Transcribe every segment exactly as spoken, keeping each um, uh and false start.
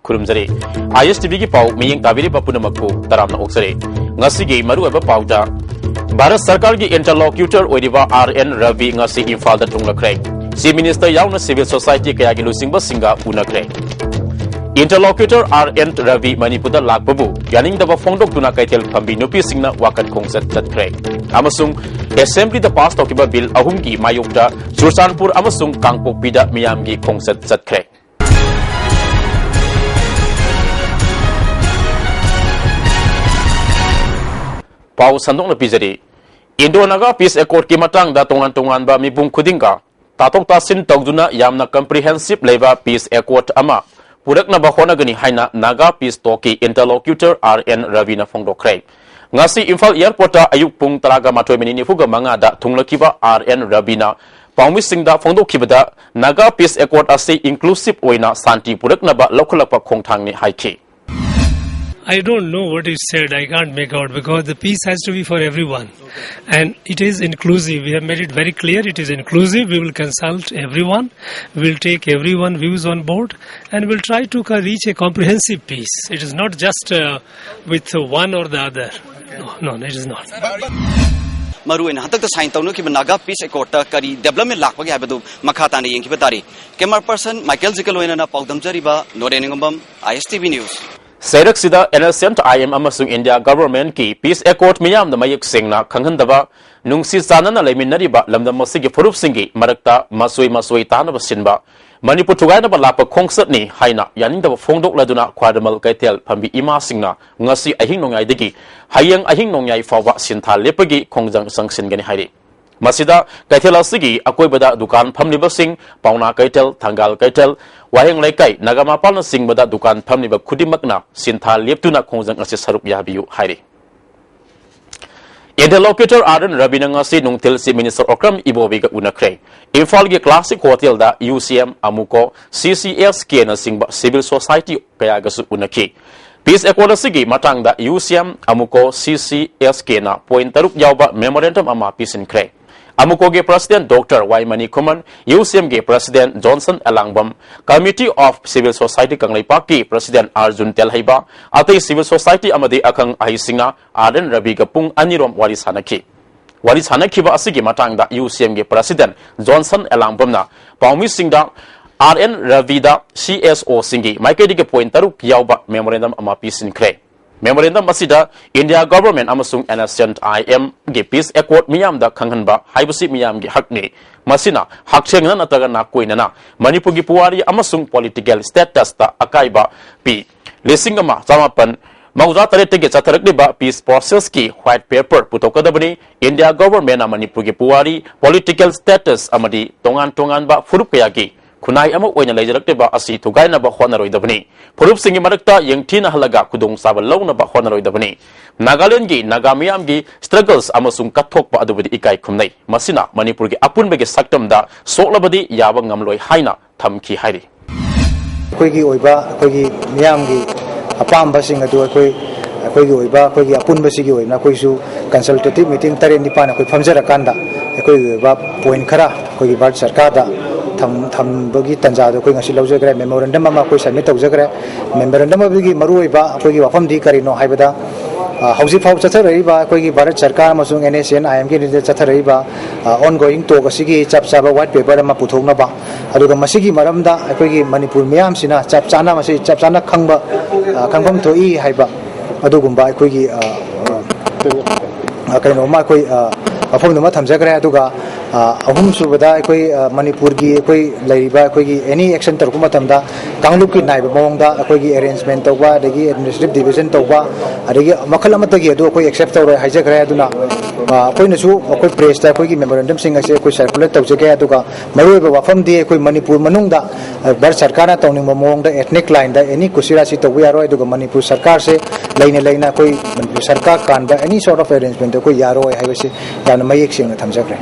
ꯈꯨꯔꯨꯝꯖꯔꯤ꯫ ꯑꯥꯏ S T ꯚꯤꯒꯤ ꯄꯥꯎ ꯃꯤꯠꯌꯦꯡ ꯇꯥꯕꯤꯔꯤꯕ ꯄꯨꯝꯅꯃꯛꯄꯨ ꯇꯔꯥꯝꯅ ꯑꯣꯛꯆꯔꯤ꯫ ꯉꯁꯤꯒꯤ ꯃꯔꯨꯑꯣꯏꯕ ꯄꯥꯎꯗ, ꯚꯥꯔꯠ ꯁꯔꯀꯥꯔꯒꯤ interlocutor ꯑꯣꯏꯔꯤꯕ ꯑꯥꯔ ꯑꯦꯟ ꯔꯕꯤ ꯉꯁꯤ ꯏꯝꯐꯥꯜꯗ ꯊꯨꯡꯂꯈ꯭ꯔꯦ꯫ Chief Minister ꯌꯥꯎꯅ civil society ꯀꯌꯥꯒꯤ ꯂꯨꯆꯤꯡꯕꯁꯤꯡꯒ ꯎꯅꯈ꯭ꯔꯦ꯫ Interlocutor ꯑꯥꯔ ꯑꯦꯟ ꯔꯕꯤ ꯃꯅꯤꯄꯨꯔꯗ ꯂꯥꯛꯄꯕꯨ ꯌꯥꯅꯤꯡꯗꯕ ꯐꯣꯡꯗꯣꯛꯇꯨꯅ ꯀꯩꯊꯦꯜ ꯐꯝꯕꯤ ꯅꯨꯄꯤꯁꯤꯡꯅ ꯋꯥꯀꯠ ꯈꯣꯡꯆꯠ ꯆꯠꯈ꯭ꯔꯦ꯫ ꯑꯃꯁꯨꯡ assemblyꯗ pass ꯇꯧꯈꯤꯕ bill ꯑꯍꯨꯝꯒꯤ ꯃꯥꯌꯣꯛꯇ ꯆꯨꯔꯆꯥꯟꯄꯨꯔ ꯑꯃꯁꯨꯡ ꯀꯥꯡꯄꯣꯛꯄꯤꯗ ꯃꯤꯌꯥꯝꯒꯤ ꯈꯣꯡꯆꯠ ꯆꯠꯈ꯭ꯔꯦ꯫ ꯄꯥꯎ ꯁꯟꯗꯣꯛꯅ ꯄꯤꯖꯔꯤ꯫ Indo Naga Peace Accordꯀꯤ ꯃꯇꯥꯡꯗ ꯇꯣꯉꯥꯟ ꯇꯣꯉꯥꯟꯕ ꯃꯤꯄꯨꯝ ꯈꯨꯗꯤꯡꯒ ꯇꯥꯊꯣꯛ ꯇꯥꯁꯤꯟ ꯇꯧꯗꯨꯅ ꯌꯥꯝꯅ comprehensive ꯂꯩꯕ peace accord ꯑꯃ ꯄꯨꯔꯛꯅꯕ ꯍꯣꯠꯅꯒꯅꯤ ꯍꯥꯏꯅ Naga Peace Talkꯀꯤ interlocutor ꯑꯥꯔ ꯑꯦꯟ ꯔꯕꯤꯅ ꯐꯣꯡꯗꯣꯛꯈ꯭ꯔꯦ꯫ ꯉꯁꯤ ꯏꯝꯐꯥꯜ airportꯇ ꯑꯌꯨꯛ ꯄꯨꯡ ꯇꯔꯥꯒ ꯃꯥꯊꯣꯏ minute ꯅꯤꯐꯨꯒ ꯃꯉꯥꯗ ꯊꯨꯡꯂꯈꯤꯕ ꯑꯥꯔ ꯑꯦꯟ ꯔꯕꯤꯅ ꯄꯥꯎꯃꯤꯁꯤꯡꯗ ꯐꯣꯡꯗꯣꯛꯈꯤꯕꯗ Naga Peace Accord ꯑꯁꯤ inclusive ꯑꯣꯏꯅ ꯁꯥꯟꯇꯤ ꯄꯨꯔꯛꯅꯕ ꯂꯧꯈꯠꯂꯛꯄ ꯈꯣꯡꯊꯥꯡꯅꯤ ꯍꯥꯏꯈꯤ꯫ I don't know what is said. I can't make out because the peace has to be for everyone. And it is inclusive. We have made it very clear. It is inclusive. We will consult everyone. We will take everyone views on board and we'll try to co- reach a comprehensive peace. It is not just uh, with one or the other. No, no, it is not. ꯃꯔꯨꯑꯣꯏꯅ ꯍꯟꯗꯛꯇ sign ꯇꯧꯅꯈꯤꯕ Naga Peace Accordꯇ ꯀꯔꯤ development ꯂꯥꯛꯄꯒꯦ ꯍꯥꯏꯕꯗꯨ ꯃꯈꯥ ꯇꯥꯅ ꯌꯦꯡꯈꯤꯕ ꯇꯥꯔꯦ꯫ Camera person Michael ꯖꯤꯀ ꯂꯣꯏꯅꯅ ꯄꯥꯎꯗꯝꯖꯔꯤꯕ ꯅꯣꯔꯦꯟ ꯅꯤꯡꯉꯝꯕꯝ, I S T V news. ꯆꯩꯔꯛꯁꯤꯗ N S C N I M ꯑꯃꯁꯨꯡ India Governmentꯀꯤ peace accord ꯃꯤꯌꯥꯝꯅ ꯃꯌꯦꯛ ꯁꯦꯡꯅ ꯈꯪꯍꯟꯗꯕ, ꯅꯨꯡꯁꯤ ꯆꯥꯟꯅꯅ ꯂꯩꯃꯤꯟꯅꯔꯤꯕ ꯂꯝꯗꯝ ꯑꯁꯤꯒꯤ ꯐꯨꯔꯨꯞꯁꯤꯡꯒꯤ ꯃꯔꯛꯇ ꯃꯆꯣꯏ ꯃꯆꯣꯏ ꯇꯥꯅꯕ ꯁꯤꯟꯕ, ꯃꯅꯤꯄꯨꯔ ꯊꯨꯒꯥꯏꯅꯕ ꯂꯥꯛꯄ ꯈꯣꯡꯆꯠꯅꯤ ꯍꯥꯏꯅ ꯌꯥꯅꯤꯡꯗꯕ ꯐꯣꯡꯗꯣꯛꯂꯗꯨꯅ ꯈ꯭ꯋꯥꯏꯔꯝꯕꯟ ꯀꯩꯊꯦꯜ ꯐꯝꯕꯤ ꯏꯃꯥꯁꯤꯡꯅ ꯉꯁꯤ ꯑꯍꯤꯡ ꯅꯣꯡꯌꯥꯏꯗꯒꯤ ꯍꯌꯦꯡ ꯑꯍꯤꯡ ꯅꯣꯡꯌꯥꯏ ꯐꯥꯎꯕ ꯁꯤꯟꯊꯥ ꯂꯦꯞꯄꯒꯤ ꯈꯣꯡꯖꯪ ꯆꯪꯁꯤꯟꯒꯅꯤ ꯍꯥꯏꯔꯤ꯫ ꯃꯁꯤꯗ ꯀꯩꯊꯦꯜ ꯑꯁꯤꯒꯤ ꯑꯀꯣꯏꯕꯗ ꯗꯨꯀꯥꯟ ꯐꯝꯂꯤꯕꯁꯤꯡ, ꯄꯥꯎꯅꯥ ꯀꯩꯊꯦꯜ, ꯊꯪꯒꯥꯜ ꯀꯩꯊꯦꯜ, ꯋꯥꯍꯦꯡ ꯂꯩꯀꯥꯏ, ꯅꯒꯥꯃꯄꯥꯜꯅꯆꯤꯡꯕꯗ ꯗꯨꯀꯥꯟ ꯐꯝꯂꯤꯕ ꯈꯨꯗꯤꯡꯃꯛꯅ ꯁꯤꯟꯊꯥ ꯂꯦꯞꯇꯨꯅ ꯈꯣꯡꯖꯪ ꯑꯁꯤ ꯁꯔꯨꯛ ꯌꯥꯕꯤꯌꯨ ꯍꯥꯏꯔꯤ꯫ Interlocutor ꯑꯥꯔ ꯑꯦꯟ ꯔꯕꯤꯅ ꯉꯁꯤ ꯅꯨꯡꯊꯤꯜ Chief Minister ꯑꯣꯀ꯭ꯔꯝ ꯏꯕꯣꯕꯤꯒ ꯎꯅꯈ꯭ꯔꯦ꯫ ꯏꯝꯐꯥꯜꯒꯤ Classic Hotelꯗ U C M, AMUCO, C C S Kꯅꯆꯤꯡꯕ civil society ꯀꯌꯥꯒꯁꯨ ꯎꯅꯈꯤ꯫ Peace Accord ꯑꯁꯤꯒꯤ ꯃꯇꯥꯡꯗ U C M, AMUCO, C C S Kꯅ point ꯇꯔꯨꯛ ꯌꯥꯎꯕ memorandum ꯑꯃ ꯄꯤꯁꯤꯟꯈ꯭ꯔꯦ꯫ ꯑꯃꯨꯀꯣꯒꯤ President Doctor Y Manikuman, U C ꯑꯦꯝꯒꯤ President Johnson Elangbam, Committee of Civil Society ꯀꯪꯂꯩꯄꯥꯛꯀꯤ President Arjun Telheiba, ꯑꯇꯩ civil society ꯑꯃꯗꯤ ꯑꯈꯪ ꯑꯍꯩꯁꯤꯡꯅ ꯑꯥꯔ ꯑꯦꯟ ꯔꯕꯤꯒ ꯄꯨꯡ ꯑꯅꯤꯔꯣꯝ ꯋꯥꯔꯤ ꯁꯥꯟꯅꯈꯤ꯫ ꯋꯥꯔꯤ ꯁꯥꯟꯅꯈꯤꯕ ꯑꯁꯤꯒꯤ ꯃꯇꯥꯡꯗ ꯌꯨ ꯁꯤ ꯑꯦꯝꯒꯤ President ꯖꯣꯟꯁꯟ ꯑꯦꯂꯥꯡꯕꯝꯅ ꯄꯥꯎꯃꯤꯁꯤꯡꯗ ꯑꯥꯔ ꯑꯦꯟ ꯔꯕꯤꯗ ꯁꯤ ꯑꯦꯁ ꯑꯣꯁꯤꯡꯒꯤ ꯃꯥꯏꯀꯩꯗꯒꯤ point ꯇꯔꯨꯛ ꯌꯥꯎꯕ memorandum ꯑꯃ ꯄꯤꯁꯤꯟꯈ꯭ꯔꯦ꯫ Memorandum ꯑꯁꯤꯗ India Government ꯑꯃꯁꯨꯡ N S C N I M ꯒꯤ peace accord ꯃꯤꯌꯥꯝꯗ ꯈꯪꯍꯟꯕ ꯍꯥꯏꯕꯁꯤ ꯃꯤꯌꯥꯝꯒꯤ ꯍꯛꯅꯤ꯫ ꯃꯁꯤꯅ ꯍꯛꯊꯦꯡꯅ ꯅꯠꯇ꯭ꯔꯒ ꯅꯥꯀꯣꯏꯅꯅ ꯃꯅꯤꯄꯨꯔꯒꯤ ꯄꯨꯋꯥꯔꯤ ꯑꯃꯁꯨꯡ political status ꯇ ꯑꯀꯥꯏꯕ ꯄꯤ꯫ ꯂꯤꯁꯤꯡ ꯑꯃ ꯆꯃꯥꯄꯟ ꯃꯧꯗ꯭ꯔꯥ ꯇꯔꯦꯠꯇꯒꯤ ꯆꯠꯊꯔꯛꯂꯤꯕ peace process ꯀꯤ white paper ꯄꯨꯊꯣꯛꯀꯗꯕꯅꯤ꯫ India Government ꯅ ꯃꯅꯤꯄꯨꯔꯒꯤ ꯄꯨꯋꯥꯔꯤ, political status ꯑꯃꯗꯤ ꯇꯣꯉꯥꯟ ꯇꯣꯉꯥꯟꯕ ꯐꯨꯔꯨꯞ ꯀꯌꯥꯒꯤ ꯈꯨꯟꯅꯥꯏ ꯑꯃ ꯑꯣꯏꯅ ꯂꯩꯖꯔꯛꯂꯤꯕ ꯑꯁꯤ ꯊꯨꯒꯥꯏꯅꯕ ꯍꯣꯠꯅꯔꯣꯏꯗꯕꯅꯤ꯫ ꯐꯨꯔꯨꯞꯁꯤꯡꯒꯤ ꯃꯔꯛꯇ ꯌꯦꯡꯊꯤꯅꯍꯜꯂꯒ ꯈꯨꯗꯣꯡꯆꯥꯕ ꯂꯧꯅꯕ ꯍꯣꯠꯅꯔꯣꯏꯗꯕꯅꯤ꯫ ꯅꯥꯒꯥꯂꯦꯟꯗꯒꯤ ꯅꯥꯒꯥ ꯃꯤꯌꯥꯝꯒꯤ struggles ꯑꯃꯁꯨꯡ ꯀꯠꯊꯣꯛꯄ ꯑꯗꯨꯕꯨꯗꯤ ꯏꯀꯥꯏ ꯈꯨꯝꯅꯩ꯫ ꯃꯁꯤꯅ ꯃꯅꯤꯄꯨꯔꯒꯤ ꯑꯄꯨꯟꯕꯒꯤ ꯁꯛꯇꯝꯗ ꯁꯣꯛꯂꯕꯗꯤ ꯌꯥꯕ ꯉꯝꯂꯣꯏ ꯍꯥꯏꯅ ꯊꯝꯈꯤ ꯍꯥꯏꯔꯤ꯫ ꯑꯩꯈꯣꯏꯒꯤ ꯑꯣꯏꯕ, ꯑꯩꯈꯣꯏꯒꯤ ꯃꯤꯌꯥꯝꯒꯤ ꯑꯄꯥꯝꯕꯁꯤꯡ ꯑꯗꯨ ꯑꯩꯈꯣꯏ, ꯑꯩꯈꯣꯏꯒꯤ ꯑꯣꯏꯕ, ꯑꯩꯈꯣꯏꯒꯤ ꯑꯄꯨꯟꯕꯁꯤꯒꯤ ꯑꯣꯏꯅ ꯑꯩꯈꯣꯏꯁꯨ consultative meeting ꯇꯔꯦꯠ ꯅꯤꯄꯥꯟ ꯑꯩꯈꯣꯏ ꯐꯝꯖꯔꯀꯥꯟꯗ ꯑꯩꯈꯣꯏꯒꯤ ꯑꯣꯏꯕ point ꯈꯔ ꯑꯩꯈꯣꯏꯒꯤ ꯚꯥꯔꯠ ꯁꯔꯀꯥꯔꯗ ꯊꯝ-, ꯊꯝꯕꯒꯤ ꯇꯥꯟꯖꯥꯗꯣ ꯑꯩꯈꯣꯏ ꯉꯁꯤ ꯂꯧꯖꯈ꯭ꯔꯦ꯫ Memorandum ꯑꯃ ꯑꯩꯈꯣꯏ submit ꯇꯧꯖꯈ꯭ꯔꯦ꯫ Memorandum ꯑꯗꯨꯒꯤ ꯃꯔꯨꯑꯣꯏꯕ ꯑꯩꯈꯣꯏꯒꯤ ꯋꯥꯐꯝꯗꯤ ꯀꯔꯤꯅꯣ ꯍꯥꯏꯕꯗ, ꯑ, ꯍꯧꯖꯤꯛ ꯐꯥꯎ ꯆꯠꯊꯔꯛꯏꯕ ꯑꯩꯈꯣꯏꯒꯤ ꯚꯥꯔꯠ ꯁꯔꯀꯥꯔ ꯑꯃꯁꯨꯡ N S C N I M ꯒꯤ ꯆꯠꯊꯔꯛꯏꯕ, ꯑ, ongoing talk ꯑꯁꯤꯒꯤ ꯆꯞ ꯆꯥꯕ white paper ꯑꯃ ꯄꯨꯊꯣꯛꯅꯕ, ꯑꯗꯨꯒ ꯃꯁꯤꯒꯤ ꯃꯔꯝꯗ ꯑꯩꯈꯣꯏꯒꯤ ꯃꯅꯤꯄꯨꯔ ꯃꯤꯌꯥꯝꯁꯤꯅ ꯆꯞ ꯆꯥꯅ ꯃꯁꯤ ꯆꯞ ꯆꯥꯅ ꯈꯪꯕ, ꯑ, ꯈꯪꯐꯝ ꯊꯣꯛꯏ ꯍꯥꯏꯕ ꯑꯗꯨꯒꯨꯝꯕ ꯑꯩꯈꯣꯏꯒꯤ, ꯑ, ꯑ, ꯀꯩꯅꯣꯝꯃ ꯑꯩꯈꯣꯏ, ꯑ, ꯋꯥꯐꯝꯗꯨꯃ ꯊꯝꯖꯈ꯭ꯔꯦ꯫ ꯑꯗꯨꯒ, ꯑ, ꯑꯍꯨꯝꯁꯨꯕꯗ ꯑꯩꯈꯣꯏ, ꯑ, ꯃꯅꯤꯄꯨꯔꯒꯤ ꯑꯩꯈꯣꯏ ꯂꯩꯔꯤꯕ ꯑꯩꯈꯣꯏꯒꯤ any action ꯇꯧꯔꯛꯄ ꯃꯇꯝꯗ ꯀꯥꯡꯂꯨꯞꯀꯤ ꯅꯥꯏꯕ ꯃꯑꯣꯡꯗ ꯑꯩꯈꯣꯏꯒꯤ arrangement ꯇꯧꯕ, ꯑꯗꯒꯤ administrative division ꯇꯧꯕ, ꯑꯗꯒꯤ ꯃꯈꯜ ꯑꯃꯠꯇꯒꯤ ꯑꯗꯨ ꯑꯩꯈꯣꯏ accept ꯇꯧꯔꯣꯏ ꯍꯥꯏꯖꯈ꯭ꯔꯦ꯫ ꯑꯗꯨꯅ, ꯑ, ꯑꯩꯈꯣꯏꯅꯁꯨ ꯑꯩꯈꯣꯏ press ꯇ ꯑꯩꯈꯣꯏꯒꯤ memorandum ꯁꯤꯡ ꯑꯁꯦ ꯑꯩꯈꯣꯏ circulate ꯇꯧꯖꯒꯦ꯫ ꯑꯗꯨꯒ ꯃꯔꯨꯑꯣꯏꯕ ꯋꯥꯐꯝꯗꯤ ꯑꯩꯈꯣꯏ ꯃꯅꯤꯄꯨꯔ ꯃꯅꯨꯡꯗ, ꯑ, ꯚꯥꯔꯠ ꯁꯔꯀꯥꯔꯅ ꯇꯧꯅꯤꯡꯕ ꯃꯑꯣꯡꯗ ethnic line ꯗ any ꯀꯨꯁꯤꯔꯥꯁꯤ ꯇꯧꯕ ꯌꯥꯔꯣꯏ꯫ ꯑꯗꯨꯒ ꯃꯅꯤꯄꯨꯔ ꯁꯔꯀꯥꯔꯁꯦ ꯂꯩꯅ ꯂꯩꯅ ꯑꯩꯈꯣꯏ ꯃꯅꯤꯄꯨꯔ ꯁꯔꯀꯥꯔ ꯀꯥꯟꯕ any sort of arrangement ꯑꯩꯈꯣꯏ ꯌꯥꯔꯣꯏ ꯍꯥꯏꯕꯁꯤ ꯌꯥꯝꯅ ꯃꯌꯦꯛ ꯁꯦꯡꯅ ꯊꯝꯖꯈ꯭ꯔꯦ꯫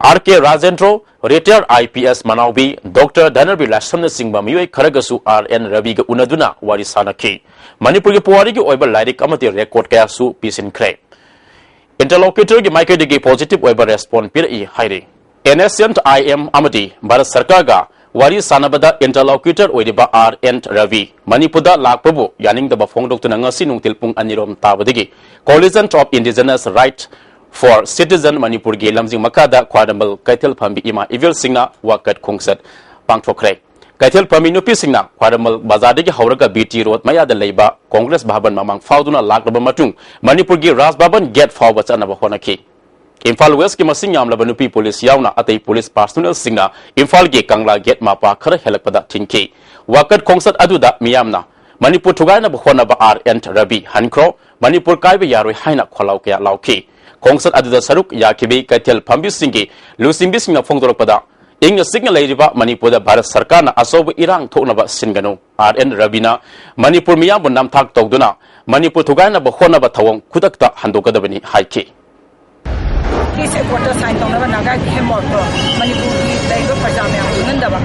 R K Rajendro, retired I P S ꯃꯅꯥꯎꯕꯤ, Doctor ꯙꯅꯕꯤꯔ ꯂꯥꯏꯁ꯭ꯔꯝꯅꯆꯤꯡꯕ ꯃꯤꯑꯣꯏ ꯈꯔꯒꯁꯨ ꯑꯥꯔ ꯑꯦꯟ ꯔꯕꯤꯒ ꯎꯅꯗꯨꯅ ꯋꯥꯔꯤ ꯁꯥꯅꯈꯤ꯫ ꯃꯅꯤꯄꯨꯔꯒꯤ ꯄꯨꯋꯥꯔꯤꯒꯤ ꯑꯣꯏꯕ ꯂꯥꯏꯔꯤꯛ ꯑꯃꯗꯤ record ꯀꯌꯥꯁꯨ ꯄꯤꯁꯤꯟꯈ꯭ꯔꯦ꯫ Interlocutor-ꯒꯤ ꯃꯥꯏꯀꯩꯗꯒꯤ positive ꯑꯣꯏꯕ response ꯄꯤꯔꯛꯏ ꯍꯥꯏꯔꯤ꯫ N S N I M ꯑꯃꯗꯤ ꯚꯥꯔꯠ ꯁꯔꯀꯥꯔꯒ ꯋꯥꯔꯤ ꯁꯥꯟꯅꯕꯗ interlocutor ꯑꯣꯏꯔꯤꯕ R N Ravi ꯃꯅꯤꯄꯨꯔꯗ ꯂꯥꯛꯄꯕꯨ ꯌꯥꯅꯤꯡꯗꯕ ꯐꯣꯡꯗꯣꯛꯇꯨꯅ ꯉꯁꯤ ꯅꯨꯡꯊꯤꯜ ꯄꯨꯡ ꯑꯅꯤꯔꯣꯝ ꯇꯥꯕꯗꯒꯤ Coalition of Indigenous Right for Citizen ꯃꯅꯤꯄꯨꯔꯒꯤ ꯂꯝꯖꯤꯡ ꯃꯈꯥꯗ ꯈ꯭ꯋꯥꯏꯔꯝꯕꯟ ꯀꯩꯊꯦꯜ ꯐꯝꯕꯤ ꯏꯃꯥ ꯏꯕꯦꯜꯁꯤꯡꯅ ꯋꯥꯀꯠ ꯈꯣꯡꯆꯠ ꯄꯥꯡꯊꯣꯛꯈ꯭ꯔꯦ꯫ ꯀꯩꯊꯦꯜ ꯐꯝꯃꯤ ꯅꯨꯄꯤꯁꯤꯡꯅ ꯈ꯭ꯋꯥꯏꯔꯝꯕꯟ ꯕꯖꯥꯔꯗꯒꯤ ꯍꯧꯔꯒ B T Road ꯃꯌꯥꯗ ꯂꯩꯕ Congress ꯚꯕꯟ ꯃꯃꯥꯡ ꯐꯥꯎꯗꯨꯅ ꯂꯥꯛꯂꯕ ꯃꯇꯨꯡ ꯃꯅꯤꯄꯨꯔꯒꯤ ꯔꯥꯖ ꯚꯕꯟ gate ꯐꯥꯎꯕ ꯆꯠꯅꯕ ꯍꯣꯠꯅꯈꯤ꯫ ꯏꯝꯐꯥꯜ West-ꯀꯤ ꯃꯁꯤꯡ ꯌꯥꯝꯂꯕ ꯅꯨꯄꯤ police ꯌꯥꯎꯅ ꯑꯇꯩ police personnel-ꯁꯤꯡꯅ ꯏꯝꯐꯥꯜꯒꯤ ꯀꯪꯂꯥ gate ꯃꯄꯥ ꯈꯔ ꯍꯦꯜꯂꯛꯄꯗ ꯊꯤꯡꯈꯤ꯫ ꯋꯥꯀꯠ ꯈꯣꯡꯆꯠ ꯑꯗꯨꯗ ꯃꯤꯌꯥꯝꯅ "ꯃꯅꯤꯄꯨꯔ ꯊꯨꯒꯥꯏꯅꯕ ꯍꯣꯠꯅꯕ R N Ravi ꯍꯟꯈ꯭ꯔꯣ, ꯃꯅꯤꯄꯨꯔ ꯀꯥꯏꯕ ꯌꯥꯔꯣꯏ" ꯍꯥꯏꯅ ꯈꯣꯜꯂꯥꯎ ꯀꯌꯥ ꯂꯥꯎꯈꯤ꯫ ꯈꯣꯡꯆꯠ ꯑꯗꯨꯗ ꯁꯔꯨꯛ ꯌꯥꯈꯤꯕꯤ ꯀꯩꯊꯦꯜ ꯐꯝꯕꯤꯁꯤꯡꯒꯤ ꯂꯨꯆꯤꯡꯕꯤꯁꯤꯡꯅ ꯐꯣꯡꯗꯣꯔꯛꯄꯗ, ꯏꯪꯅ ꯆꯤꯛꯅ ꯂꯩꯔꯤꯕ ꯃꯅꯤꯄꯨꯔꯗ ꯚꯥꯔꯠ ꯁꯔꯀꯥꯔꯅ ꯑꯆꯧꯕ ꯏꯔꯥꯡ ꯊꯣꯛꯅꯕ ꯁꯤꯟꯒꯅꯨ꯫ R N Ravi-ꯅ ꯃꯅꯤꯄꯨꯔ ꯃꯤꯌꯥꯝꯕꯨ ꯅꯝꯊꯥꯛ ꯇꯧꯗꯨꯅ ꯃꯅꯤꯄꯨꯔ ꯊꯨꯒꯥꯏꯅꯕ ꯍꯣꯠꯅꯕ ꯊꯧꯑꯣꯡ ꯈꯨꯗꯛꯇ ꯍꯟꯗꯣꯛꯀꯗꯕꯅꯤ ꯍꯥꯏꯈꯤ꯫ Peace Accord-ꯇ sign ꯇꯧꯅꯕ ꯅꯥꯒꯥꯒꯤ hemlock-ꯇꯣ ꯃꯅꯤꯄꯨꯔꯒꯤ ꯂꯩꯔꯤꯕ ꯄ꯭ꯔꯖꯥ ꯃꯌꯥꯝ ꯈꯪꯍꯟꯗꯕ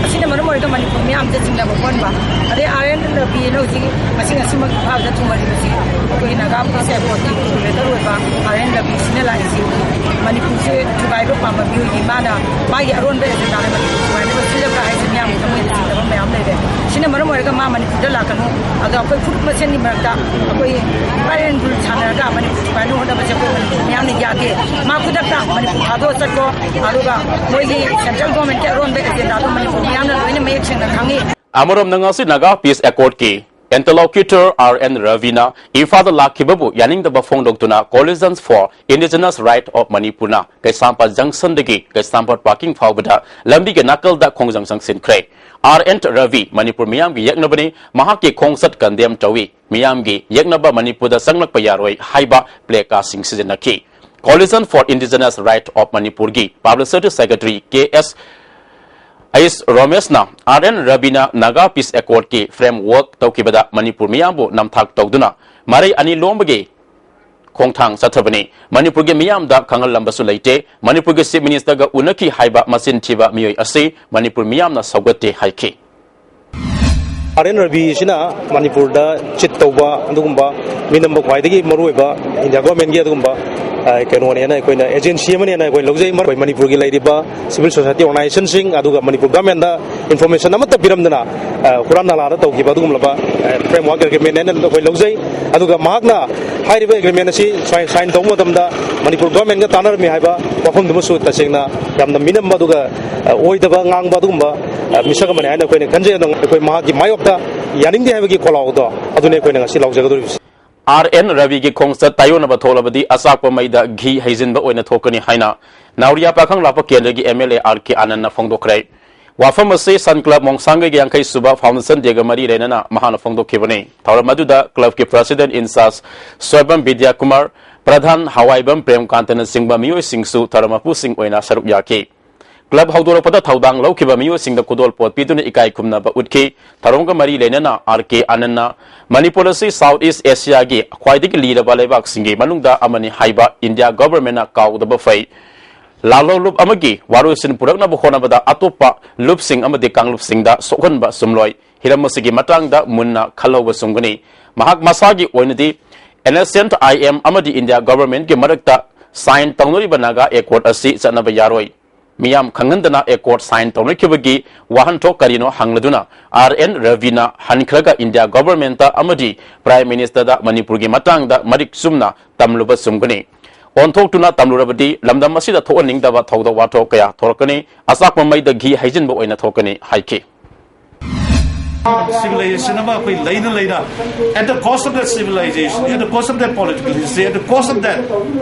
ꯑꯁꯤꯅ ꯃꯔꯝ ꯑꯣꯏꯔꯒ ꯃꯅꯤꯄꯨꯔ ꯃꯤꯌꯥꯝꯁꯦ ꯆꯤꯡꯅꯕ ꯑꯣꯟꯕ꯫ ꯑꯗꯩ R N Ravi-ꯅ ꯍꯧꯖꯤꯛ ꯉꯁꯤ ꯉꯁꯤꯃꯛ ꯏꯝꯐꯥꯜꯗ ꯊꯨꯡꯍꯜꯂꯤꯕꯁꯤ ꯑꯩꯈꯣꯏ ꯅꯥꯒꯥ Peace Accord-ꯀꯤ coordinator ꯑꯣꯏꯕ R N Ravi-ꯁꯤꯅ ꯂꯥꯛꯏꯁꯤ ꯃꯅꯤꯄꯨꯔꯁꯦ ꯊꯨꯒꯥꯏꯕ ꯄꯥꯝꯕ ꯃꯤꯑꯣꯏꯅꯤ꯫ ꯃꯥꯅ ꯃꯥꯒꯤ ꯑꯔꯣꯟꯕ agenda-ꯅ ꯃꯅꯤꯄꯨꯔ ꯊꯨꯒꯥꯏꯅꯕ ꯁꯤꯜꯂꯕ꯭ꯔꯥ ꯍꯥꯏꯁꯦ ꯃꯤꯌꯥꯝꯒꯤ ꯊꯃꯣꯏꯗ ꯆꯤꯡꯅꯕ ꯃꯌꯥꯝ ꯂꯩꯔꯦ꯫ ꯁꯤꯅ ꯃꯔꯝ ꯑꯣꯏꯔꯒ ꯃꯥ ꯃꯅꯤꯄꯨꯔꯗ ꯂꯥꯛꯀꯅꯨ꯫ ꯑꯗꯣ ꯑꯩꯈꯣꯏ ꯐꯨꯔꯨꯞ ꯃꯁꯦꯟꯒꯤ ꯃꯔꯛꯇ ꯑꯩꯈꯣꯏ divide and rule ꯁꯥꯟꯅꯔꯒ ꯃꯅꯤꯄꯨꯔ ꯊꯨꯒꯥꯏꯅꯕ ꯍꯣꯠꯅꯕꯁꯦ ꯑꯩꯈꯣꯏ ꯃꯅꯤꯄꯨꯔ ꯃꯤꯌꯥꯝꯅ ꯌꯥꯗꯦ꯫ ꯃꯥ ꯈꯨꯗꯛꯇ ꯃꯅꯤꯄꯨꯔ ꯊꯥꯗꯣꯛꯑ ꯆꯠꯈꯣ꯫ ꯑꯗꯨꯒ ꯃꯣꯏꯒꯤ central government-ꯀꯤ ꯑꯔꯣꯟꯕ agenda-ꯗꯣ ꯃꯅꯤꯄꯨꯔ ꯃꯤꯌꯥꯝꯅ ꯂꯣꯏꯅ ꯃꯌꯦꯛ ꯁꯦꯡꯅ ꯈꯪꯉꯤ꯫ ꯑꯃꯔꯣꯝꯗ ꯉꯁꯤ Naga Peace Accord-ꯀꯤ interlocutor R N Ravi-ꯅ ꯏꯝꯐꯥꯜꯗ ꯂꯥꯛꯈꯤꯕꯕꯨ ꯌꯥꯅꯤꯡꯗꯕ ꯐꯣꯡꯗꯣꯛꯇꯨꯅ Coalition for Indigenous Right of Manipur-ꯅ Keishampat junction-ꯗꯒꯤ Keishampat parking ꯐꯥꯎꯕꯗ ꯂꯝꯕꯤꯒꯤ ꯅꯥꯀꯜꯗ ꯈꯣꯡꯖꯪ ꯆꯪꯁꯤꯟꯈ꯭ꯔꯦ꯫ R N Ravi ꯃꯅꯤꯄꯨꯔ ꯃꯤꯌꯥꯝꯒꯤ ꯌꯦꯛꯅꯕꯅꯤ, ꯃꯍꯥꯛꯀꯤ ꯈꯣꯡꯆꯠ condemn ꯇꯧꯏ꯫ ꯃꯤꯌꯥꯝꯒꯤ ꯌꯦꯛꯅꯕ ꯃꯅꯤꯄꯨꯔꯗ ꯆꯪꯂꯛꯄ ꯌꯥꯔꯣꯏ ꯍꯥꯏꯕ placard-ꯁꯤꯡ ꯁꯤꯖꯤꯟꯅꯈꯤ꯫ Coalition for Indigenous Right of Manipur-ꯒꯤ publicity secretary K S H ꯔꯣꯃꯦꯁꯅ R N Ravi-ꯅ Naga Peace Accord-ꯀꯤ framework ꯇꯧꯈꯤꯕꯗ Manipur ꯃꯤꯌꯥꯝꯕꯨ ꯅꯝꯊꯥꯛ ꯇꯧꯗꯨꯅ ꯃꯔꯩ ꯑꯅꯤ ꯂꯣꯝꯕꯒꯤ ꯈꯣꯡꯊꯥꯡ ꯆꯠꯊꯕꯅꯤ꯫ ꯃꯅꯤꯄꯨꯔꯒꯤ ꯃꯤꯌꯥꯝꯗ ꯈꯪꯍꯜꯂꯝꯕꯁꯨ ꯂꯩꯇꯦ꯫ ꯃꯅꯤꯄꯨꯔꯒꯤ Chief Minister-ꯒ ꯎꯅꯈꯤ ꯍꯥꯏꯕ ꯃꯆꯤꯟ ꯊꯤꯕ ꯃꯤꯑꯣꯏ ꯑꯁꯤ ꯃꯅꯤꯄꯨꯔ ꯃꯤꯌꯥꯝꯅ ꯁꯧꯒꯠꯇꯦ ꯍꯥꯏꯈꯤ꯫ ꯑꯥꯔ ꯑꯦꯟ ꯔꯕꯤꯁꯤꯅ ꯃꯅꯤꯄꯨꯔꯗ ꯆꯤꯠ ꯇꯧꯕ ꯑꯗꯨꯒꯨꯝꯕ ꯃꯤꯅꯝꯕ ꯈ꯭ꯋꯥꯏꯗꯒꯤ ꯃꯔꯨꯑꯣꯏꯕ ꯏꯟꯗꯤꯌꯥ ꯒꯣꯔꯃꯦꯟꯒꯤ ꯑꯗꯨꯒꯨꯝꯕ, ꯑ, ꯀꯩꯅꯣꯅꯦꯅ ꯑꯩꯈꯣꯏꯅ ꯑꯦꯖꯦꯟꯁꯤ ꯑꯃꯅꯦꯅ ꯑꯩꯈꯣꯏ ꯂꯧꯖꯩ꯫ ꯃꯔ-, ꯑꯩꯈꯣꯏ ꯃꯅꯤꯄꯨꯔꯒꯤ ꯂꯩꯔꯤꯕ ꯁꯤꯚꯤꯜ ꯁꯣꯁꯥꯏꯇꯤ ꯑꯣꯔꯒꯅꯥꯏꯖꯦꯁꯟꯁꯤꯡ ꯑꯗꯨꯒ ꯃꯅꯤꯄꯨꯔ ꯒꯣꯔꯃꯦꯟꯗ ꯏꯟꯐꯣꯔꯃꯦꯁꯟ ꯑꯃꯠꯇ ꯄꯤꯔꯝꯗꯅ, ꯑ, ꯍꯨꯔꯥꯟ ꯅꯥꯂꯥꯗ ꯇꯧꯈꯤꯕ ꯑꯗꯨꯒꯨꯝꯂꯕ, ꯑ, ꯐ꯭ꯔꯦꯝꯋꯥꯔꯛ ꯑꯦꯒ꯭ꯔꯤꯃꯦꯟ ꯍꯥꯏꯅ ꯑꯩꯈꯣꯏ ꯂꯧꯖꯩ꯫ ꯑꯗꯨꯒ ꯃꯍꯥꯛꯅ ꯍꯥꯏꯔꯤꯕ ꯑꯦꯒ꯭ꯔꯤꯃꯦꯟ ꯑꯁꯤ ꯁꯥꯏꯟ, ꯁꯥꯏꯟ ꯇꯧꯕ ꯃꯇꯝꯗ ꯃꯅꯤꯄꯨꯔ ꯒꯣꯔꯃꯦꯟꯒ ꯇꯥꯟꯅꯔꯝꯃꯤ ꯍꯥꯏꯕ ꯋꯥꯐꯝꯗꯨꯃꯁꯨ ꯇꯁꯦꯡꯅ ꯌꯥꯝꯅ ꯃꯤꯅꯝꯕ ꯑꯗꯨꯒ, ꯑ, ꯑꯣꯏꯗꯕ ꯉꯥꯡꯕ ꯑꯗꯨꯒꯨꯝꯕ, ꯑ, ꯃꯤꯁꯛ ꯑꯃꯅꯤ ꯍꯥꯏꯅ ꯑꯩꯈꯣꯏꯅ ꯈꯟꯖꯩ꯫ ꯑꯗꯨꯅ ꯑꯩꯈꯣꯏ ꯃꯍꯥꯛꯀꯤ ꯃꯥꯌꯣꯛꯇ ꯌꯥꯅꯤꯡꯗꯦ ꯍꯥꯏꯕꯒꯤ ꯈꯣꯜꯂꯥꯎꯗꯣ ꯑꯗꯨꯅꯤ ꯑꯩꯈꯣꯏꯅ ꯉꯁꯤ ꯂꯥꯎꯖꯒꯗꯧꯔꯤꯕꯁꯤ꯫ ꯑꯥꯔ ꯑꯦꯟ ꯔꯕꯤꯒꯤ ꯈꯣꯡꯆꯠ ꯇꯥꯏꯑꯣꯟꯅꯕ ꯊꯣꯛꯂꯕꯗꯤ ꯑꯆꯥꯛꯄ ꯃꯩꯗ ꯘꯤ ꯍꯩꯖꯤꯟꯕ ꯑꯣꯏꯅ ꯊꯣꯛꯀꯅꯤ ꯍꯥꯏꯅ ꯅꯥꯎꯔꯤꯌꯥ ꯄꯥꯈꯪ ꯂꯥꯛꯄ ꯀꯦꯟꯗ꯭ꯔꯒꯤ ꯑꯦꯝ ꯑꯦꯜ ꯑꯦ ꯑꯥꯔ ꯀꯦ ꯑꯥꯅꯟꯗꯅ ꯐꯣꯡꯗꯣꯛꯈ꯭ꯔꯦ꯫ ꯋꯥꯐꯝ ꯑꯁꯤ ꯁꯟ ꯀ꯭ꯂꯕ ꯃꯣꯡꯁꯥꯡꯒꯩꯒꯤ ꯌꯥꯡꯈꯩ ꯁꯨꯕ ꯐꯥꯎꯟꯗꯦꯁꯟ ꯗꯦꯒ ꯃꯔꯤ ꯂꯩꯅꯅ ꯃꯍꯥꯛꯅ ꯐꯣꯡꯗꯣꯛꯈꯤꯕꯅꯤ꯫ ꯊꯧꯔꯝ ꯑꯗꯨꯗ ꯀ꯭ꯂꯕꯀꯤ ꯄ꯭ꯔꯁꯤꯗꯦꯟꯠ ꯏꯟꯆꯥꯔꯖ ꯁꯣꯏꯕꯝ ꯕꯤꯗ꯭ꯌꯥꯀꯨꯃꯥꯔ, ꯄ꯭ꯔꯙꯥꯟ ꯍꯋꯥꯏꯕꯝ ꯄ꯭ꯔꯦꯝꯀꯥꯟꯇꯅꯆꯤꯡꯕ ꯃꯤꯑꯣꯏꯁꯤꯡꯁꯨ ꯊꯧꯔꯝ ꯃꯄꯨꯁꯤꯡ ꯑꯣꯏꯅ ꯁꯔꯨꯛ ꯌꯥꯈꯤ꯫ ꯀ꯭ꯂꯕ ꯍꯧꯗꯣꯔꯛꯄꯗ ꯊꯧꯗꯥꯡ ꯂꯧꯈꯤꯕ ꯃꯤꯑꯣꯏꯁꯤꯡꯗ ꯈꯨꯗꯣꯜꯄꯣꯠ ꯄꯤꯗꯨꯅ ꯏꯀꯥꯏ ꯈꯨꯝꯅꯕ ꯎꯠꯈꯤ꯫ ꯊꯧꯔꯝꯒ ꯃꯔꯤ ꯂꯩꯅꯅ ꯑꯥꯔ ꯀꯦ ꯑꯥꯅꯟꯗꯅ ꯃꯅꯤꯄꯨꯔ ꯑꯁꯤ ꯁꯥꯎꯠ ꯏꯁ ꯑꯦꯁꯤꯌꯥꯒꯤ ꯈ꯭ꯋꯥꯏꯗꯒꯤ ꯂꯤꯔꯕ ꯂꯩꯕꯥꯛꯁꯤꯡꯒꯤ ꯃꯅꯨꯡꯗ ꯑꯃꯅꯤ ꯍꯥꯏꯕ ꯏꯟꯗꯤꯌꯥ ꯒꯣꯚꯔꯟꯃꯦꯟꯠꯅ ꯀꯥꯎꯗꯕ ꯐꯩ꯫ ꯂꯥꯜꯍꯧꯂꯨꯞ ꯑꯃꯒꯤ ꯋꯥꯔꯣꯏꯁꯤꯟ ꯄꯨꯔꯛꯅꯕ ꯍꯣꯠꯅꯕꯗ ꯑꯇꯣꯞꯄ ꯂꯨꯞꯁꯤꯡ ꯑꯃꯗꯤ ꯀꯥꯡꯂꯨꯞꯁꯤꯡꯗ ꯁꯣꯛꯍꯟꯕ ꯆꯨꯝꯂꯣꯏ꯫ ꯍꯤꯔꯝ ꯑꯁꯤꯒꯤ ꯃꯇꯥꯡꯗ ꯃꯨꯟꯅ ꯈꯜꯍꯧꯕ ꯆꯨꯝꯒꯅꯤ꯫ ꯃꯍꯥꯛ ꯃꯁꯥꯒꯤ ꯑꯣꯏꯅꯗꯤ ꯑꯦꯟꯁꯤꯌꯦꯟꯠ ꯑꯥꯏ ꯑꯦꯝ ꯑꯃꯗꯤ ꯏꯟꯗꯤꯌꯥ ꯒꯣꯚꯔꯟꯃꯦꯟꯠꯀꯤ ꯃꯔꯛꯇ ꯁꯥꯏꯟ ꯇꯧꯅꯔꯤꯕ ꯅꯥꯒꯥ ꯑꯦꯀꯣꯔꯗ ꯑꯁꯤ ꯆꯠꯅꯕ ꯌꯥꯔꯣꯏ꯫ ꯃꯤꯌꯥꯝ ꯈꯪꯍꯟꯗꯅ ꯑꯦꯀꯣꯔꯗ ꯁꯥꯏꯟ ꯇꯧꯅꯈꯤꯕꯒꯤ ꯋꯥꯍꯟꯊꯣꯛ ꯀꯔꯤꯅꯣ ꯍꯪꯂꯗꯨꯅ ꯑꯥꯔ ꯑꯦꯟ ꯔꯕꯤꯅ ꯍꯟꯈ꯭ꯔꯒ ꯏꯟꯗꯤꯌꯥ ꯒꯣꯚꯔꯟꯃꯦꯟꯠꯇ ꯑꯃꯗꯤ ꯄ꯭ꯔꯥꯏꯝ ꯃꯤꯅꯤꯁꯇꯔꯗ ꯃꯅꯤꯄꯨꯔꯒꯤ ꯃꯇꯥꯡꯗ ꯃꯔꯤꯛ ꯆꯨꯝꯅ ꯇꯝꯂꯨꯕ ꯆꯨꯝꯒꯅꯤ꯫ ꯑꯣꯟꯊꯣꯛꯇꯨꯅ ꯇꯝꯂꯨꯔꯕꯗꯤ ꯂꯝꯗꯝ ꯑꯁꯤꯗ ꯊꯣꯛꯍꯟꯅꯤꯡꯗꯕ ꯊꯧꯗꯣꯛ ꯋꯥꯊꯣꯛ ꯀꯌꯥ ꯊꯣꯛꯂꯛꯀꯅꯤ꯫ ꯑꯆꯥꯛꯄ ꯃꯩꯗ ꯘꯤ ꯍꯩꯖꯤꯟꯕ ꯑꯣꯏꯅ ꯊꯣꯛꯀꯅꯤ ꯍꯥꯏꯈꯤ꯫ Civilization ꯑꯃ ꯑꯩꯈꯣꯏ ꯂꯩꯅ ꯂꯩꯅ, at the cost of that civilization, at the cost of that political history, at the cost of that,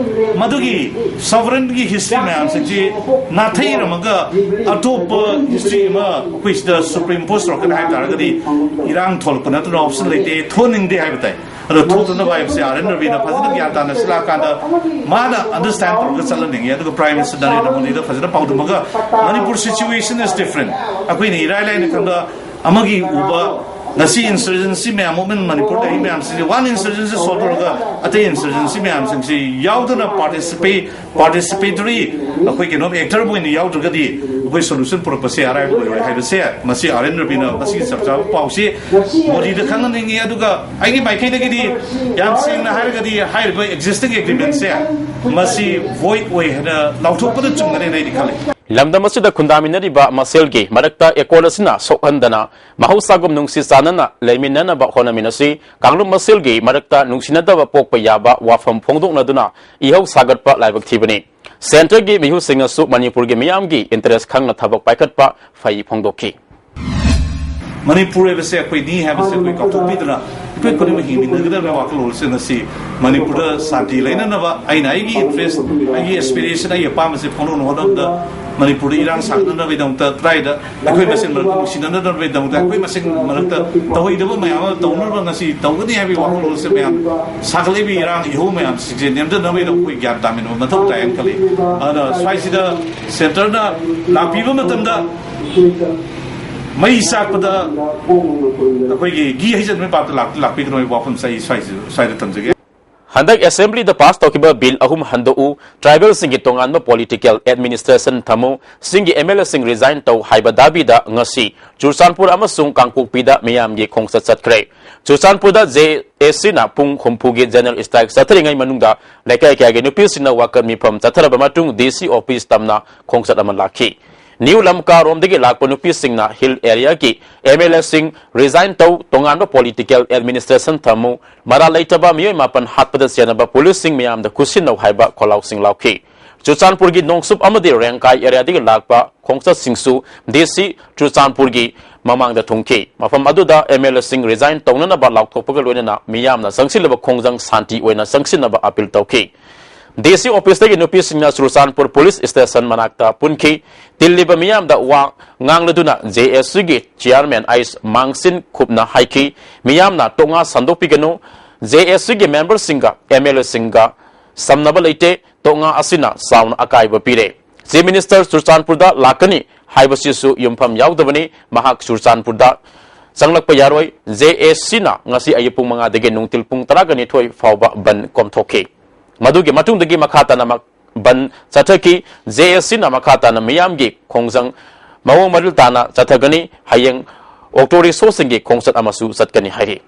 ꯃꯗꯨꯒꯤ sovereignꯒꯤ history ꯃꯌꯥꯝꯁꯤꯡꯁꯤ ꯅꯥꯊꯩꯔꯝꯃꯒ ꯑꯇꯣꯞꯄ history ꯑꯃ ꯑꯩꯈꯣꯏ ꯁꯤꯗ superimpose ꯇꯧꯔꯛꯀꯅꯤ ꯍꯥꯏꯕ ꯇꯥꯔꯒꯗꯤ ꯏꯔꯥꯡ ꯊꯣꯛꯂꯛꯄ ꯅꯠꯇꯅ option ꯂꯩꯇꯦ꯫ ꯊꯣꯛꯍꯟꯅꯤꯡꯗꯦ ꯍꯥꯏꯕ ꯇꯥꯏ꯫ ꯑꯗꯣ ꯊꯣꯛꯇꯅꯕ ꯍꯥꯏꯕꯁꯦ ꯑꯥꯔ ꯑꯦꯟ ꯔꯕꯤꯅ ꯐꯖꯅ ꯒ꯭ꯌꯥꯟ ꯇꯥꯅ ꯁꯤꯜꯂꯛꯑꯀꯥꯟꯗ ꯃꯥꯅ understand ꯇꯧꯔꯒ ꯆꯠꯍꯟꯅꯤꯡꯉꯤ꯫ ꯑꯗꯨꯒ Prime Minister ꯅꯔꯦꯟꯗ꯭ꯔ ꯃꯣꯗꯤꯗ ꯐꯖꯅ ꯄꯥꯎꯗꯝꯃꯒ, Manipur situation is different, ꯑꯩꯈꯣꯏꯅ ꯏꯔꯥꯏ ꯂꯥꯏꯅ ꯈꯪꯕ ꯑꯃꯒꯤ ꯎꯕ ꯉꯁꯤ ꯏꯟꯁꯔꯖꯦꯟꯁꯤ ꯃꯌꯥꯝ, ꯃꯨꯚꯃꯦꯟ ꯃꯅꯤꯄꯨꯔꯗ ꯂꯩꯔꯤ ꯃꯌꯥꯝꯁꯤꯗꯤ, ꯋꯥꯟ ꯏꯟꯁꯔꯖꯦꯟꯁꯤ ꯁꯣꯜ ꯇꯧꯔꯒ ꯑꯇꯩ ꯏꯟꯁꯔꯖꯦꯟꯁꯤ ꯃꯌꯥꯝꯁꯤꯡꯁꯤ ꯌꯥꯎꯗꯅ ꯄꯥꯔꯇꯤꯁꯤꯄꯦ ꯄꯥꯔꯇꯤꯁꯤꯄꯦꯇꯔꯤ, ꯑꯩꯈꯣꯏ ꯀꯩꯅꯣ, ꯑꯦꯛꯇꯔꯕꯨ ꯑꯣꯏꯅ ꯌꯥꯎꯗ꯭ꯔꯒꯗꯤ ꯑꯩꯈꯣꯏ ꯁꯣꯂꯨꯁꯟ ꯄꯨꯔꯛꯄꯁꯦ ꯑꯔꯥꯏꯕ ꯑꯣꯏꯔꯣꯏ ꯍꯥꯏꯕꯁꯦ, ꯃꯁꯤ ꯑꯥꯔ ꯑꯦꯟ ꯔꯕꯤꯅ ꯃꯁꯤꯒꯤ ꯆꯞ ꯆꯥꯕ ꯄꯥꯎꯁꯤ ꯃꯣꯗꯤꯗ ꯈꯪꯍꯟꯅꯤꯡꯉꯤ꯫ ꯑꯗꯨꯒ ꯑꯩꯒꯤ ꯃꯥꯏꯀꯩꯗꯒꯤꯗꯤ ꯌꯥꯝ ꯁꯦꯡꯅ ꯍꯥꯏꯔꯒꯗꯤ ꯍꯥꯏꯔꯤꯕ ꯑꯦꯛꯖꯤꯁꯇꯤꯡ ꯑꯦꯒ꯭ꯔꯤꯃꯦꯟꯁꯦ ꯃꯁꯤ ꯚꯣꯏꯗ ꯑꯣꯏ ꯍꯥꯏꯅ ꯂꯥꯎꯊꯣꯛꯄꯗ ꯆꯨꯝꯒꯅꯤ ꯍꯥꯏꯅ ꯑꯩꯗꯤ ꯈꯜꯂꯤ꯫ ꯂꯝꯗꯝ ꯑꯁꯤꯗ ꯈꯨꯟꯗꯥꯃꯤꯟꯅꯔꯤꯕ ꯃꯁꯦꯜꯒꯤ ꯃꯔꯛꯇ ꯑꯦꯀꯣꯔꯗ ꯑꯁꯤꯅ ꯁꯣꯛꯍꯟꯗꯅ ꯃꯍꯧꯁꯥꯒꯨꯝ ꯅꯨꯡꯁꯤ ꯆꯥꯟꯅꯅ ꯂꯩꯃꯤꯟꯅꯅꯕ ꯍꯣꯠꯅꯃꯤꯟꯅꯁꯤ꯫ ꯀꯥꯡꯂꯨꯞ ꯃꯁꯦꯜꯒꯤ ꯃꯔꯛꯇ ꯅꯨꯡꯁꯤꯅꯗꯕ ꯄꯣꯛꯄ ꯌꯥꯕ ꯋꯥꯐꯝ ꯐꯣꯡꯗꯣꯛꯅꯗꯨꯅ ꯏꯍꯧ ꯁꯥꯒꯠꯄ ꯂꯥꯏꯕꯛ ꯊꯤꯕꯅꯤ꯫ ꯁꯦꯟꯇꯔꯒꯤ ꯃꯤꯍꯨꯠꯁꯤꯡꯅꯁꯨ ꯃꯅꯤꯄꯨꯔꯒꯤ ꯃꯤꯌꯥꯝꯒꯤ ꯏꯟꯇꯔꯦꯁ ꯈꯪꯅ ꯊꯕꯛ ꯄꯥꯏꯈꯠꯄ ꯐꯩ ꯐꯣꯡꯗꯣꯛꯈꯤ꯫ ꯃꯅꯤꯄꯨꯔ ꯍꯥꯏꯕꯁꯦ ꯑꯩꯈꯣꯏꯅꯤ ꯍꯥꯏꯕꯁꯦ ꯑꯩꯈꯣꯏ ꯀꯥꯎꯊꯣꯛꯄꯤꯗꯅ ꯑꯩꯈꯣꯏ ꯈꯨꯗꯤꯡꯃꯛ ꯍꯤꯡꯃꯤꯟꯅꯒꯗꯕ ꯋꯥꯈꯜꯂꯣꯟꯁꯤꯡ ꯑꯁꯤ ꯃꯅꯤꯄꯨꯔꯗ ꯁꯥꯟꯇꯤ ꯂꯩꯅꯅꯕ, ꯑꯩꯅ ꯑꯩꯒꯤ ꯏꯟꯇꯔꯦꯁ, ꯑꯩꯒꯤ ꯑꯦꯁꯄꯤꯔꯦꯁꯟ, ꯑꯩꯒꯤ ꯑꯄꯥꯝꯕꯁꯦ ꯐꯣꯡꯗꯣꯛꯅ ꯍꯣꯠꯅꯕꯗ ꯃꯅꯤꯄꯨꯔꯗ ꯏꯔꯥꯡ ꯁꯥꯒꯠꯅꯅꯕꯒꯤꯗꯃꯛꯇ ꯀꯗꯥꯏꯗ ꯑꯩꯈꯣꯏ ꯃꯁꯦꯟ ꯃꯔꯛꯇ ꯅꯨꯡꯁꯤꯅꯅꯕꯒꯤꯗꯃꯛꯇ ꯑꯩꯈꯣꯏ ꯃꯁꯦꯟ ꯃꯔꯛꯇ ꯇꯧꯍꯩꯗꯕ ꯃꯌꯥꯝ ꯑꯃ ꯇꯧꯅꯕ ꯉꯁꯤ ꯇꯧꯒꯅꯤ ꯍꯥꯏꯕꯒꯤ ꯋꯥꯈꯜꯂꯣꯟꯁꯦ ꯃꯌꯥꯝ ꯁꯥꯒꯠꯂꯛꯂꯤꯕ ꯏꯔꯥꯡ ꯏꯍꯧ ꯃꯌꯥꯝꯁꯤꯡꯁꯦ ꯅꯦꯝꯊꯅꯕꯒꯤꯗꯃꯛ ꯑꯩꯈꯣꯏ ꯒ꯭ꯌꯥꯟ ꯇꯥꯃꯤꯟꯅꯕ ꯃꯊꯧ ꯇꯥꯏ ꯍꯥꯏꯅ ꯈꯜꯂꯤ꯫ ꯑꯗꯨꯅ ꯁ꯭ꯋꯥꯏꯁꯤꯗ ꯁꯦꯟꯇꯔꯅ ꯂꯥꯛꯄꯤꯕ ꯃꯇꯝꯗ ꯃꯩ ꯆꯥꯛꯄꯗ ꯑꯩꯈꯣꯏꯒꯤ ꯘꯤ ꯍꯩꯖꯤꯟꯕꯒꯤ ꯄꯥꯞꯇ ꯂꯥꯛ-, ꯂꯥꯛꯄꯤꯒꯅꯨ ꯍꯥꯏꯕ ꯋꯥꯐꯝꯁꯦ ꯑꯩ ꯁ꯭ꯋꯥꯏꯁꯤ-, ꯁ꯭ꯋꯥꯏꯗ ꯊꯝꯖꯒꯦ꯫ ꯍꯟꯗꯛ ꯑꯦꯁꯦꯝꯕ꯭ꯂꯤꯗ ꯄꯥꯁ ꯇꯧꯈꯤꯕ ꯕꯤꯜ ꯑꯍꯨꯝ ꯍꯟꯗꯣꯛꯎ, ꯇ꯭ꯔꯥꯏꯕꯦꯜꯁꯤꯡꯒꯤ ꯇꯣꯉꯥꯟꯕ ꯄꯣꯂꯤꯇꯤꯀꯦꯜ ꯑꯦꯗꯃꯤꯅꯤꯁꯇ꯭ꯔꯦꯁꯟ ꯊꯝꯃꯨ, ꯁꯤꯡꯒꯤ ꯑꯦꯝ ꯑꯦꯜ ꯑꯦꯁꯤꯡ ꯔꯤꯖꯥꯏꯟ ꯇꯧ ꯍꯥꯏꯕ ꯗꯥꯕꯤꯗ ꯉꯁꯤ ꯆꯨꯔꯆꯥꯟꯄꯨꯔ ꯑꯃꯁꯨꯡ ꯀꯥꯡꯄꯣꯛꯄꯤꯗ ꯃꯤꯌꯥꯝꯒꯤ ꯈꯣꯡꯆꯠ ꯆꯠꯈ꯭ꯔꯦ꯫ ꯆꯨꯔꯆꯥꯟꯄꯨꯔꯗ ꯖꯦ ꯑꯦ ꯁꯤꯅ ꯄꯨꯡ ꯍꯨꯝꯐꯨꯒꯤ ꯖꯦꯅꯔꯦꯜ ꯁ꯭ꯇ꯭ꯔꯥꯏꯛ ꯆꯠꯊꯔꯤꯉꯩ ꯃꯅꯨꯡꯗ ꯂꯩꯀꯥꯏ ꯀꯌꯥꯒꯤ ꯅꯨꯄꯤꯁꯤꯡꯅ ꯋꯥꯀꯠ ꯃꯤꯐꯝ ꯆꯠꯊꯔꯕ ꯃꯇꯨꯡ ꯗꯤ ꯁꯤ ꯑꯣꯐꯤꯁ ꯇꯝꯅ ꯈꯣꯡꯆꯠ ꯑꯃ ꯂꯥꯛꯈꯤ꯫ ꯅ꯭ꯌꯨ ꯂꯝꯀꯥꯔꯣꯝꯗꯒꯤ ꯂꯥꯛꯄ ꯅꯨꯄꯤꯁꯤꯡꯅ ꯍꯤꯜ ꯑꯦꯔꯤꯌꯥꯒꯤ ꯑꯦꯝ ꯑꯦꯜ ꯑꯦꯁꯤꯡ ꯔꯤꯖꯥꯏꯟ ꯇꯧ, ꯇꯣꯉꯥꯟꯕ ꯄꯣꯂꯤꯇꯤꯀꯦꯜ ꯑꯦꯗꯃꯤꯅꯤꯁꯇ꯭ꯔꯦꯁꯟ ꯊꯝꯃꯨ, ꯃꯔꯥꯜ ꯂꯩꯇꯕ ꯃꯤꯑꯣꯏ ꯃꯥꯄꯟ ꯍꯥꯠꯄꯗ ꯆꯦꯟꯅꯕ ꯄꯨꯂꯤꯁꯁꯤꯡ ꯃꯤꯌꯥꯝꯗ ꯈꯨꯠꯁꯤꯟꯅꯧ ꯍꯥꯏꯕ ꯈꯣꯜꯂꯥꯎꯁꯤꯡ ꯂꯥꯎꯈꯤ꯫ ꯆꯨꯔꯆꯥꯟꯄꯨꯔꯒꯤ ꯅꯣꯡꯆꯨꯞ ꯑꯃꯗꯤ ꯔꯦꯡꯀꯥꯏ ꯑꯦꯔꯤꯌꯥꯗꯒꯤ ꯂꯥꯛꯄ ꯈꯣꯡꯆꯠꯁꯤꯡꯁꯨ ꯗꯤ ꯁꯤ ꯆꯨꯔꯆꯥꯟꯄꯨꯔꯒꯤ ꯃꯃꯥꯡꯗ ꯊꯨꯡꯈꯤ꯫ ꯃꯐꯝ ꯑꯗꯨꯗ ꯑꯦꯝ ꯑꯦꯜ ꯑꯦꯁꯤꯡ ꯔꯤꯖꯥꯏꯟ ꯇꯧꯅꯅꯕ ꯂꯥꯎꯊꯣꯛꯄꯒ ꯂꯣꯏꯅꯅ ꯃꯤꯌꯥꯝꯅ ꯆꯪꯁꯤꯜꯂꯕ ꯈꯣꯡꯖꯪ ꯁꯥꯟꯇꯤ ꯑꯣꯏꯅ ꯆꯪꯁꯤꯟꯅꯕ ꯑꯄꯤꯜ ꯇꯧꯈꯤ꯫ ꯗꯤ ꯁꯤ ꯑꯣꯐꯤꯁꯇꯒꯤ ꯅꯨꯄꯤꯁꯤꯡꯅ ꯆꯨꯔꯆꯥꯟꯄꯨꯔ ꯄꯨꯂꯤꯁ ꯁ꯭ꯇꯦꯁꯟ ꯃꯅꯥꯛꯇ ꯄꯨꯟꯈꯤ꯫ ꯇꯤꯜꯂꯤꯕ ꯃꯤꯌꯥꯝꯗ ꯋꯥ ꯉꯥꯡꯂꯗꯨꯅ ꯖꯦ ꯑꯦꯁ ꯁꯤꯒꯤ ꯆꯤꯌꯥꯔꯃꯦꯟ ꯑꯥꯏꯁ ꯃꯥꯡꯁꯤꯟ ꯈꯨꯞꯅ ꯍꯥꯏꯈꯤ, ꯃꯤꯌꯥꯝꯅ ꯇꯣꯛꯉꯥ ꯁꯟꯗꯣꯛꯄꯤꯒꯅꯨ, ꯖꯦ ꯑꯦꯁ ꯁꯤꯒꯤ ꯃꯦꯝꯕꯔꯁꯤꯡꯒ ꯑꯦꯝ ꯑꯦꯜ ꯑꯦꯁꯤꯡꯒ ꯁꯝꯅꯕ ꯂꯩꯇꯦ, ꯇꯣꯛꯉꯥ ꯑꯁꯤꯅ ꯆꯥꯎꯅ ꯑꯀꯥꯏꯕ ꯄꯤꯔꯦ꯫ ꯆꯤꯐ ꯃꯤꯅꯤꯁꯇꯔ ꯆꯨꯔꯆꯥꯟꯄꯨꯔꯗ ꯂꯥꯛꯀꯅꯤ ꯍꯥꯏꯕꯁꯤꯁꯨ ꯌꯨꯝꯐꯝ ꯌꯥꯎꯗꯕꯅꯤ, ꯃꯍꯥꯛ ꯆꯨꯔꯆꯥꯟꯄꯨꯔꯗ ꯆꯪꯂꯛꯄ ꯌꯥꯔꯣꯏ꯫ ꯖꯦ ꯑꯦ ꯁꯤꯅ ꯉꯁꯤ ꯑꯌꯨꯛ ꯄꯨꯡ ꯃꯉꯥꯗꯒꯤ ꯅꯨꯡꯊꯤꯜ ꯄꯨꯡ ꯇꯔꯥꯒ ꯅꯤꯊꯣꯏ ꯐꯥꯎꯕ ꯕꯟ ꯀꯣꯝꯊꯣꯛꯈꯤ꯫ ꯃꯗꯨꯒꯤ ꯃꯇꯨꯡꯗꯒꯤ ꯃꯈꯥ ꯇꯥꯅ ꯃ-, ꯕꯟ ꯆꯠꯊꯈꯤ꯫ ꯖꯦ ꯑꯦ ꯁꯤꯅ ꯃꯈꯥ ꯇꯥꯅ ꯃꯤꯌꯥꯝꯒꯤ ꯈꯣꯡꯖꯪ ꯃꯑꯣꯡ ꯃꯔꯤꯜ ꯇꯥꯅ ꯆꯠꯊꯒꯅꯤ꯫ ꯍꯌꯦꯡ ꯑꯣꯇꯣ ꯔꯤꯛꯁꯣꯁꯤꯡꯒꯤ ꯈꯣꯡꯆꯠ ꯑꯃꯁꯨ ꯆꯠꯀꯅꯤ ꯍꯥꯏꯔꯤ꯫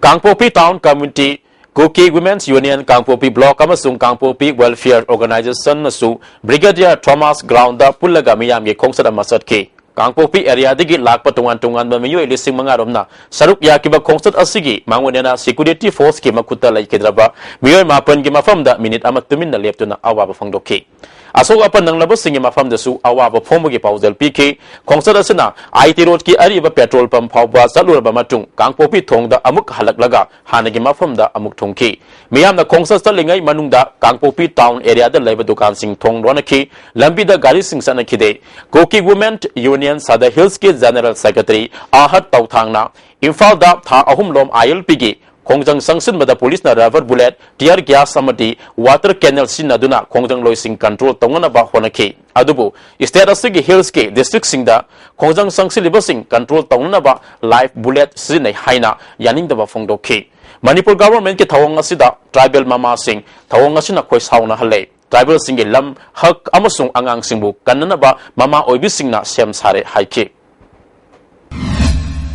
ꯀꯥꯡꯄꯣꯛꯄꯤ ꯇꯥꯎꯟ ꯀꯝꯃ꯭ꯌꯨꯅꯤꯇꯤ ꯀꯨꯀꯤ ꯋꯨꯃꯦꯟꯁ ꯌꯨꯅꯤꯌꯟ ꯀꯥꯡꯄꯣꯛꯄꯤ ꯕ꯭ꯂꯣꯛ ꯑꯃꯁꯨꯡ ꯀꯥꯡꯄꯣꯛꯄꯤ ꯋꯦꯜꯐꯤꯌꯔ ꯑꯣꯔꯒꯅꯥꯏꯖꯦꯁꯟꯅꯁꯨ ꯕ꯭ꯔꯤꯒꯦꯗꯤꯌꯔ ꯊꯣꯃꯥꯁ ꯒ꯭ꯔꯥꯎꯟꯗ ꯄꯨꯜꯂꯒ ꯃꯤꯌꯥꯝꯒꯤ ꯈꯣꯡꯆꯠ ꯑꯃ ꯆꯠꯈꯤ꯫ ꯀꯥꯡꯄꯣꯛꯄꯤ ꯑꯦꯔꯤꯌꯥꯗꯒꯤ ꯂꯥꯛꯄ ꯇꯣꯉꯥꯟ ꯇꯣꯉꯥꯟꯕ ꯃꯤꯑꯣꯏ ꯂꯤꯁꯤꯡ ꯃꯉꯥ ꯔꯣꯝꯅ ꯁꯔꯨꯛ ꯌꯥꯈꯤꯕ ꯈꯣꯡꯆꯠ ꯑꯁꯤꯒꯤ ꯃꯥꯡꯑꯣꯏꯅꯅ ꯁꯦꯀ꯭ꯌꯨꯔꯤꯇꯤ ꯐꯣꯔꯁꯀꯤ ꯃꯈꯨꯠꯇ ꯂꯩꯈꯤꯗ꯭ꯔꯕ ꯃꯤꯑꯣꯏ ꯃꯥꯄꯟꯒꯤ ꯃꯐꯝꯗ ꯃꯤꯅꯤꯠ ꯑꯃ ꯇꯨꯃꯤꯟꯅ ꯂꯦꯞꯇꯨꯅ ꯑꯋꯥꯕ ꯐꯣꯡꯗꯣꯛꯈꯤ꯫ ꯑꯁꯣꯛ ꯑꯄꯟ ꯅꯪꯂꯕꯁꯤꯡꯒꯤ ꯃꯐꯝꯗꯁꯨ ꯑꯋꯥꯕ ꯐꯣꯡꯕꯒꯤ ꯄꯥꯎꯖꯦꯜ ꯄꯤꯈꯤ꯫ ꯈꯣꯡꯆꯠ ꯑꯁꯤꯅ ꯑꯥꯏ ꯇꯤ ꯔꯣꯗꯀꯤ ꯑꯔꯤꯕ ꯄꯦꯇ꯭ꯔꯣꯜ ꯄꯝ ꯐꯥꯎꯕ ꯆꯠꯂꯨꯔꯕ ꯃꯇꯨꯡ ꯀꯥꯡꯄꯣꯛꯄꯤ ꯊꯣꯡꯗ ꯑꯃꯨꯛ ꯍꯜꯂꯛꯂꯒ ꯍꯥꯟꯅꯒꯤ ꯃꯐꯝꯗ ꯑꯃꯨꯛ ꯊꯨꯡꯈꯤ꯫ ꯃꯤꯌꯥꯝꯅ ꯈꯣꯡꯆꯠ ꯆꯠꯂꯤꯉꯩ ꯃꯅꯨꯡꯗ ꯀꯥꯡꯄꯣꯛꯄꯤ ꯇꯥꯎꯟ ꯑꯦꯔꯤꯌꯥꯗ ꯂꯩꯕ ꯗꯨꯀꯥꯟꯁꯤꯡ ꯊꯣꯡ ꯂꯣꯟꯅꯈꯤ꯫ ꯂꯝꯕꯤꯗ ꯒꯥꯔꯤꯁꯤꯡ ꯆꯠꯅꯈꯤꯗꯦ꯫ ꯀꯨꯀꯤ ꯋꯨꯃꯦꯟ ꯌꯨꯅꯤꯌꯟ ꯁꯥꯗꯥ ꯍꯤꯜꯁꯀꯤ ꯖꯦꯅꯔꯦꯜ ꯁꯦꯀ꯭ꯔꯦꯇꯔꯤ ꯑꯍꯠ ꯇꯧꯊꯥꯡꯅ ꯏꯝꯐꯥꯜꯗ ꯊꯥ ꯑꯍꯨꯝ ꯂꯣꯝ ꯑꯥꯏ ꯑꯦꯜ ꯄꯤꯒꯤ ꯈꯣꯡꯖꯪ ꯆꯪꯁꯤꯟꯕꯗ ꯄꯨꯂꯤꯁꯅ ꯔꯕꯔ ꯕꯨꯂꯦꯠ, ꯇꯤꯌꯔ ꯒ꯭ꯌꯥꯁ ꯑꯃꯗꯤ ꯋꯥꯇꯔ ꯀꯦꯅꯜ ꯁꯤꯖꯤꯟꯅꯗꯨꯅ ꯈꯣꯡꯖꯪꯂꯣꯏꯁꯤꯡ ꯀꯟꯇ꯭ꯔꯣꯜ ꯇꯧꯅꯅꯕ ꯍꯣꯠꯅꯈꯤ꯫ ꯑꯗꯨꯕꯨ ꯁ꯭ꯇꯦꯠ ꯑꯁꯤꯒꯤ ꯍꯤꯜꯁꯀꯤ ꯗꯤꯁꯇ꯭ꯔꯤꯛꯁꯤꯡꯗ ꯈꯣꯡꯖꯪ ꯆꯪꯁꯤꯜꯂꯤꯕꯁꯤꯡ ꯀꯟꯇ꯭ꯔꯣꯜ ꯇꯧꯅꯅꯕ ꯂꯥꯏꯐ ꯕꯨꯂꯦꯠ ꯁꯤꯖꯤꯟꯅꯩ ꯍꯥꯏꯅ ꯌꯥꯅꯤꯡꯗꯕ ꯐꯣꯡꯗꯣꯛꯈꯤ꯫ ꯃꯅꯤꯄꯨꯔ ꯒꯚꯔꯟꯃꯦꯟꯠꯀꯤ ꯊꯧꯑꯣꯡ ꯑꯁꯤꯗ ꯇ꯭ꯔꯥꯏꯕꯦꯜ ꯃꯃꯥꯁꯤꯡ ꯊꯧꯑꯣꯡ ꯑꯁꯤꯅ ꯈꯣꯏ ꯁꯥꯎꯅꯍꯜꯂꯦ꯫ ꯇ꯭ꯔꯥꯏꯕꯦꯜꯁꯤꯡꯒꯤ ꯂꯝ, ꯍꯛ ꯑꯃꯁꯨꯡ ꯑꯉꯥꯡꯁꯤꯡꯕꯨ ꯀꯟꯅꯅꯕ ꯃꯃꯥ ꯑꯣꯏꯕꯤꯁꯤꯡꯅ ꯁꯦꯝ ꯁꯥꯔꯦ ꯍꯥꯏꯈꯤ꯫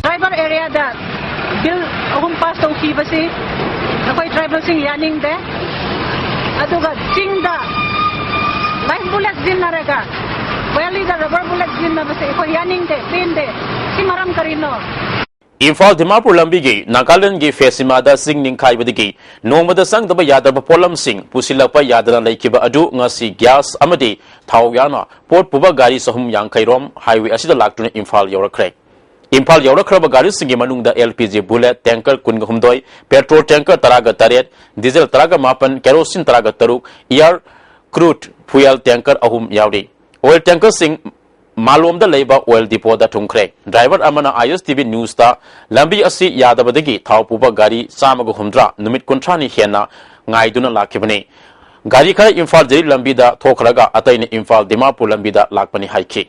ꯇ꯭ꯔꯥꯏꯕꯦꯜ ꯑꯦꯔꯤꯌꯥꯗ ꯕꯤꯜ ꯑꯍꯨꯝ ꯄꯥꯁ ꯇꯧꯈꯤꯕꯁꯤ ꯑꯩꯈꯣꯏ ꯇ꯭ꯔꯥꯏꯕꯦꯜꯁꯤꯡ ꯌꯥꯅꯤꯡꯗꯦ꯫ ꯑꯗꯨꯒ ꯆꯤꯡꯗ ꯂꯥꯏꯐ ꯕꯨꯂꯦꯠ ꯁꯤꯖꯤꯟꯅꯔꯒ ꯋꯦꯂꯤꯗ ꯔꯕꯔ ꯕꯨꯂꯦꯠ ꯁꯤꯖꯤꯟꯅꯕꯁꯦ ꯑꯩꯈꯣꯏ ꯌꯥꯅꯤꯡꯗꯦ, ꯄꯦꯟꯗꯦ꯫ ꯁꯤ ꯃꯔꯝ ꯀꯔꯤꯅꯣ? ꯏꯝꯐꯥꯜ ꯗꯤꯃꯥꯄꯨꯔ ꯂꯝꯕꯤꯒꯤ ꯅꯥꯒꯥꯂꯦꯟꯗꯒꯤ ꯐꯦꯁꯤꯃꯥꯗ ꯆꯤꯡ ꯅꯤꯡꯈꯥꯏꯕꯗꯒꯤ ꯅꯣꯡꯃꯗ ꯆꯪꯗꯕ ꯌꯥꯗ꯭ꯔꯕ ꯄꯣꯠꯂꯝꯁꯤꯡ ꯄꯨꯁꯤꯜꯂꯛꯄ ꯌꯥꯗꯅ ꯂꯩꯈꯤꯕ ꯑꯗꯨ ꯉꯁꯤ ꯒ꯭ꯌꯥꯁ ꯑꯃꯗꯤ ꯊꯥꯎ ꯌꯥꯎꯅ ꯄꯣꯠ ꯄꯨꯕ ꯒꯥꯔꯤ ꯆꯍꯨꯝ ꯌꯥꯡꯈꯩ ꯔꯣꯝ ꯍꯥꯏꯋꯦ ꯑꯁꯤꯗ ꯂꯥꯛꯇꯨꯅ ꯏꯝꯐꯥꯜ ꯌꯧꯔꯛꯈ꯭ꯔꯦ꯫ ꯏꯝꯐꯥꯜ ꯌꯧꯔꯛꯈ꯭ꯔꯕ ꯒꯥꯔꯤꯁꯤꯡꯒꯤ ꯃꯅꯨꯡꯗ L P G bullet tanker ꯀꯨꯟꯒ ꯍꯨꯝꯗꯣꯏ, ꯄꯦꯇ꯭ꯔꯣꯜ ꯇꯦꯡꯀꯔ ꯇꯔꯥꯒ ꯇꯔꯦꯠ, ꯗꯤꯖꯜ ꯇꯔꯥꯒ ꯃꯥꯄꯟ, ꯀꯦꯔꯣꯁꯤꯟ ꯇꯔꯥꯒ ꯇꯔꯨꯛ, ꯑꯦꯌꯔ ꯀ꯭ꯔꯨꯗ ꯐ꯭ꯌꯨꯑꯦꯜ ꯇꯦꯡꯀꯔ ꯑꯍꯨꯝ ꯌꯥꯎꯔꯤ꯫ ꯑꯣꯏꯜ ꯇꯦꯡꯀꯔꯁꯤꯡ ꯃꯥꯂꯣꯝꯗ ꯂꯩꯕ ꯑꯣꯏꯜ ꯗꯤꯄꯣꯗ ꯊꯨꯡꯈ꯭ꯔꯦ꯫ ꯗ꯭ꯔꯥꯏꯚꯔ ꯑꯃꯅ ꯑꯥꯏ ꯑꯦꯁ ꯇꯤ ꯚꯤ ꯅ꯭ꯌꯨꯁꯇ ꯂꯝꯕꯤ ꯑꯁꯤ ꯌꯥꯗꯕꯗꯒꯤ ꯊꯥꯎ ꯄꯨꯕ ꯒꯥꯔꯤ ꯆꯥꯝꯃꯒ ꯍꯨꯝꯗ꯭ꯔꯥ ꯅꯨꯃꯤꯠ ꯀꯨꯟꯊ꯭ꯔꯥꯅꯤ ꯍꯦꯟꯅ ꯉꯥꯏꯗꯨꯅ ꯂꯥꯛꯈꯤꯕꯅꯤ꯫ ꯒꯥꯔꯤ ꯈꯔ ꯏꯝꯐꯥꯜ ꯖꯤꯔꯤ ꯂꯝꯕꯤꯗ ꯊꯣꯛꯈ꯭ꯔꯒ ꯑꯇꯩꯅ ꯏꯝꯐꯥꯜ ꯗꯤꯃꯥꯄꯨꯔ ꯂꯝꯕꯤꯗ ꯂꯥꯛꯄꯅꯤ ꯍꯥꯏꯈꯤ꯫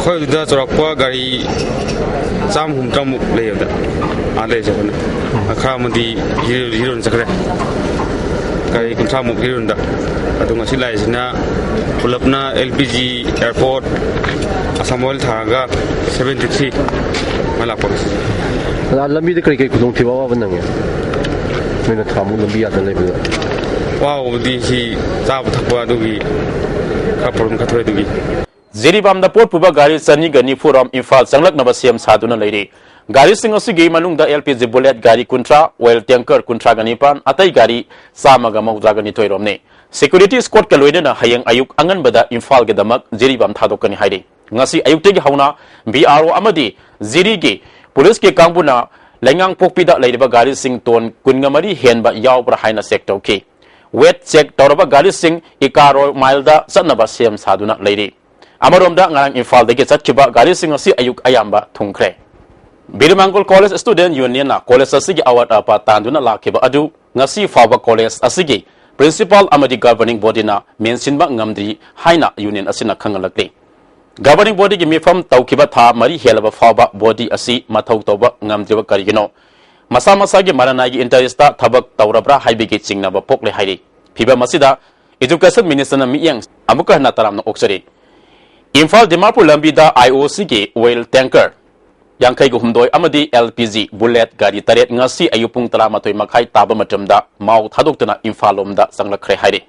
ꯑꯩꯈꯣꯏꯗꯨꯗ ꯆꯥꯎꯔꯥꯛꯄ ꯒꯥꯔꯤ ꯆꯥꯝꯃ ꯍꯨꯝꯗ꯭ꯔꯥꯃꯨꯛ ꯂꯩꯌꯦꯕꯗ, ꯑꯥ ꯂꯩꯔꯤꯁꯦ ꯑꯩꯈꯣꯏꯅ꯫ ꯈꯔ ꯑꯃꯗꯤ ꯍꯤꯔꯣ- ꯍꯤꯔꯣꯟ ꯆꯠꯈ꯭ꯔꯦ꯫ ꯒꯥꯔꯤ ꯀꯨꯟꯊ꯭ꯔꯥꯃꯨꯛ ꯍꯤꯔꯣꯟꯗ꯫ ꯑꯗꯣ ꯉꯁꯤ ꯂꯥꯛꯏꯁꯤꯅ ꯄꯨꯂꯞꯅ L P G, airport, Assam oil ꯊꯥꯔꯒ ꯁꯚꯦꯟꯇꯤ ꯊ꯭ꯔꯤ ꯃꯥꯏ ꯂꯥꯛꯄ꯫ ꯑꯗ ꯂꯝꯕꯤꯗ ꯀꯔꯤ ꯀꯔꯤ ꯈꯨꯗꯣꯡꯊꯤꯕ ꯑꯋꯥꯕ ꯅꯪꯉꯦ? ꯅꯣꯏꯅ ꯊꯥꯃꯨꯛ ꯂꯝꯕꯤ ꯌꯥꯗꯅ ꯂꯩꯕꯗ꯫ ꯋꯥꯕꯨꯗꯤ ꯁꯤ ꯆꯥꯕ ꯊꯛꯄ ꯑꯗꯨꯒꯤ ꯈꯔ ꯄ꯭ꯔꯣꯕ꯭ꯂꯦꯝ ꯈꯔ ꯊꯣꯛꯑꯦ ꯑꯗꯨꯒꯤ꯫ ꯖꯤꯔꯤꯕꯥꯝꯗ ꯄꯣꯠ ꯄꯨꯕ ꯒꯥꯔꯤ ꯆꯅꯤꯒ ꯅꯤꯐꯨ ꯔꯣꯝ ꯏꯝꯐꯥꯜ ꯆꯪꯂꯛꯅꯕ ꯁꯦꯝ ꯁꯥꯗꯨꯅ ꯂꯩꯔꯤ꯫ ꯒꯥꯔꯤꯁꯤꯡ ꯑꯁꯤꯒꯤ ꯃꯅꯨꯡꯗ ꯑꯦꯜ ꯄꯤ ꯖꯤ ꯕꯨꯂꯦꯠ ꯒꯥꯔꯤ ꯀꯨꯟꯊ꯭ꯔꯥ, ꯑꯣꯏꯜ ꯇꯦꯡꯀꯔ ꯀꯨꯟꯊ꯭ꯔꯥꯒ ꯅꯤꯄꯥꯟ, ꯑꯇꯩ ꯒꯥꯔꯤ ꯆꯥꯝꯃꯒ ꯃꯧꯗ꯭ꯔꯥꯒ ꯅꯤꯊꯣꯏ ꯔꯣꯝꯅꯤ꯫ ꯁꯦꯀ꯭ꯌꯨꯔꯤꯇꯤ ꯁ꯭ꯀꯣꯠꯀ ꯂꯣꯏꯅꯅ ꯍꯌꯦꯡ ꯑꯌꯨꯛ ꯑꯉꯟꯕꯗ ꯏꯝꯐꯥꯜꯒꯤꯗꯃꯛ ꯖꯤꯔꯤꯕꯥꯝ ꯊꯥꯗꯣꯛꯀꯅꯤ ꯍꯥꯏꯔꯤ꯫ ꯉꯁꯤ ꯑꯌꯨꯛꯇꯒꯤ ꯍꯧꯅ ꯕꯤ ꯑꯥꯔ ꯑꯣ ꯑꯃꯗꯤ ꯖꯤꯔꯤꯒꯤ ꯄꯨꯂꯤꯁꯀꯤ ꯀꯥꯡꯕꯨꯅ ꯂꯩꯉꯥꯡꯄꯣꯛꯄꯤꯗ ꯂꯩꯔꯤꯕ ꯒꯥꯔꯤꯁꯤꯡ ꯇꯣꯟ ꯀꯨꯟꯒ ꯃꯔꯤ ꯍꯦꯟꯕ ꯌꯥꯎꯕ꯭ꯔꯥ ꯍꯥꯏꯅ ꯆꯦꯛ ꯇꯧꯈꯤ꯫ ꯋꯦꯠ ꯆꯦꯛ ꯇꯧꯔꯕ ꯒꯥꯔꯤꯁꯤꯡ ꯏꯀꯥꯔꯣ ꯃꯥꯏꯜꯗ ꯆꯠꯅꯕ ꯁꯦꯝ ꯁꯥꯗꯨꯅ ꯂꯩꯔꯤ꯫ ꯑꯃꯔꯣꯝꯗ ꯉꯔꯥꯡ ꯏꯝꯐꯥꯜꯗꯒꯤ ꯆꯠꯈꯤꯕ ꯒꯥꯔꯤꯁꯤꯡ ꯑꯁꯤ ꯑꯌꯨꯛ ꯑꯌꯥꯝꯕ ꯊꯨꯡꯈ꯭ꯔꯦ꯫ ꯕꯤꯔꯃꯥꯡꯒꯣꯜ ꯀꯣꯂꯦꯖ ꯁ꯭ꯇꯨꯗꯦꯟꯠ ꯌꯨꯅꯤꯌꯟꯅ ꯀꯣꯂꯦꯖ ꯑꯁꯤꯒꯤ ꯑꯋꯥꯠ ꯑꯄꯥ ꯇꯥꯟꯗꯨꯅ ꯂꯥꯛꯈꯤꯕ ꯑꯗꯨ ꯉꯁꯤ ꯐꯥꯎꯕ ꯀꯣꯂꯦꯖ ꯑꯁꯤꯒꯤ ꯄ꯭ꯔꯤꯟꯁꯤꯄꯥꯜ ꯑꯃꯗꯤ ꯒꯚꯔꯅꯤꯡ ꯕꯣꯗꯤꯅ ꯃꯦꯟꯁꯤꯟꯕ ꯉꯝꯗ꯭ꯔꯤ ꯍꯥꯏꯅ ꯌꯨꯅꯤꯌꯟ ꯑꯁꯤꯅ ꯈꯪꯍꯜꯂꯛꯂꯤ꯫ ꯒꯚꯔꯅꯤꯡ ꯕꯣꯗꯤꯒꯤ ꯃꯤꯐꯝ ꯇꯧꯈꯤꯕ ꯊꯥ ꯃꯔꯤ ꯍꯦꯜꯂꯕ ꯐꯥꯎꯕ ꯕꯣꯗꯤ ꯑꯁꯤ ꯃꯊꯧ ꯇꯧꯕ ꯉꯝꯗ꯭ꯔꯤꯕ ꯀꯔꯤꯒꯤꯅꯣ? ꯃꯁꯥ ꯃꯁꯥꯒꯤ ꯃꯔꯅꯥꯏꯒꯤ ꯏꯟꯇꯔꯦꯁꯇ ꯊꯕꯛ ꯇꯧꯔꯕ꯭ꯔꯥ ꯍꯥꯏꯕꯒꯤ ꯆꯤꯡꯅꯕ ꯄꯣꯛꯂꯦ ꯍꯥꯏꯔꯤ꯫ ꯐꯤꯕꯝ ꯑꯁꯤꯗ ꯏꯗꯨꯀꯦꯁꯟ ꯃꯤꯅꯤꯁꯇꯔꯅ ꯃꯤꯠꯌꯦꯡ ꯑꯃꯨꯛꯀ ꯍꯟꯅ ꯇꯔꯥꯝꯅ ꯑꯣꯛꯆꯔꯤ꯫ ꯏꯝꯐꯥꯜ ꯗꯤꯃꯥꯄꯨꯔ ꯂꯝꯕꯤꯗ ꯑꯥꯏ ꯑꯣ ꯁꯤꯒꯤ ꯑꯣꯏꯜ ꯇꯦꯡꯀꯔ ꯌꯥꯡꯈꯩꯒ ꯍꯨꯝꯗꯣꯏ ꯑꯃꯗꯤ ꯑꯦꯜ ꯄꯤ ꯖꯤ ꯕꯨꯂꯦꯠ ꯒꯥꯔꯤ ꯇꯔꯦꯠ ꯉꯁꯤ ꯑꯌꯨꯛ ꯄꯨꯡ ꯇꯔꯥꯃꯥꯊꯣꯏ ꯃꯈꯥꯏ ꯇꯥꯕ ꯃꯇꯝꯗ ꯃꯥꯎ ꯊꯥꯗꯣꯛꯇꯨꯅ ꯏꯝꯐꯥꯜ ꯂꯣꯝꯗ ꯆꯪꯂꯛꯈ꯭ꯔꯦ ꯍꯥꯏꯔꯤ꯫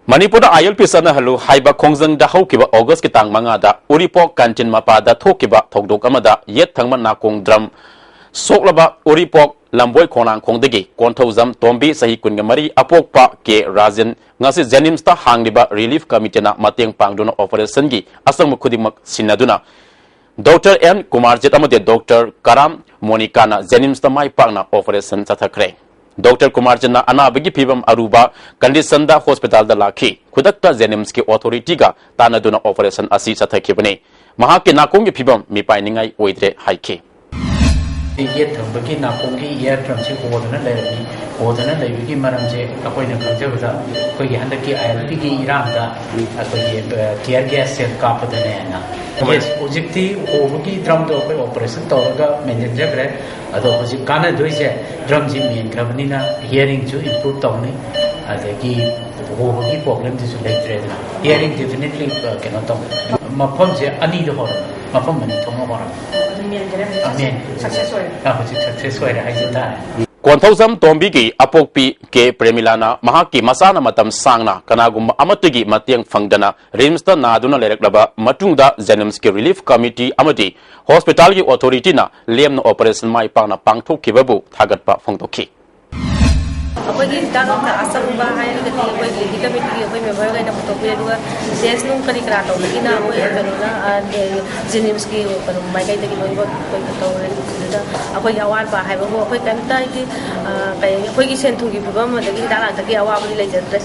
ꯃꯅꯤꯄꯨꯔꯗ ꯑꯥꯏ ꯑꯦꯜ ꯄꯤ ꯆꯠꯅꯍꯜꯂꯨ ꯍꯥꯏꯕ ꯈꯣꯡꯖꯪꯗ ꯍꯧꯈꯤꯕ ꯑꯣꯒꯁꯀꯤ ꯇꯥꯡ ꯃꯉꯥꯗ ꯎꯔꯤꯄꯣꯛ ꯀꯥꯟꯆꯤꯟ ꯃꯄꯥꯗ ꯊꯣꯛꯈꯤꯕ ꯊꯧꯗꯣꯛ ꯑꯃꯗ ꯌꯦꯠ ꯊꯪꯕ ꯅꯥꯀꯣꯡ ꯗ꯭ꯔꯝ ꯁꯣꯛꯂꯕ ꯎꯔꯤꯄꯣꯛ ꯂꯝꯕꯣꯏ ꯈꯣꯡꯅꯥꯡꯈꯣꯡꯗꯒꯤ ꯀꯣꯟꯊꯧꯖꯝ ꯇꯣꯝꯕꯤ, ꯆꯍꯤ ꯀꯨꯟꯒ ꯃꯔꯤ, ꯑꯄꯣꯛꯄ ꯀꯦ ꯔꯥꯖꯦꯟ, ꯉꯁꯤ ꯖꯦꯅꯤꯝꯁꯇ ꯍꯥꯡꯂꯤꯕ ꯔꯤꯂꯤꯐ ꯀꯃꯤꯇꯤꯅ ꯃꯇꯦꯡ ꯄꯥꯡꯗꯨꯅ ꯑꯣꯄꯔꯦꯁꯟꯒꯤ ꯑꯆꯪꯕ ꯈꯨꯗꯤꯡꯃꯛ ꯁꯤꯟꯅꯗꯨꯅ ꯗꯣꯛꯇꯔ ꯑꯦꯟ ꯀꯨꯃꯥꯔꯖꯤꯠ ꯑꯃꯗꯤ ꯗꯣꯛꯇꯔ ꯀꯔꯥꯝ ꯃꯣꯅꯤꯀꯥꯅ ꯖꯦꯅꯤꯝꯁꯇ ꯃꯥꯏ ꯄꯥꯛꯅ ꯑꯣꯄꯔꯦꯁꯟ ꯆꯠꯊꯈ꯭ꯔꯦ꯫ ꯗꯣꯛꯇꯔ ꯀꯨꯃꯥꯔꯖꯤꯠꯅ ꯑꯅꯥꯕꯒꯤ ꯐꯤꯕꯝ ꯑꯔꯨꯕ ꯀꯟꯗꯤꯁꯟꯗ ꯍꯣꯁꯄꯤꯇꯥꯜꯗ ꯂꯥꯛꯈꯤ꯫ ꯈꯨꯗꯛꯇ ꯖꯦꯅꯤꯝꯁꯀꯤ ꯑꯣꯊꯣꯔꯤꯇꯤꯒ ꯇꯥꯟꯅꯗꯨꯅ ꯑꯣꯄꯔꯦꯁꯟ ꯑꯁꯤ ꯆꯠꯊꯈꯤꯕꯅꯤ꯫ ꯃꯍꯥꯛꯀꯤ ꯅꯥꯀꯣꯡꯒꯤ ꯐꯤꯕꯝ ꯃꯤꯄꯥꯏꯅꯤꯡꯉꯥꯏ ꯑꯣꯏꯗ꯭ꯔꯦ ꯍꯥꯏꯈꯤ꯫ ꯌꯦꯠ ꯊꯪꯕꯒꯤ ꯅꯥꯀꯣꯡꯒꯤ ꯏꯌꯥꯔ ꯗ꯭ꯔꯝꯁꯤ ꯍꯣꯗꯨꯅ ꯂꯩꯔꯝꯃꯤ꯫ ꯍꯣꯗꯨꯅ ꯂꯩꯕꯒꯤ ꯃꯔꯝꯁꯦ ꯑꯩꯈꯣꯏꯅ ꯈꯪꯖꯕꯗ ꯑꯩꯈꯣꯏꯒꯤ ꯍꯟꯗꯛꯀꯤ ꯑꯥꯏ ꯑꯦꯜ ꯄꯤꯒꯤ ꯏꯔꯥꯡꯗ ꯑꯩꯈꯣꯏꯒꯤ ꯇꯤꯌꯔ ꯒ꯭ꯌꯥꯁ ꯁꯦꯜ ꯀꯥꯞꯄꯗꯅꯦꯅ꯫ ꯍꯣꯏ꯫ ꯌꯦꯁ, ꯍꯧꯖꯤꯛꯇꯤ ꯍꯣꯕꯒꯤ ꯗ꯭ꯔꯝꯗꯣ ꯑꯩꯈꯣꯏ ꯑꯣꯄꯔꯦꯁꯟ ꯇꯧꯔꯒ ꯃꯦꯟꯁꯤꯟꯖꯈ꯭ꯔꯦ꯫ ꯑꯗꯣ ꯍꯧꯖꯤꯛ ꯀꯥꯟꯅꯗꯣꯏꯁꯦ ꯗ꯭ꯔꯝꯁꯤ ꯃꯦꯟꯈ꯭ꯔꯕꯅꯤꯅ ꯍꯤꯌꯔꯤꯡꯁꯨ ꯏꯝꯄ꯭ꯔꯨꯞ ꯇꯧꯅꯤ, ꯑꯗꯒꯤ ꯍꯣꯕꯒꯤ ꯄ꯭ꯔꯣꯕ꯭ꯂꯦꯝꯗꯨꯁꯨ ꯂꯩꯇ꯭ꯔꯦꯗꯅ꯫ ꯍꯤꯌꯔꯤꯡ ꯗꯦꯐꯤꯅꯦꯠꯂꯤ ꯀꯩꯅꯣ ꯇꯧꯅꯤ꯫ ꯃꯐꯝꯁꯦ ꯑꯅꯤꯗ ꯍꯣꯔꯝꯃꯤ, ꯃꯐꯝ ꯑꯅꯤ ꯊꯣꯛꯅ ꯍꯣꯔꯝꯃꯤ꯫ ꯑꯗꯨꯝ ꯃꯦꯟꯈ꯭ꯔꯦ꯫ ꯑꯃꯦꯟ꯫ ꯁꯛꯁꯦꯁ ꯑꯣꯏꯔꯦ꯫ ꯑꯥ, ꯍꯧꯖꯤꯛ ꯁꯛꯁꯦꯁ ꯑꯣꯏꯔꯦ ꯍꯥꯏꯖ ꯇꯥꯔꯦ꯫ ꯀꯣꯟꯊꯧꯖꯝ ꯇꯣꯝꯕꯤꯒꯤ ꯑꯄꯣꯛꯄꯤ ꯀꯦ ꯄ꯭ꯔꯦꯃꯤꯂꯥꯅ ꯃꯍꯥꯛꯀꯤ ꯃꯆꯥꯅ ꯃꯇꯝ ꯁꯥꯡꯅ ꯀꯅꯥꯒꯨꯝꯕ ꯑꯃꯠꯇꯒꯤ ꯃꯇꯦꯡ ꯐꯪꯗꯅ ꯔꯤꯝꯁꯇ ꯅꯥꯗꯨꯅ ꯂꯩꯔꯛꯂꯕ ꯃꯇꯨꯡꯗ ꯖꯦꯅꯤꯝꯁꯀꯤ ꯔꯤꯂꯤꯐ ꯀꯃꯤꯇꯤ ꯑꯃꯗꯤ ꯍꯣꯁꯄꯤꯇꯥꯜꯒꯤ ꯑꯣꯊꯣꯔꯤꯇꯤꯅ ꯂꯦꯝꯅ ꯑꯣꯄꯔꯦꯁꯟ ꯃꯥꯏ ꯄꯥꯛꯅ ꯄꯥꯡꯊꯣꯛꯈꯤꯕꯕꯨ ꯊꯥꯒꯠꯄ ꯐꯣꯡꯗꯣꯛꯈꯤ꯫ ꯑꯩꯈꯣꯏꯒꯤ ꯍꯤꯗꯥꯛ ꯂꯥꯡꯊꯛ ꯑꯆꯪꯕ ꯍꯥꯏꯔꯒꯗꯤ ꯑꯩꯈꯣꯏ ꯂꯤꯗꯤꯡ ꯀꯃꯤꯇꯤꯒꯤ ꯑꯩꯈꯣꯏ ꯃꯦꯝꯕꯔꯈꯩꯅ ꯄꯨꯊꯣꯛꯄꯤ, ꯑꯗꯨꯒ ꯇꯦꯁ ꯅꯨꯡ ꯀꯔꯤ ꯀꯔꯥ ꯇꯧꯕꯒꯤꯅ ꯑꯩꯈꯣꯏ ꯀꯩꯅꯣꯅ, ꯑ, ꯖꯦꯅꯤꯝꯁꯀꯤ ꯀꯩꯅꯣ ꯃꯥꯏꯀꯩꯗꯒꯤ ꯂꯣꯏꯅꯃꯛ ꯑꯩꯈꯣꯏ ꯇꯧꯔꯦ꯫ ꯑꯗꯨꯗ ꯑꯩꯈꯣꯏꯒꯤ ꯑꯋꯥꯠꯄ ꯍꯥꯏꯕꯕꯨ ꯑꯩꯈꯣꯏ ꯀꯩꯝꯇ ꯍꯥꯏꯗꯤ, ꯑ, ꯀꯩ, ꯑꯩꯈꯣꯏꯒꯤ ꯁꯦꯟ ꯊꯨꯝꯒꯤ ꯐꯤꯕꯝ ꯑꯗꯒꯤ ꯍꯤꯗꯥꯛ ꯂꯥꯡꯊꯛꯀꯤ ꯑꯋꯥꯕꯗꯤ ꯂꯩꯖꯗ꯭ꯔꯦ꯫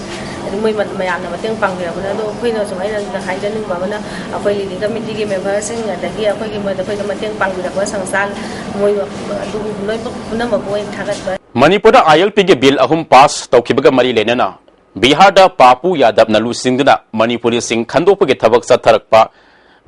ꯑꯗꯨ ꯃꯣꯏ ꯃ-, ꯃꯌꯥꯝꯅ ꯃꯇꯦꯡ ꯄꯥꯡꯕꯤꯔꯛꯄꯅ꯫ ꯑꯗꯣ ꯑꯩꯈꯣꯏꯅ ꯁꯨꯃꯥꯏꯅ ꯍꯥꯏꯖꯅꯤꯡꯕ ꯑꯃꯅ, ꯑꯩꯈꯣꯏ ꯂꯤꯗꯤꯡ ꯀꯃꯤꯇꯤꯒꯤ ꯃꯦꯝꯕꯔꯁꯤꯡ ꯑꯗꯒꯤ ꯑꯩꯈꯣꯏꯒꯤ ꯃ-, ꯑꯩꯈꯣꯏꯗ ꯃꯇꯦꯡ ꯄꯥꯡꯕꯤꯔꯛꯄ ꯁꯪꯁꯊꯥꯟ ꯃꯣꯏ ꯑꯗꯨ ꯂꯣꯏꯅꯃꯛ ꯄꯨꯝꯅꯃꯛꯄꯨ ꯑꯩꯅ ꯊꯥꯒꯠꯄ꯫ ꯃꯅꯤꯄꯨꯔꯗ ꯑꯥꯏ ꯑꯦꯜ ꯄꯤꯒꯤ ꯕꯤꯜ ꯑꯍꯨꯝ ꯄꯥꯁ ꯇꯧꯈꯤꯕꯒ ꯃꯔꯤ ꯂꯩꯅꯅ ꯕꯤꯍꯥꯔꯗ ꯄꯥꯄꯨ ꯌꯥꯗꯕꯅ ꯂꯨꯆꯤꯡꯗꯨꯅ ꯃꯅꯤꯄꯨꯔꯤꯁꯤꯡ ꯈꯟꯗꯣꯛꯄꯒꯤ ꯊꯕꯛ ꯆꯠꯊꯔꯛꯄ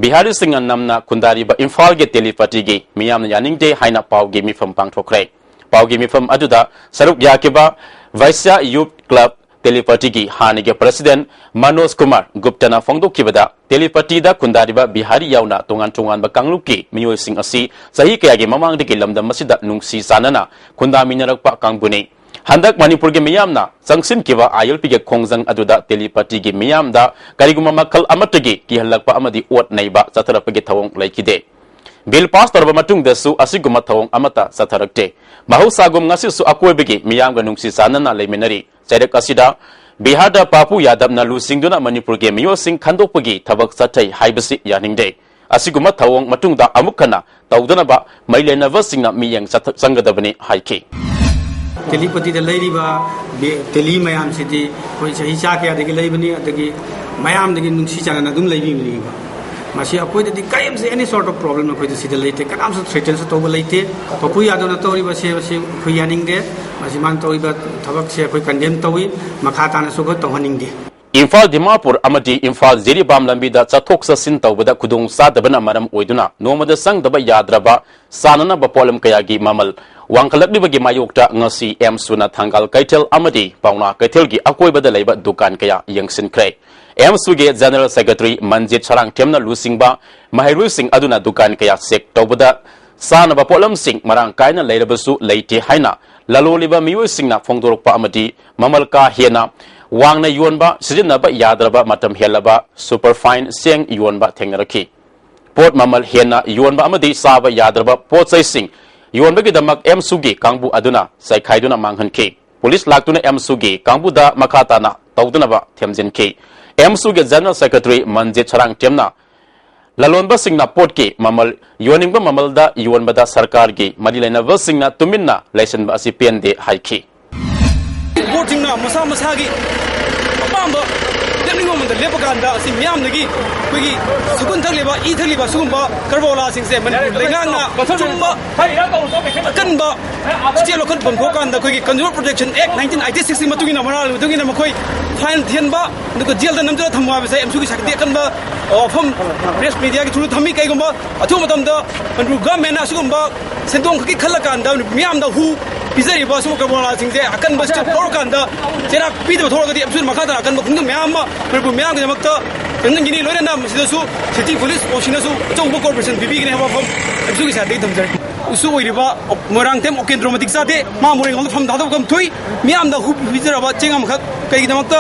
ꯕꯤꯍꯥꯔꯤꯁꯤꯡꯅ ꯅꯝꯅ ꯈꯨꯟꯗꯥꯔꯤꯕ ꯏꯝꯐꯥꯜꯒꯤ ꯇꯦꯂꯤꯄꯇꯤꯒꯤ ꯃꯤꯌꯥꯝꯅ ꯌꯥꯅꯤꯡꯗꯦ ꯍꯥꯏꯅ ꯄꯥꯎꯒꯤ ꯃꯤꯐꯝ ꯄꯥꯡꯊꯣꯛꯈ꯭ꯔꯦ꯫ ꯄꯥꯎꯒꯤ ꯃꯤꯐꯝ ꯑꯗꯨꯗ ꯁꯔꯨꯛ ꯌꯥꯈꯤꯕ ꯚꯥꯏꯁ꯭ꯌꯥ ꯌꯨꯊ ꯀ꯭ꯂꯕ ꯇꯦꯂꯤꯄꯇꯤꯒꯤ ꯍꯥꯟꯅꯒꯤ ꯄ꯭ꯔꯁꯤꯗꯦꯟꯠ ꯃꯅꯣꯖ ꯀꯨꯃꯥꯔ ꯒꯨꯞꯇꯅ ꯐꯣꯡꯗꯣꯛꯈꯤꯕꯗ, ꯇꯦꯂꯤꯄꯇꯤꯗ ꯈꯨꯟꯗꯥꯔꯤꯕ ꯕꯤꯍꯥꯔꯤ ꯌꯥꯎꯅ ꯇꯣꯉꯥꯟ ꯇꯣꯉꯥꯟꯕ ꯀꯥꯡꯂꯨꯞꯀꯤ ꯃꯤꯑꯣꯏꯁꯤꯡ ꯑꯁꯤ ꯆꯍꯤ ꯀꯌꯥꯒꯤ ꯃꯃꯥꯡꯗꯒꯤ ꯂꯝꯗꯝ ꯑꯁꯤꯗ ꯅꯨꯡꯁꯤ ꯆꯥꯟꯅꯅ ꯈꯨꯟꯗꯥꯃꯤꯟꯅꯔꯛꯄ ꯀꯥꯡꯕꯨꯅꯤ꯫ ꯍꯟꯗꯛ ꯃꯅꯤꯄꯨꯔꯒꯤ ꯃꯤꯌꯥꯝꯅ ꯆꯪꯁꯤꯟꯈꯤꯕ ꯑꯥꯏ ꯑꯦꯜ ꯄꯤꯒꯤ ꯈꯣꯡꯖꯪ ꯑꯗꯨꯗ ꯇꯦꯂꯤꯄꯇꯤꯒꯤ ꯃꯤꯌꯥꯝꯗ ꯀꯔꯤꯒꯨꯝꯕ ꯃꯈꯜ ꯑꯃꯠꯇꯒꯤ ꯀꯤꯍꯜꯂꯛꯄ ꯑꯃꯗꯤ ꯑꯣꯠ ꯅꯩꯕ ꯆꯠꯊꯔꯛꯄꯒꯤ ꯊꯧꯑꯣꯡ ꯂꯩꯈꯤꯗꯦ꯫ ꯕꯤꯜ ꯄꯥꯁ ꯇꯧꯔꯕ ꯃꯇꯨꯡꯗꯁꯨ ꯑꯁꯤꯒꯨꯝꯕ ꯊꯧꯑꯣꯡ ꯑꯃꯠꯇ ꯆꯠꯊꯔꯛꯇꯦ꯫ ꯃꯍꯧꯁꯥꯒꯨꯝ ꯉꯁꯤꯁꯨ ꯑꯀꯣꯏꯕꯒꯤ ꯃꯤꯌꯥꯝꯒ ꯅꯨꯡꯁꯤ ꯆꯥꯟꯅꯅ ꯂꯩꯃꯤꯟꯅꯔꯤ꯫ ꯆꯩꯔꯛ ꯑꯁꯤꯗ ꯕꯤꯍꯥꯔꯗ ꯄꯥꯄꯨ ꯌꯥꯗꯕꯅ ꯂꯨꯆꯤꯡꯗꯨꯅ ꯃꯅꯤꯄꯨꯔꯒꯤ ꯃꯤꯑꯣꯏꯁꯤꯡ ꯈꯟꯗꯣꯛꯄꯒꯤ ꯊꯕꯛ ꯆꯠꯊꯩ ꯍꯥꯏꯕꯁꯤ ꯌꯥꯅꯤꯡꯗꯦ꯫ ꯑꯁꯤꯒꯨꯝꯕ ꯊꯧꯑꯣꯡ ꯃꯇꯨꯡꯗ ꯑꯃꯨꯛ ꯍꯟꯅ ꯇꯧꯗꯅꯕ ꯃꯔꯤ ꯂꯩꯅꯕꯁꯤꯡꯅ ꯃꯤꯠꯌꯦꯡ ꯆꯠꯊ-, ꯆꯪꯒꯗꯕꯅꯤ ꯍꯥꯏꯈꯤ꯫ ꯇꯦꯂꯤꯄꯇꯤꯗ ꯂꯩꯔꯤꯕ ꯕꯦ-, ꯇꯦꯂꯤ ꯃꯌꯥꯝꯁꯤꯗꯤ ꯑꯩꯈꯣꯏ ꯆꯍꯤ ꯆꯥ ꯀꯌꯥꯗꯒꯤ ꯂꯩꯕꯅꯤ, ꯑꯗꯒꯤ ꯃꯌꯥꯝꯗꯒꯤ ꯅꯨꯡꯁꯤ ꯆꯥꯟꯅꯅ ꯑꯗꯨꯝ ꯂꯩꯕꯤꯕꯅꯦꯕ꯫ ꯃꯁꯤ ꯑꯩꯈꯣꯏꯗꯗꯤ ꯀꯔꯤꯝꯁꯦ any sort of problem ꯑꯩꯈꯣꯏꯗ ꯁꯤꯗ ꯂꯩꯇꯦ, ꯀꯅꯥꯝꯁꯨ threatenꯁꯨ ꯇꯧꯕ ꯂꯩꯇꯦ꯫ ꯄꯄꯨ ꯌꯥꯗꯕꯅ ꯇꯧꯔꯤꯕꯁꯦ ꯃꯁꯤ ꯑꯩꯈꯣꯏ ꯌꯥꯅꯤꯡꯗꯦ꯫ ꯃꯁꯤ ꯃꯥꯅ ꯇꯧꯔꯤꯕ ꯊꯕꯛꯁꯦ ꯑꯩꯈꯣꯏ condemn ꯇꯧꯏ꯫ ꯃꯈꯥ ꯇꯥꯅꯁꯨ ꯑꯩꯈꯣꯏ ꯇꯧꯍꯟꯅꯤꯡꯗꯦ꯫ ꯏꯝꯐꯥꯜ ꯗꯤꯃꯥꯄꯨꯔ ꯑꯃꯗꯤ ꯏꯝꯐꯥꯜ ꯖꯤꯔꯤꯕꯥꯝ ꯂꯝꯕꯤꯗ ꯆꯠꯊꯣꯛ ꯆꯠꯁꯤꯟ ꯇꯧꯕꯗ ꯈꯨꯗꯣꯡ ꯆꯥꯗꯕꯅ ꯃꯔꯝ ꯑꯣꯏꯗꯨꯅ ꯅꯣꯡꯃꯗ ꯆꯪꯗꯕ ꯌꯥꯗ꯭ꯔꯕ ꯆꯥꯅꯅꯕ ꯄꯣꯠꯂꯝ ꯀꯌꯥꯒꯤ ꯃꯃꯜ ꯋꯥꯡꯈꯠꯂꯛꯂꯤꯕꯒꯤ ꯃꯥꯌꯣꯛꯇ ꯉꯁꯤ ꯑꯦꯝꯁꯨꯅ ꯊꯪꯒꯥꯜ ꯀꯩꯊꯦꯜ ꯑꯃꯗꯤ ꯄꯥꯎꯅꯥ ꯀꯩꯊꯦꯜꯒꯤ ꯑꯀꯣꯏꯕꯗ ꯂꯩꯕ ꯗꯨꯀꯥꯟ ꯀꯌꯥ ꯌꯦꯡꯁꯤꯟꯈ꯭ꯔꯦ꯫ ꯑꯦꯝꯁꯨꯒꯤ General Secretary ꯃꯟꯖꯤꯠ ꯁꯔꯥꯡꯊꯦꯝꯅ ꯂꯨꯆꯤꯡꯕ ꯃꯍꯩꯔꯣꯏꯁꯤꯡ ꯑꯗꯨꯅ ꯗꯨꯀꯥꯟ ꯀꯌꯥ check ꯇꯧꯕꯗ ꯆꯥꯅꯕ ꯄꯣꯠꯂꯝꯁꯤꯡ ꯃꯔꯥꯡ ꯀꯥꯏꯅ ꯂꯩꯔꯕꯁꯨ ꯂꯩꯇꯦ ꯍꯥꯏꯅ ꯂꯂꯣꯜꯂꯤꯕ ꯃꯤꯑꯣꯏꯁꯤꯡꯅ ꯐꯣꯡꯗꯣꯔꯛꯄ ꯑꯃꯗꯤ ꯃꯃꯜ ꯀꯥ ꯍꯦꯟꯅ ꯋꯥꯡꯅ ꯌꯣꯟꯕ, ꯁꯤꯖꯤꯟꯅꯕ ꯌꯥꯗ꯭ꯔꯕ ꯃꯇꯝ ꯍꯦꯜꯂꯕ superfine ꯆꯦꯡ ꯌꯣꯟꯕ ꯊꯦꯡꯅꯔꯛꯈꯤ꯫ ꯄꯣꯠ ꯃꯃꯜ ꯍꯦꯟꯅ ꯌꯣꯟꯕ ꯑꯃꯗꯤ ꯆꯥꯕ ꯌꯥꯗ꯭ꯔꯕ ꯄꯣꯠ ꯆꯩꯁꯤꯡ ꯌꯣꯟꯕꯒꯤꯗꯃꯛ ꯑꯦꯝꯁꯨꯒꯤ ꯀꯥꯡꯕꯨ ꯑꯗꯨꯅ ꯆꯥꯏꯈꯥꯏꯗꯨꯅ ꯃꯥꯡꯍꯟꯈꯤ꯫ ꯄꯨꯂꯤꯁ ꯂꯥꯛꯇꯨꯅ ꯑꯦꯝꯁꯨꯒꯤ ꯀꯥꯡꯕꯨꯗ ꯃꯈꯥ ꯇꯥꯅ ꯇꯧꯗꯅꯕ ꯊꯦꯝꯖꯤꯟꯈꯤ꯫ ꯑꯦꯝꯁꯨꯒꯤ General Secretary ꯃꯟꯖꯤꯠ ꯁꯔꯥꯡꯊꯦꯝꯅ ꯂꯂꯣꯟꯕꯁꯤꯡꯅ ꯄꯣꯠꯀꯤ ꯃꯃꯜ ꯌꯣꯟꯅꯤꯡꯕ ꯃꯃꯜꯗ ꯌꯣꯟꯕꯗ ꯁꯔꯀꯥꯔꯒꯤ ꯃꯔꯤ ꯂꯩꯅꯕꯁꯤꯡꯅ ꯇꯨꯃꯤꯟꯅ ꯂꯩꯁꯤꯟꯕ ꯑꯁꯤ ꯄꯦꯟꯗꯦ ꯍꯥꯏꯈꯤ꯫ ꯄꯣꯠꯁꯤꯡꯅ ꯃꯁꯥ ꯃꯁꯥꯒꯤ ꯑꯄꯥꯝꯕ ꯂꯦꯞꯅꯤꯡꯕ ꯃꯃꯜꯗ ꯂꯦꯞꯄ ꯀꯥꯟꯗ ꯑꯁꯤ ꯃꯤꯌꯥꯝꯗꯒꯤ ꯑꯩꯈꯣꯏꯒꯤ ꯁꯒꯨꯟ ꯊꯛꯂꯤꯕ, ꯏ ꯊꯛꯂꯤꯕ ꯁꯤꯒꯨꯝꯕ ꯀꯔꯕꯥꯔ ꯋꯥꯂꯥꯁꯤꯡꯁꯦ ꯃꯅꯤꯄꯨꯔ ꯂꯩꯉꯥꯛꯅ ꯑꯆꯨꯝꯕ ꯑꯀꯟꯕ ꯁ꯭ꯇꯦꯞ ꯂꯧꯈꯠꯐꯝ ꯊꯣꯛꯀꯥꯟꯗ ꯑꯩꯈꯣꯏꯒꯤ Consumer Protection Act nineteen eighty six ꯀꯤ ꯃꯇꯨꯡ ꯏꯟꯅ ꯃꯔꯥꯜꯒꯤ ꯃꯇꯨꯡ ꯏꯟꯅ ꯃꯈꯣꯏ fine ꯊꯤꯍꯟꯕ, ꯑꯗꯨꯒ ꯖꯦꯜꯗ ꯅꯝꯗꯨꯅ ꯊꯝꯕ ꯍꯥꯏꯕꯁꯦ ꯑꯦꯝꯁꯨꯒꯤ ꯁꯥꯏꯠꯇꯒꯤ ꯑꯀꯟꯕ ꯋꯥꯐꯝ press media ꯒꯤ through ꯊꯝꯃꯤ꯫ ꯀꯩꯒꯨꯝꯕ ꯑꯊꯨꯕ ꯃꯇꯝꯗ ꯃꯅꯤꯄꯨꯔ government ꯅ ꯑꯁꯤꯒꯨꯝꯕ ꯁꯦꯟꯗꯣꯡ ꯈꯛꯀꯤ ꯈꯜꯂꯀꯥꯟꯗ ꯃꯤꯌꯥꯝꯗ ꯍꯨ ꯄꯤꯖꯔꯤꯕ ꯁꯤꯒꯨꯝꯕ ꯀꯔꯕꯥꯔ ꯋꯥꯂꯥꯁꯤꯡꯁꯦ ꯑꯀꯟꯕ ꯁ꯭ꯇꯦꯞ ꯂꯧꯔꯀꯥꯟꯗ ꯆꯩꯔꯥꯛ ꯄꯤꯗꯕ ꯊꯣꯛꯂꯒꯗꯤ ꯑꯦꯝꯁꯨꯅ ꯃꯈꯥ ꯇꯥꯅ ꯑꯀꯟꯕ ꯈꯣꯡꯊꯥꯡ ꯃꯌꯥꯝ ꯑꯃ ꯃꯅꯤꯄꯨꯔ ꯃꯤꯌꯥꯝꯒꯤꯗꯃꯛꯇ ꯆꯪꯁꯤꯟꯒꯅꯤ꯫ ꯂꯣꯏꯅꯅ ꯃꯁꯤꯗꯁꯨ city police ꯑꯣꯁꯤꯅꯁꯨ ꯑꯆꯧꯕ cooperation ꯄꯤꯕꯤꯒꯅꯤ ꯍꯥꯏꯕ ꯋꯥꯐꯝ ꯑꯦꯝꯁꯨꯒꯤ ꯁꯥꯏꯠꯇꯒꯤ ꯊꯝꯖꯔꯤ꯫ ꯎꯁꯨ ꯑꯣꯏꯔꯤꯕ ꯃꯣꯏꯔꯥꯡꯊꯦꯝ ꯑꯣꯀꯦꯟꯗ꯭ꯔꯣ ꯃꯇꯤꯛ ꯆꯥꯗꯦ꯫ ꯃꯥ ꯃꯣꯔꯦ ꯂꯣꯝꯗ ꯐꯝ ꯊꯥꯗꯣꯛꯐꯝ ꯊꯣꯛꯏ꯫ ꯃꯤꯌꯥꯝꯗ ꯍꯨ ꯄꯤꯖꯔꯕ ꯆꯦꯡ ꯑꯃꯈꯛ ꯀꯩꯒꯤꯗꯃꯛꯇ?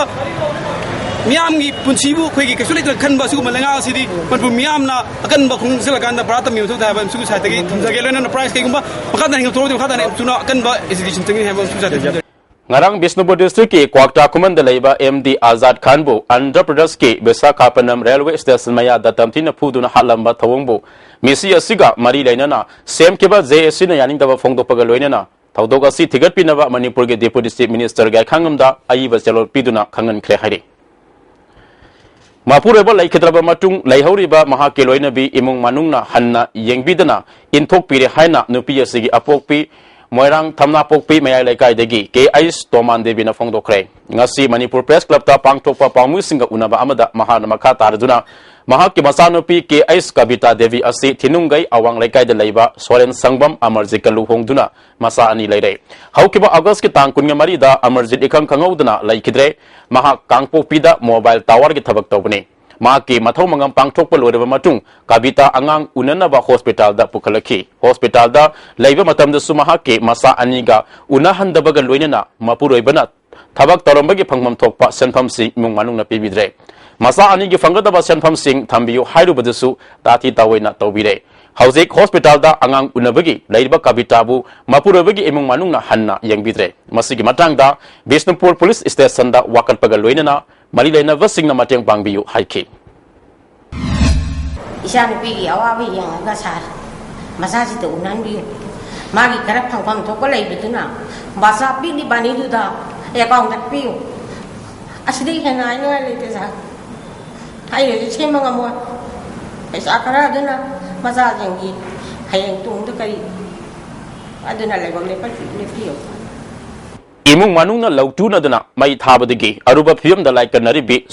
ꯃꯤꯌꯥꯝꯒꯤ ꯄꯨꯟꯁꯤꯕꯨ ꯑꯩꯈꯣꯏꯒꯤ ꯀꯩꯁꯨ ꯂꯩꯇꯅ ꯈꯟꯕ ꯑꯁꯤꯒꯨꯝꯕ ꯂꯩꯉꯥꯛ ꯑꯁꯤꯗꯤ ꯃꯅꯤꯄꯨꯔ ꯃꯤꯌꯥꯝꯅ ꯑꯀꯟꯕ ꯈꯣꯡꯖꯪ ꯆꯠꯂꯀꯥꯟꯗ ꯄꯔꯥ ꯇꯝꯕꯤꯕ ꯃꯊꯧ ꯇꯥꯏ ꯍꯥꯏꯕ ꯑꯦꯝꯁꯨꯒꯤ ꯁꯥꯏꯠꯇꯒꯤ ꯊꯝꯖꯒꯦ꯫ ꯂꯣꯏꯅꯅ price ꯀꯩꯒꯨꯝꯕ ꯃꯈꯥ ꯇꯥꯅ ꯍꯦꯟꯒꯠꯊꯣꯛꯂꯗꯤ ꯃꯈꯥ ꯇꯥꯅ ꯑꯦꯝꯁꯨꯅ ꯑꯀꯟꯕ agitation ꯆꯪꯒꯅꯤ ꯍꯥꯏꯕ ꯑꯦꯝꯁꯨꯒꯤ ꯁꯥꯏꯠꯇꯒꯤ ꯊꯝꯖꯒꯦ꯫ ꯉꯔꯥꯡ ꯕꯤꯁꯅꯨꯄꯨꯔ district ꯀꯤ ꯀ꯭ꯋꯥꯛꯇꯥ ꯈꯨꯃꯟꯗ ꯂꯩꯕ ꯑꯦꯝ ꯗꯤ ꯑꯥꯖꯥꯗ ꯈꯥꯟꯕꯨ ꯑꯟꯙ꯭ꯔ ꯄ꯭ꯔꯗꯦꯁꯀꯤ ꯕꯤꯁꯥꯈꯥꯄꯠꯅꯝ railway station ꯃꯌꯥꯗ ꯇꯝꯊꯤꯅ ꯐꯨꯗꯨꯅ ꯍꯥꯠꯂꯝꯕ ꯊꯧꯑꯣꯡꯕꯨ ꯃꯤꯁꯤ ꯑꯁꯤꯒ ꯃꯔꯤ ꯂꯩꯅꯅ ꯁꯦꯝꯈꯤꯕ ꯖꯦ ꯑꯦ ꯁꯤꯅ ꯌꯥꯅꯤꯡꯗꯕ ꯐꯣꯡꯗꯣꯛꯄꯒ ꯂꯣꯏꯅꯅ ꯊꯧꯗꯣꯛ ꯑꯁꯤ ꯊꯤꯒꯠꯄꯤꯅꯕ ꯃꯅꯤꯄꯨꯔꯒꯤ Deputy Chief Minister ꯒꯤ ꯍꯥꯏꯈꯥꯡꯂꯝꯗ ꯑꯏꯕ ꯆꯦꯔꯣꯜ ꯄꯤꯗꯨꯅ ꯈꯪꯍꯟꯈ꯭ꯔꯦ ꯍꯥꯏꯔꯤ꯫ ꯃꯄꯨꯔꯣꯏꯕ ꯂꯩꯈꯤꯗ꯭ꯔꯕ ꯃꯇꯨꯡ, ꯂꯩꯍꯧꯔꯤꯕ ꯃꯍꯥꯛꯀꯤ ꯂꯣꯏꯅꯕꯤ ꯏꯃꯨꯡ ꯃꯅꯨꯡꯅ ꯍꯟꯅ ꯌꯦꯡꯕꯤꯗꯅ ꯏꯟꯊꯣꯛꯄꯤꯔꯦ ꯍꯥꯏꯅ ꯅꯨꯄꯤ ꯑꯁꯤꯒꯤ ꯑꯄꯣꯛꯄꯤ ꯃꯣꯏꯔꯥꯡ ꯊꯝꯅꯥꯄꯣꯛꯄꯤ ꯃꯌꯥꯏ ꯂꯩꯀꯥꯏꯗꯒꯤ ꯀꯦ ꯑꯩꯆ ꯇꯣꯃꯥꯟ ꯗꯦꯕꯤꯅ ꯐꯣꯡꯗꯣꯛꯈ꯭ꯔꯦ꯫ ꯉꯁꯤ ꯃꯅꯤꯄꯨꯔ ꯄ꯭ꯔꯦꯁ ꯀ꯭ꯂꯕꯇ ꯄꯥꯡꯊꯣꯛꯄ ꯄꯥꯎꯃꯤꯁꯤꯡꯒ ꯎꯅꯕ ꯑꯃꯗ ꯃꯍꯥꯛꯅ ꯃꯈꯥ ꯇꯥꯔꯗꯨꯅ ꯃꯍꯥꯛꯀꯤ ꯃꯆꯥꯅꯨꯄꯤ ꯀꯦ ꯑꯩꯆ ꯀꯕꯤꯇꯥ ꯗꯦꯕꯤ ꯑꯁꯤ ꯊꯤꯅꯨꯡꯒꯩ ꯑꯋꯥꯡ ꯂꯩꯀꯥꯏꯗ ꯂꯩꯕ ꯁꯣꯔꯦꯟ ꯁꯪꯕꯝ ꯑꯃꯔꯖꯤꯠꯀ ꯂꯨꯍꯣꯡꯗꯨꯅ ꯃꯆꯥ ꯑꯅꯤ ꯂꯩꯔꯦ꯫ ꯍꯧꯈꯤꯕ ꯑꯥꯒꯁꯀꯤ ꯇꯥꯡ ꯀꯨꯟꯃꯔꯤꯗ ꯑꯃꯔꯖꯤꯠ ꯏꯈꯪ ꯈꯪꯍꯧꯗꯅ ꯂꯩꯈꯤꯗ꯭ꯔꯦ꯫ ꯃꯍꯥꯛ ꯀꯥꯡꯄꯣꯛꯄꯤꯗ ꯃꯣꯕꯥꯏꯜ ꯇꯥꯋꯔꯒꯤ ꯊꯕꯛ ꯇꯧꯕꯅꯤ꯫ ꯃꯍꯥꯛꯀꯤ ꯃꯊꯧ ꯃꯉꯝ ꯄꯥꯡꯊꯣꯛꯄ ꯂꯣꯏꯔꯕ ꯃꯇꯨꯡ, ꯀꯕꯤꯇꯥ ꯑꯉꯥꯡ ꯎꯅꯅꯕ ꯍꯣꯁꯄꯤꯇꯥꯜꯗ ꯄꯨꯈꯠꯂꯛꯈꯤ꯫ ꯍꯣꯁꯄꯤꯇꯥꯜꯗ ꯂꯩꯕ ꯃꯇꯝꯗꯁꯨ ꯃꯍꯥꯛꯀꯤ ꯃꯆꯥ ꯑꯅꯤꯒ ꯎꯅꯍꯟꯗꯕꯒ ꯂꯣꯏꯅꯅ ꯃꯄꯨꯔꯣꯏꯕꯅ ꯊꯕꯛ ꯇꯧꯔꯝꯕꯒꯤ ꯐꯪꯐꯝ ꯊꯣꯛꯄ ꯁꯦꯟꯐꯝꯁꯤꯡ ꯏꯃꯨꯡ ꯃꯅꯨꯡꯅ ꯄꯤꯕꯤꯗ꯭ꯔꯦ꯫ ꯃꯆꯥ ꯑꯅꯤꯒꯤ ꯐꯪꯒꯗꯕ ꯁꯦꯟꯐꯝꯁꯤꯡ ꯊꯝꯕꯤꯌꯨ ꯍꯥꯏꯔꯨꯕꯗꯁꯨ ꯇꯥꯊꯤ ꯇꯥꯑꯣꯏꯅ ꯇꯧꯕꯤꯔꯦ꯫ ꯍꯧꯖꯤꯛ ꯍꯣꯁꯄꯤꯇꯥꯜꯗ ꯑꯉꯥꯡ ꯎꯅꯕꯒꯤ ꯂꯩꯔꯤꯕ ꯀꯕꯤꯇꯥꯕꯨ ꯃꯄꯨꯔꯣꯏꯕꯒꯤ ꯏꯃꯨꯡ ꯃꯅꯨꯡꯅ ꯍꯟꯅ ꯌꯦꯡꯕꯤꯗ꯭ꯔꯦ꯫ ꯃꯁꯤꯒꯤ ꯃꯇꯥꯡꯗ ꯕꯤꯁꯅꯨꯄꯨꯔ ꯄꯨꯂꯤꯁ ꯁ꯭ꯇꯦꯁꯟꯗ ꯋꯥꯀꯠꯄꯒ ꯂꯣꯏꯅꯅ ꯃꯔꯤ ꯂꯩꯅꯕꯁꯤꯡꯅ ꯃꯇꯦꯡ ꯄꯥꯡꯕꯤꯌꯨ ꯍꯥꯏꯈꯤ꯫ ꯏꯆꯥꯅꯨꯄꯤꯒꯤ ꯑꯋꯥꯕ ꯌꯦꯡꯉꯒ ꯁꯥꯔ, ꯃꯆꯥꯁꯤꯗ ꯎꯅꯍꯟꯕꯤꯌꯨ꯫ ꯃꯥꯒꯤ ꯈꯔ ꯐꯪꯐꯝ ꯊꯣꯛꯄ ꯂꯩꯕꯗꯨꯅ ꯃꯆꯥ ꯄꯤꯛꯂꯤꯕ ꯑꯅꯤꯗꯨꯗ ꯑꯦꯀꯥꯎꯟꯗ ꯄꯤꯌꯨ꯫ ꯑꯁꯤꯗꯒꯤ ꯍꯦꯟꯅ ꯍꯥꯏꯅꯤꯡꯉꯥꯏ ꯂꯩꯇꯦ ꯁꯥꯔ꯫ ꯑꯩꯅꯁꯨ ꯁꯦꯝꯕ ꯉꯝꯃꯣꯏ꯫ ꯄꯩꯁꯥ ꯈꯔ ꯑꯗꯨꯅ ꯃꯆꯥꯁꯤꯡꯒꯤ ꯍꯌꯦꯡ ꯇꯨꯡꯗ ꯀꯔꯤ ꯑꯗꯨꯅ ꯂꯩꯐꯝ ꯂꯦꯞꯄ ꯂꯦꯞꯄꯤꯌꯨ꯫ ꯏꯃꯨꯡ ꯃꯅꯨꯡꯅ ꯂꯧꯇꯨꯅꯗꯨꯅ ꯃꯩ ꯊꯥꯕꯗꯒꯤ ꯑꯔꯨꯕ ꯐꯤꯕꯝꯗ ꯂꯥꯏꯀꯠꯅꯔꯤꯕꯤ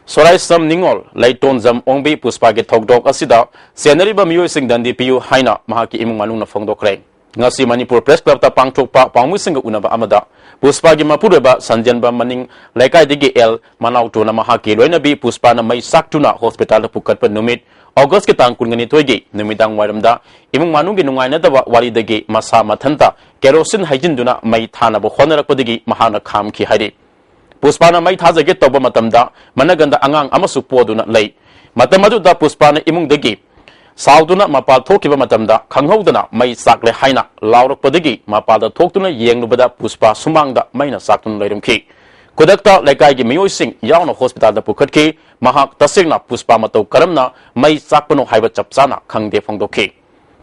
ꯁꯣꯔꯥꯏꯁꯝ ꯅꯤꯉꯣꯜ ꯂꯩꯇꯣꯟꯖꯝ ꯑꯣꯡꯕꯤ ꯄꯨꯁꯄꯥꯒꯤ ꯊꯧꯗꯣꯛ ꯑꯁꯤꯗ ꯆꯦꯟꯅꯔꯤꯕ ꯃꯤꯑꯣꯏꯁꯤꯡ ꯗꯟꯗꯤ ꯄꯤꯌꯨ ꯍꯥꯏꯅ ꯃꯍꯥꯛꯀꯤ ꯏꯃꯨꯡ ꯃꯅꯨꯡꯅ ꯐꯣꯡꯗꯣꯛꯈ꯭ꯔꯦ꯫ ꯉꯁꯤ ꯃꯅꯤꯄꯨꯔ ꯄ꯭ꯔꯦꯁ ꯀ꯭ꯂꯕꯇ ꯄꯥꯡꯊꯣꯛꯄ ꯄꯥꯎꯃꯤꯁꯤꯡꯒ ꯎꯅꯕ ꯑꯃꯗ ꯄꯨꯁꯄꯥꯒꯤ ꯃꯄꯨꯔꯣꯏꯕ ꯁꯟꯖꯦꯟꯕꯝ ꯃꯅꯤꯡ ꯂꯩꯀꯥꯏꯗꯒꯤ ꯑꯦꯜ ꯃꯅꯥꯎꯇꯣꯅ ꯃꯍꯥꯛꯀꯤ ꯂꯣꯏꯅꯕꯤ ꯄꯨꯁꯄꯥꯅ ꯃꯩ ꯆꯥꯛꯇꯨꯅ ꯍꯣꯁꯄꯤꯇꯥꯜꯗ ꯄꯨꯈꯠꯄ ꯅꯨꯃꯤꯠ ꯑꯣꯒꯁꯀꯤ ꯇꯥꯡ ꯀꯨꯟꯒꯅꯤꯊꯣꯏꯒꯤ ꯅꯨꯃꯤꯗꯥꯡ ꯋꯥꯏꯔꯝꯗ ꯏꯃꯨꯡ ꯃꯅꯨꯡꯒꯤ ꯅꯨꯡꯉꯥꯏꯅꯗꯕ ꯋꯥꯔꯤꯗꯒꯤ ꯃꯁꯥ ꯃꯊꯟꯇ ꯀꯦꯔꯣꯁꯤꯟ ꯍꯩꯖꯤꯟꯗꯨꯅ ꯃꯩ ꯊꯥꯅꯕ ꯍꯣꯠꯅꯔꯛꯄꯗꯒꯤ ꯃꯍꯥꯛꯅ ꯈꯥꯝꯈꯤ ꯍꯥꯏꯔꯤ꯫ ꯄꯨꯁꯄꯥꯅ ꯃꯩ ꯊꯥꯖꯒꯦ ꯇꯧꯕ ꯃꯇꯝꯗ ꯃꯅꯒꯟꯗ ꯑꯉꯥꯡ ꯑꯃꯁꯨ ꯄꯣꯗꯨꯅ ꯂꯩ꯫ ꯃꯇꯝ ꯑꯗꯨꯗ ꯄꯨꯁꯄꯥꯅ ꯏꯃꯨꯡꯗꯒꯤ ꯁꯥꯎꯗꯨꯅ ꯃꯄꯥꯜ ꯊꯣꯛꯈꯤꯕ ꯃꯇꯝꯗ ꯈꯪꯍꯧꯗꯅ ꯃꯩ ꯆꯥꯛꯂꯦ ꯍꯥꯏꯅ ꯂꯥꯎꯔꯛꯄꯗꯒꯤ ꯃꯄꯥꯜꯗ ꯊꯣꯛꯇꯨꯅ ꯌꯦꯡꯂꯨꯕꯗ ꯄꯨꯁꯄꯥ ꯁꯨꯃꯥꯡꯗ ꯃꯩꯅ ꯆꯥꯛꯇꯨꯅ ꯂꯩꯔꯝꯈꯤ꯫ ꯈꯨꯗꯛꯇ ꯂꯩꯀꯥꯏꯒꯤ ꯃꯤꯑꯣꯏꯁꯤꯡ ꯌꯥꯎꯅ ꯍꯣꯁꯄꯤꯇꯥꯜꯗ ꯄꯨꯈꯠꯈꯤ꯫ ꯃꯍꯥꯛ ꯇꯁꯦꯡꯅ ꯄꯨꯁꯄꯥ ꯃꯇꯧ ꯀꯔꯝꯅ ꯃꯩ ꯆꯥꯛꯄꯅꯣ ꯍꯥꯏꯕ ꯆꯞ ꯆꯥꯅ ꯈꯪꯗꯦ ꯐꯣꯡꯗꯣꯛꯈꯤ꯫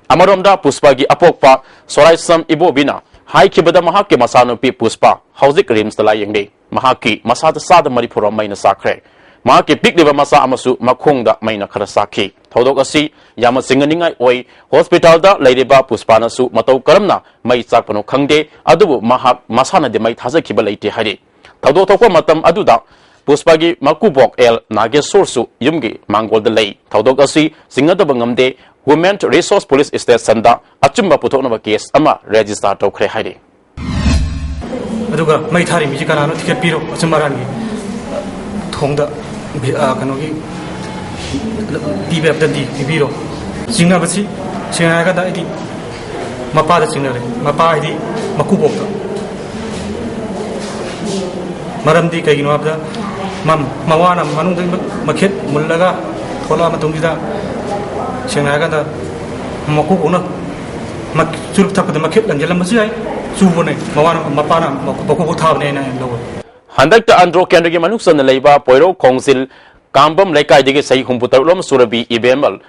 ꯑꯃꯔꯣꯝꯗ ꯄꯨꯁꯄꯥꯒꯤ ꯑꯄꯣꯛꯄ ꯁꯣꯔꯥꯏꯁꯝ ꯏꯕꯣꯕꯤꯅ ꯍꯥꯏꯈꯤꯕꯗ ꯃꯍꯥꯛꯀꯤ ꯃꯆꯥꯅꯨꯄꯤ ꯄꯨꯁꯄꯥ ꯍꯧꯖꯤꯛ ꯔꯤꯝꯁꯇ ꯂꯥꯌꯦꯡꯂꯤ꯫ ꯃꯍꯥꯛꯀꯤ ꯃꯁꯥꯗ ꯆꯥꯗ ꯃꯔꯤꯐꯨꯔꯣꯝ ꯃꯩꯅ ꯆꯥꯛꯈ꯭ꯔꯦ꯫ ꯃꯍꯥꯛꯀꯤ ꯄꯤꯛꯂꯤꯕ ꯃꯆꯥ ꯑꯃꯁꯨ ꯃꯈꯣꯡꯗ ꯃꯩꯅ ꯈꯔ ꯆꯥꯛꯈꯤ꯫ ꯊꯧꯗꯣꯛ ꯑꯁꯤ ꯌꯥꯝꯅ ꯆꯤꯡꯅꯅꯤꯡꯉꯥꯏ ꯑꯣꯏ꯫ ꯍꯣꯁꯄꯤꯇꯥꯜꯗ ꯂꯩꯔꯤꯕ ꯄꯨꯁꯄꯥꯅꯁꯨ ꯃꯇꯧ ꯀꯔꯝꯅ ꯃꯩ ꯆꯥꯛꯄꯅꯣ ꯈꯪꯗꯦ, ꯑꯗꯨꯕꯨ ꯃꯍꯥꯛ ꯃꯁꯥꯅꯗꯤ ꯃꯩ ꯊꯥꯖꯈꯤꯕ ꯂꯩꯇꯦ ꯍꯥꯏꯔꯤ꯫ ꯊꯧꯗꯣꯛ ꯊꯣꯛꯄ ꯃꯇꯝ ꯑꯗꯨꯗ ꯄꯨꯁꯄꯥꯒꯤ ꯃꯀꯨꯕꯣꯛ ꯑꯦꯜ ꯅꯥꯒꯦꯁꯣꯔꯁꯨ ꯌꯨꯝꯒꯤ ꯃꯥꯡꯒꯣꯜꯗ ꯂꯩ꯫ ꯊꯧꯗꯣꯛ ꯑꯁꯤ ꯆꯤꯡꯅꯗꯕ ꯉꯝꯗꯦ꯫ Women Resource Police Stationꯗ ꯑꯆꯨꯝꯕ ꯄꯨꯊꯣꯛꯅꯕ ꯀꯦꯁ ꯑꯃ ꯔꯦꯖꯤꯁꯇꯥꯔ ꯇꯧꯈ꯭ꯔꯦ ꯍꯥꯏꯔꯤ꯫ ꯑꯗꯨꯒ ꯃꯩ ꯊꯥꯔꯤ ꯃꯤꯁꯤ ꯀꯅꯥꯅꯣ? ꯊꯤꯒꯠꯄꯤꯔꯣ꯫ ꯑꯆꯨꯝ ꯑꯔꯥꯟꯒꯤ ꯊꯣꯡꯗ ꯚꯤ-, ꯑ, ꯀꯩꯅꯣꯒꯤ ꯄꯤꯕ ꯌꯥꯕꯗꯤ ꯄꯤꯕꯤꯔꯣ꯫ ꯆꯤꯡꯅꯕꯁꯤ ꯁꯦꯡꯅ ꯍꯥꯏꯔꯀꯥꯟꯗ ꯑꯩꯗꯤ ꯃꯄꯥꯗ ꯆꯤꯡꯅꯔꯦ꯫ ꯃꯄꯥ ꯍꯥꯏꯗꯤ ꯃꯀꯨꯕꯣꯛꯇ꯫ ꯃꯔꯝꯗꯤ ꯀꯩꯒꯤꯅꯣ ꯍꯥꯏꯕꯗ ꯃꯝ-, ꯃꯋꯥꯅ ꯃꯅꯨꯡꯗ ꯃꯈꯦꯠ ꯃꯨꯜꯂꯒ ꯊꯣꯛꯂꯛꯑ ꯃꯇꯨꯡꯁꯤꯗ ꯁꯦꯡꯅ ꯍꯥꯏꯔꯀꯥꯟꯗ ꯃꯀꯨꯕꯣꯛꯅ ꯃꯛ-, ꯆꯨꯔꯨꯞ ꯊꯛꯄꯗ ꯃꯈꯦꯠ ꯂꯪꯁꯤꯜꯂꯝꯕꯁꯨ ꯌꯥꯏ꯫ ꯆꯨꯕꯅꯦ꯫ ꯃꯋꯥꯅ, ꯃꯄꯥꯅ ꯃꯀꯨ-, ꯃꯀꯨꯕꯣꯛ ꯊꯥꯕꯅꯦꯅ ꯂꯧꯋꯦ꯫ ꯍꯟꯗꯛꯇ ꯑꯟꯗ꯭ꯔꯣ ꯀꯦꯟꯗ꯭ꯔꯒꯤ ꯃꯅꯨꯡ ꯆꯟꯅ ꯂꯩꯕ ꯄꯣꯏꯔꯧ ꯈꯣꯡꯖꯤꯜ ꯀꯥꯝꯕꯝ ꯂꯩꯀꯥꯏꯗꯒꯤ ꯆꯍꯤ ꯍꯨꯝꯐꯨ ꯇꯔꯨꯛ ꯂꯣꯝ ꯁꯨꯔꯕꯤ ꯏꯕꯦꯝꯃꯜ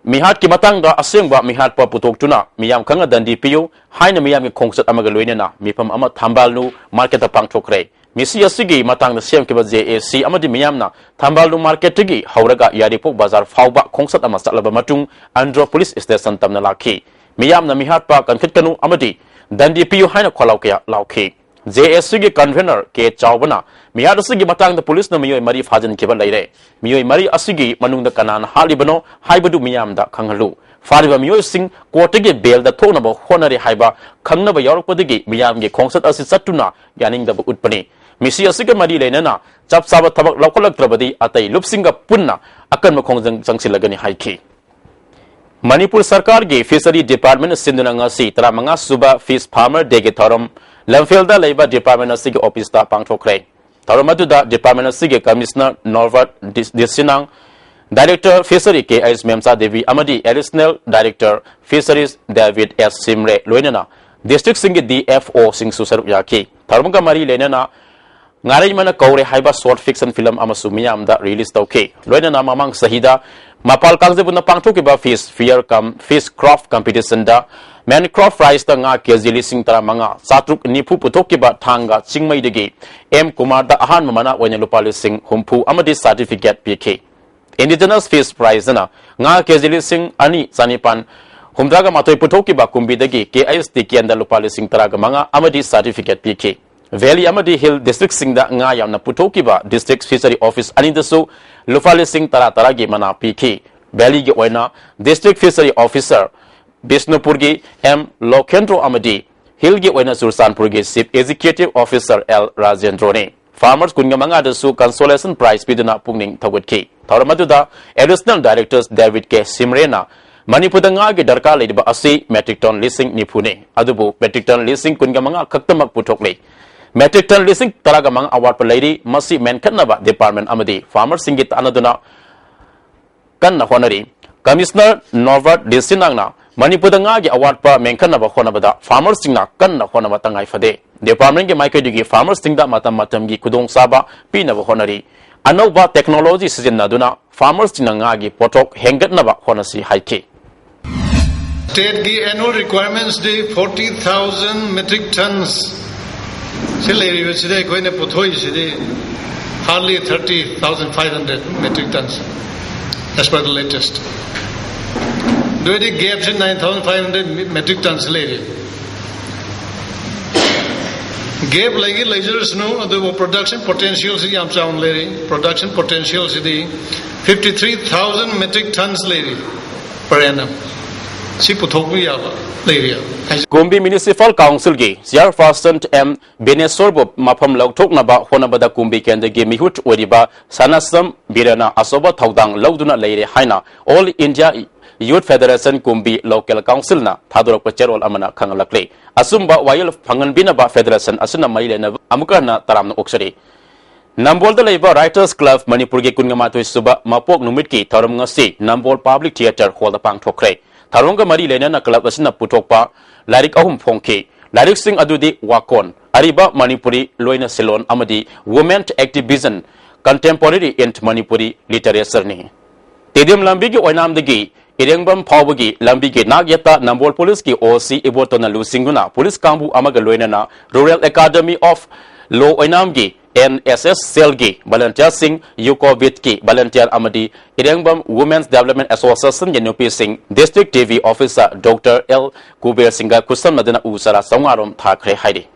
ꯃꯤꯍꯥꯠꯀꯤ ꯃꯇꯥꯡꯗ ꯑꯁꯦꯡꯕ ꯃꯤꯍꯥꯠꯄ ꯄꯨꯊꯣꯛꯇꯨꯅ ꯃꯤꯌꯥꯝ ꯈꯪꯅ ꯗꯟꯗꯤ ꯄꯤꯌꯨ ꯍꯥꯏꯅ ꯃꯤꯌꯥꯝꯒꯤ ꯈꯣꯡꯆꯠ ꯑꯃꯒ ꯂꯣꯏꯅꯅ ꯃꯤꯐꯝ ꯑꯃ ꯊꯝꯕꯥꯜꯅꯨ ꯃꯥꯔꯀꯦꯠꯇ ꯄꯥꯡꯊꯣꯛꯈ꯭ꯔꯦ꯫ ꯃꯤꯁꯤ ꯑꯁꯤꯒꯤ ꯃꯇꯥꯡꯗ ꯁꯦꯝꯈꯤꯕ ꯖꯦ ꯑꯦ ꯁꯤ ꯑꯃꯗꯤ ꯃꯤꯌꯥꯝꯅ ꯊꯝꯕꯥꯜꯅꯨ ꯃꯥꯔꯀꯦꯠꯇꯒꯤ ꯍꯧꯔꯒ ꯌꯥꯏꯔꯤꯄꯣꯛ ꯕꯖꯥꯔ ꯐꯥꯎꯕ ꯈꯣꯡꯆꯠ ꯑꯃ ꯆꯠꯂꯕ ꯃꯇꯨꯡ ꯑꯟꯗ꯭ꯔꯣ ꯄꯨꯂꯤꯁ ꯁ꯭ꯇꯦꯁꯟ ꯇꯝꯅ ꯂꯥꯛꯈꯤ꯫ ꯃꯤꯌꯥꯝꯅ ꯃꯤꯍꯥꯠꯄ ꯀꯟꯈꯠꯀꯅꯨ ꯑꯃꯗꯤ ꯗꯟꯗꯤ ꯄꯤꯌꯨ ꯍꯥꯏꯅ ꯈꯣꯜꯂꯥꯎ ꯀꯌꯥ ꯂꯥꯎꯈꯤ꯫ ꯖꯦ ꯑꯦ ꯁꯤꯒꯤ ꯀꯟꯚꯦꯅꯔ ꯀꯦ ꯆꯥꯎꯕꯅ ꯃꯤꯍꯥꯠ ꯑꯁꯤꯒꯤ ꯃꯇꯥꯡꯗ ꯄꯨꯂꯤꯁꯅ ꯃꯤꯑꯣꯏ ꯃꯔꯤ ꯐꯥꯖꯤꯟꯈꯤꯕ ꯂꯩꯔꯦ꯫ ꯃꯤꯑꯣꯏ ꯃꯔꯤ ꯑꯁꯤꯒꯤ ꯃꯅꯨꯡꯗ ꯀꯅꯥꯅ ꯍꯥꯠꯂꯤꯕꯅꯣ ꯍꯥꯏꯕꯗꯨ ꯃꯤꯌꯥꯝꯗ ꯈꯪꯍꯜꯂꯨ꯫ ꯐꯥꯔꯤꯕ ꯃꯤꯑꯣꯏꯁꯤꯡ ꯀꯣꯔꯠꯇꯒꯤ ꯕꯦꯜꯗ ꯊꯣꯛꯅꯕ ꯍꯣꯠꯅꯔꯤ ꯍꯥꯏꯕ ꯈꯪꯅꯕ ꯌꯥꯎꯔꯛꯄꯗꯒꯤ ꯃꯤꯌꯥꯝꯒꯤ ꯈꯣꯡꯆꯠ ꯑꯁꯤ ꯆꯠꯇꯨꯅ ꯌꯥꯅꯤꯡꯗꯕ ꯎꯠꯄꯅꯤ꯫ ꯃꯤꯁꯤ ꯑꯁꯤꯒ ꯃꯔꯤ ꯂꯩꯅꯅ ꯆꯞ ꯆꯥꯕ ꯊꯕꯛ ꯂꯧꯈꯠꯂꯛꯇ꯭ꯔꯕꯗꯤ ꯑꯇꯩ ꯂꯨꯞꯁꯤꯡꯒ ꯄꯨꯟꯅ ꯑꯀꯟꯕ ꯈꯣꯡꯖꯪ ꯆꯪꯁꯤꯜꯂꯒꯅꯤ ꯍꯥꯏꯈꯤ꯫ ꯃꯅꯤꯄꯨꯔ ꯁꯔꯀꯥꯔꯒꯤ ꯐꯤꯁꯔꯤ ꯗꯤꯄꯥꯔꯠꯃꯦꯟꯅ ꯁꯤꯟꯗꯨꯅ ꯉꯁꯤ ꯇꯔꯥꯃꯉꯥ ꯁꯨꯕ ꯐꯤꯁ ꯐꯥꯔꯃꯔ ꯗꯦꯒꯤ ꯊꯧꯔꯝ ꯂꯝꯐꯦꯜꯗ ꯂꯩꯕ ꯗꯤꯄꯥꯔꯠꯃꯦꯟ ꯑꯁꯤꯒꯤ ꯑꯣꯐꯤꯁꯇ ꯄꯥꯡꯊꯣꯛꯈ꯭ꯔꯦ꯫ ꯊꯧꯔꯝ ꯑꯗꯨꯗ ꯗꯤꯄꯥꯔꯠꯃꯦꯟ ꯑꯁꯤꯒꯤ ꯀꯃꯤꯁꯅꯔ ꯅꯣꯔꯕꯔꯠ ꯗꯤ-, ꯗꯤꯁꯤꯅꯥꯡ, ꯗꯥꯏꯔꯦꯛꯇꯔ ꯐꯤꯁꯔꯤ ꯀꯦ ꯑꯩꯆ ꯃꯦꯝꯆꯥ ꯗꯦꯕꯤ ꯑꯃꯗꯤ ꯑꯦꯗꯤꯁꯅꯦꯜ ꯗꯥꯏꯔꯦꯛꯇꯔ ꯐꯤꯁꯔꯤꯁ ꯗꯦꯕꯤꯗ ꯑꯦꯁ ꯁꯤꯝꯔꯦ ꯂꯣꯏꯅꯅ ꯗꯤꯁꯇ꯭ꯔꯤꯛꯁꯤꯡꯒꯤ ꯗꯤ ꯑꯦꯐ ꯑꯣꯁꯤꯡꯁꯨ ꯁꯔꯨꯛ ꯌꯥꯈꯤ꯫ ꯊꯧꯔꯝꯒ ꯃꯔꯤ ꯂꯩꯅꯅ ꯉꯥꯔꯩꯃꯅ ꯀꯧꯔꯦ ꯍꯥꯏꯕ ꯁꯣꯔꯠ ꯐꯤꯛꯁꯟ ꯐꯤꯂꯝ ꯑꯃꯁꯨ ꯃꯤꯌꯥꯝꯗ ꯔꯤꯂꯤꯖ ꯇꯧꯈꯤ꯫ ꯂꯣꯏꯅꯅ ꯃꯃꯥꯡ ꯆꯍꯤꯗ ꯃꯄꯥꯜ ꯀꯥꯡꯖꯩꯕꯨꯡꯗ ꯄꯥꯡꯊꯣꯛꯈꯤꯕ Fish Fair cum Fish Craft Competition ꯗ Mangrove Prize ꯇ ꯉꯥ ꯀꯦꯖꯤ ꯂꯤꯁꯤꯡ ꯇꯔꯥꯃꯉꯥ ꯆꯥꯇ꯭ꯔꯨꯛ ꯅꯤꯐꯨ ꯄꯨꯊꯣꯛꯈꯤꯕ ꯊꯥꯡꯒ ꯆꯤꯡꯃꯩꯗꯒꯤ ꯑꯦꯝ ꯀꯨꯃꯥꯔꯗ ꯑꯍꯥꯟꯕ ꯃꯅꯥ ꯑꯣꯏꯅ ꯂꯨꯄꯥ ꯂꯤꯁꯤꯡ ꯍꯨꯝꯐꯨ ꯑꯃꯗꯤ certificate ꯄꯤꯈꯤ꯫ Indigenous Fish Prize ꯅ ꯉꯥ ꯀꯦꯖꯤ ꯂꯤꯁꯤꯡ ꯑꯅꯤ ꯆꯥꯅꯤꯄꯥꯟ ꯍꯨꯝꯗ꯭ꯔꯥꯒ ꯃꯥꯊꯣꯏ ꯄꯨꯊꯣꯛꯈꯤꯕ ꯀꯨꯝꯕꯤꯗꯒꯤ ꯀꯦ ꯑꯩꯆ ꯇꯤꯀꯦꯟꯗ ꯂꯨꯄꯥ ꯂꯤꯁꯤꯡ ꯇꯔꯥꯒ ꯃꯉꯥ ꯑꯃꯗꯤ certificate ꯄꯤꯈꯤ꯫ Valley ꯑꯃꯗꯤ Hill District ꯁꯤꯡꯗ ꯉꯥ ꯌꯥꯝꯅ ꯄꯨꯊꯣꯛꯈꯤꯕ District Fishery Office ꯑꯅꯤꯗꯁꯨ ꯂꯨꯄꯥ ꯂꯤꯁꯤꯡ ꯇꯔꯥ ꯇꯔꯥꯒꯤ ꯃꯅꯥ ꯄꯤꯈꯤ꯫ Valley ꯒꯤ ꯑꯣꯏꯅ District Fishery Officer ꯕꯤꯁꯅꯨꯄꯨꯔꯒꯤ ꯑꯦꯝ ꯂꯣꯀꯦꯟꯗ꯭ꯔꯣ ꯑꯃꯗꯤ Hill ꯒꯤ ꯑꯣꯏꯅ ꯆꯨꯔꯆꯥꯟꯄꯨꯔꯒꯤ Chief Executive Officer ꯑꯦꯜ ꯔꯥꯖꯦꯟꯗ꯭ꯔꯣꯅꯤ꯫ Farmers ꯀꯨꯟꯒ ꯃꯉꯥꯗꯁꯨ consolation prize ꯄꯤꯗꯨꯅ ꯄꯨꯛꯅꯤꯡ ꯊꯧꯒꯠꯈꯤ꯫ ꯊꯧꯔꯝ ꯑꯗꯨꯗ Additional Directors David ꯀꯦ ꯁꯤꯝꯔꯦꯅ ꯃꯅꯤꯄꯨꯔꯗ ꯉꯥꯒꯤ ꯗꯔꯀꯥꯔ ꯂꯩꯔꯤꯕ ꯑꯁꯤ metric ton ꯂꯤꯁꯤꯡ ꯅꯤꯐꯨꯅꯤ, ꯑꯗꯨꯕꯨ metric ton ꯂꯤꯁꯤꯡ ꯀꯨꯟꯒ ꯃꯉꯥ ꯈꯛꯇꯃꯛ ꯄꯨꯊꯣꯛꯂꯤ꯫ Metric ton ꯂꯤꯁꯤꯡ ꯇꯔꯥꯒ ꯃꯉꯥ ꯑꯋꯥꯠꯄ ꯂꯩꯔꯤ꯫ ꯃꯁꯤ ꯃꯦꯟꯈꯠꯅꯕ department ꯑꯃꯗꯤ farmer ꯁꯤꯡꯒꯤ ꯇꯥꯟꯅꯗꯨꯅ ꯀꯟꯅ ꯍꯣꯠꯅꯔꯤ꯫ Commissioner Norbert ꯗꯤꯁꯤꯅꯥꯡꯅ ꯃꯅꯤꯄꯨꯔꯗ ꯉꯥꯒꯤ ꯑꯋꯥꯠꯄ ꯃꯦꯟꯈꯠꯅꯕ ꯍꯣꯠꯅꯕꯗ farmer ꯁꯤꯡꯅ ꯀꯟꯅ ꯍꯣꯠꯅꯕ ꯇꯉꯥꯏ ꯐꯗꯦ꯫ Department ꯀꯤ ꯃꯥꯏꯀꯩꯗꯒꯤ farmer ꯁꯤꯡꯗ ꯃꯇꯝ ꯃꯇꯝꯒꯤ ꯈꯨꯗꯣꯡꯆꯥꯕ ꯄꯤꯅꯕ ꯍꯣꯠꯅꯔꯤ꯫ ꯑꯅꯧꯕ technology ꯁꯤꯖꯤꯟꯅꯗꯨꯅ farmer ꯁꯤꯡꯅ ꯉꯥꯒꯤ ꯄꯣꯠꯊꯣꯛ ꯍꯦꯟꯒꯠꯅꯕ ꯍꯣꯠꯅꯁꯤ ꯍꯥꯏꯈꯤ꯫ State ꯀꯤ annual requirements ꯗꯤ forty thousand metric tons ꯁꯤ ꯂꯩꯔꯤꯕꯁꯤꯗ ꯑꯩꯈꯣꯏꯅ ꯄꯨꯊꯣꯛꯏꯁꯤꯗꯤ hardly thirty thousand five hundred metric tons as per the latest. ꯑꯗꯨ ꯑꯣꯏꯔꯗꯤ gap ꯁꯤ nine thousand five hundred metric tons ꯂꯩꯔꯤ꯫ Gap ꯂꯩꯒꯤ ꯂꯩꯖꯔꯁꯅꯨ, ꯑꯗꯨꯕꯨ production potential ꯁꯤ ꯌꯥꯝ ꯆꯥꯎꯅ ꯂꯩꯔꯤ꯫ Production potential ꯁꯤꯗꯤ fifty three thousand metric tons ꯂꯩꯔꯤ per annum꯫ ꯁꯤ ꯄꯨꯊꯣꯛꯄ ꯌꯥꯕ ꯂꯩꯔꯤ ꯍꯥꯏꯖ- ꯀꯨꯝꯕꯤ Municipal Council ꯒꯤ Chairperson ꯑꯦꯝ ꯕꯤꯅꯦꯁꯣꯔꯕꯨ ꯃꯐꯝ ꯂꯧꯊꯣꯛꯅꯕ ꯍꯣꯠꯅꯕꯗ ꯀꯨꯝꯕꯤ ꯀꯦꯟꯗ꯭ꯔꯒꯤ ꯃꯤꯍꯨꯠ ꯑꯣꯏꯔꯤꯕ ꯁꯅꯥꯁꯝ ꯕꯤꯔꯅ ꯑꯆꯧꯕ ꯊꯧꯗꯥꯡ ꯂꯧꯗꯨꯅ ꯂꯩꯔꯦ ꯍꯥꯏꯅ All India Youth Federation ꯀꯨꯝꯕꯤ Local Council ꯅ ꯊꯥꯗꯣꯔꯛꯄ ꯆꯦꯔꯣꯜ ꯑꯃꯅ ꯈꯪꯍꯜꯂꯛꯂꯤ꯫ ꯑꯆꯨꯝꯕ ꯋꯥꯌꯦꯜ ꯐꯪꯍꯟꯕꯤꯅꯕ federation ꯑꯁꯤꯅ ꯃꯔꯤ ꯂꯩꯅꯕ ꯑꯃꯨꯛꯀ ꯍꯟꯅ ꯇꯔꯥꯝꯅ ꯑꯣꯛꯆꯔꯤ꯫ ꯅꯝꯕꯣꯜꯗ ꯂꯩꯕ Writers Club ꯃꯅꯤꯄꯨꯔꯒꯤ ꯀꯨꯟꯃꯥꯊꯣꯏ ꯁꯨꯕ ꯃꯄꯣꯛ ꯅꯨꯃꯤꯠꯀꯤ ꯊꯧꯔꯝ ꯉꯁꯤ ꯅꯝꯕꯣꯜ Public Theatre Hall ꯗ ꯄꯥꯡꯊꯣꯛꯈ꯭ꯔꯦ꯫ ꯊꯧꯔꯝꯒ ꯃꯔꯤ ꯂꯩꯅꯅ club ꯑꯁꯤꯅ ꯄꯨꯊꯣꯛꯄ ꯂꯥꯏꯔꯤꯛ ꯑꯍꯨꯝ ꯐꯣꯡꯈꯤ꯫ ꯂꯥꯏꯔꯤꯛꯁꯤꯡ ꯑꯗꯨꯗꯤ ꯋꯥꯀꯣꯟ, ꯑꯔꯤꯕ ꯃꯅꯤꯄꯨꯔꯤ ꯂꯣꯏꯅ ꯁꯤꯂꯣꯟ ꯑꯃꯗꯤ Women Activism, Contemporary in Manipuri Literature ꯅꯤ꯫ ꯇꯦꯗꯤꯝ ꯂꯝꯕꯤꯒꯤ ꯑꯣꯏꯅꯥꯝꯗꯒꯤ ꯏꯔꯦꯡꯕꯝ ꯐꯥꯎꯕꯒꯤ ꯂꯝꯕꯤꯒꯤ ꯅꯥꯛꯌꯦꯠꯇ ꯅꯝꯕꯣꯜ ꯄꯨꯂꯤꯁꯀꯤ ꯑꯣ ꯁꯤ ꯏꯕꯣꯇꯣꯟꯅ ꯂꯨꯆꯤꯡꯗꯨꯅ ꯄꯨꯂꯤꯁ ꯀꯥꯡꯕꯨ ꯑꯃꯒ ꯂꯣꯏꯅꯅ Rural Academy of Law ꯑꯣꯏꯅꯥꯝꯒꯤ N S S cellꯒꯤ volunteerꯁꯤꯡ, UCO ꯕꯤꯠꯀꯤ volunteer ꯑꯃꯗꯤ ꯏꯔꯦꯡꯕꯝ Women's Development Associationꯒꯤ ꯅꯨꯄꯤꯁꯤꯡ, District T V officer Doctor L Kuber ꯁꯤꯡꯒ ꯈꯨꯠꯁꯝꯅꯗꯨꯅ ꯎ ꯆꯥꯔꯥ ꯆꯥꯝꯃꯉꯥ ꯔꯣꯝ ꯊꯥꯈ꯭ꯔꯦ ꯍꯥꯏꯔꯤ꯫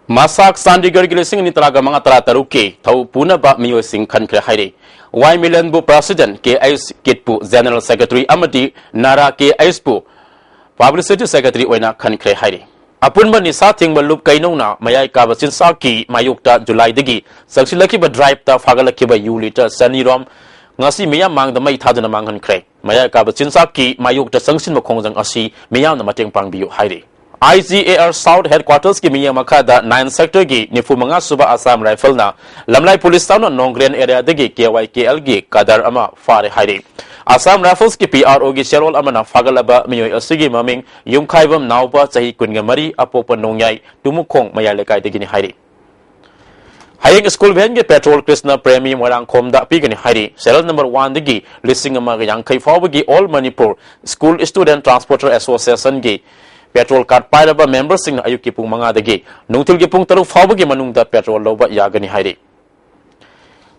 ꯃꯁꯥꯛ ꯆꯥꯟꯗꯤꯒꯔꯒꯤ ꯂꯤꯁꯤꯡ ꯑꯅꯤ ꯇꯔꯥꯒ ꯃꯉꯥ ꯇꯔꯥ ꯇꯔꯨꯛꯀꯤ ꯊꯧ ꯄꯨꯅꯕ ꯃꯤꯑꯣꯏꯁꯤꯡ ꯈꯟꯈ꯭ꯔꯦ ꯍꯥꯏꯔꯤ꯫ ꯋꯥꯏ ꯃꯤꯂꯟꯕꯨ President K H ꯀꯤꯠꯄꯨ General Secretary ꯑꯃꯗꯤ ꯅꯥꯔꯥ K Hꯄꯨ Publicity Secretary ꯑꯣꯏꯅ ꯈꯟꯈ꯭ꯔꯦ ꯍꯥꯏꯔꯤ꯫ ꯑꯄꯨꯟꯕ ꯅꯤꯁꯥ ꯊꯤꯡꯕ ꯂꯨꯞ ꯀꯩꯅꯧꯅ ꯃꯌꯥꯏ ꯀꯥꯕ ꯆꯤꯟꯖꯥꯛꯀꯤ ꯃꯥꯌꯣꯛꯇ ꯖꯨꯂꯥꯏꯗꯒꯤ ꯆꯪꯁꯤꯜꯂꯛꯈꯤꯕ driveꯇ ꯐꯥꯒꯠꯂꯛꯈꯤꯕ ꯌꯨ litre ꯆꯅꯤ ꯔꯣꯝ ꯉꯁꯤ ꯃꯤꯌꯥꯝ ꯃꯥꯡꯗ ꯃꯩ ꯊꯥꯗꯨꯅ ꯃꯥꯡꯍꯟꯈ꯭ꯔꯦ꯫ ꯃꯌꯥꯏ ꯀꯥꯕ ꯆꯤꯟꯖꯥꯛꯀꯤ ꯃꯥꯌꯣꯛꯇ ꯆꯪꯁꯤꯟꯕ ꯈꯣꯡꯖꯪ ꯑꯁꯤ ꯃꯤꯌꯥꯝꯅ ꯃꯇꯦꯡ ꯄꯥꯡꯕꯤꯌꯨ ꯍꯥꯏꯔꯤ꯫ I G A R South Headquartersꯀꯤ ꯃꯤꯠꯌꯦꯡ ꯃꯈꯥꯗ Nine Sectorꯒꯤ ꯅꯤꯐꯨ ꯃꯉꯥ ꯁꯨꯕ Assam Riflesꯅ ꯂꯝꯂꯥꯏ Police Townꯅ ꯅꯣꯡꯒ꯭ꯔꯦꯟ areaꯗꯒꯤ K Y K Lꯒꯤ cadre ꯑꯃ ꯐꯥꯔꯦ ꯍꯥꯏꯔꯤ꯫ Assam Riflesꯀꯤ P R Oꯒꯤ ꯆꯦꯔꯣꯜ ꯑꯃꯅ ꯐꯥꯒꯠꯂꯕ ꯃꯤꯑꯣꯏ ꯑꯁꯤꯒꯤ ꯃꯃꯤꯡ ꯌꯨꯝꯈꯥꯏꯕꯝ ꯅꯥꯎꯕ, ꯆꯍꯤ ꯀꯨꯟꯒ ꯃꯔꯤ, ꯑꯄꯣꯛꯄ ꯅꯣꯡꯌꯥꯏ ꯇꯨꯃꯨꯈꯣꯡ ꯃꯌꯥꯏ ꯂꯩꯀꯥꯏꯗꯒꯤꯅꯤ ꯍꯥꯏꯔꯤ꯫ ꯍꯌꯦꯡ school vanꯒꯤ petrol ꯀ꯭ꯔꯤꯁꯅ ꯄ꯭ꯔꯦꯃꯤ ꯃꯣꯏꯔꯥꯡꯈꯣꯝꯗ ꯄꯤꯒꯅꯤ ꯍꯥꯏꯔꯤ꯫ Serial number oneꯗꯒꯤ ꯂꯤꯁꯤꯡ ꯑꯃꯒ ꯌꯥꯡꯈꯩ ꯐꯥꯎꯕꯒꯤ All Manipur School Student Transporter Associationꯒꯤ petrol card ꯄꯥꯏꯔꯕ memberꯁꯤꯡꯅ ꯑꯌꯨꯛꯀꯤ ꯄꯨꯡ ꯃꯉꯥꯗꯒꯤ ꯅꯨꯡꯊꯤꯜꯒꯤ ꯄꯨꯡ ꯇꯔꯨꯛ ꯐꯥꯎꯕꯒꯤ ꯃꯅꯨꯡꯗ petrol ꯂꯧꯕ ꯌꯥꯒꯅꯤ ꯍꯥꯏꯔꯤ꯫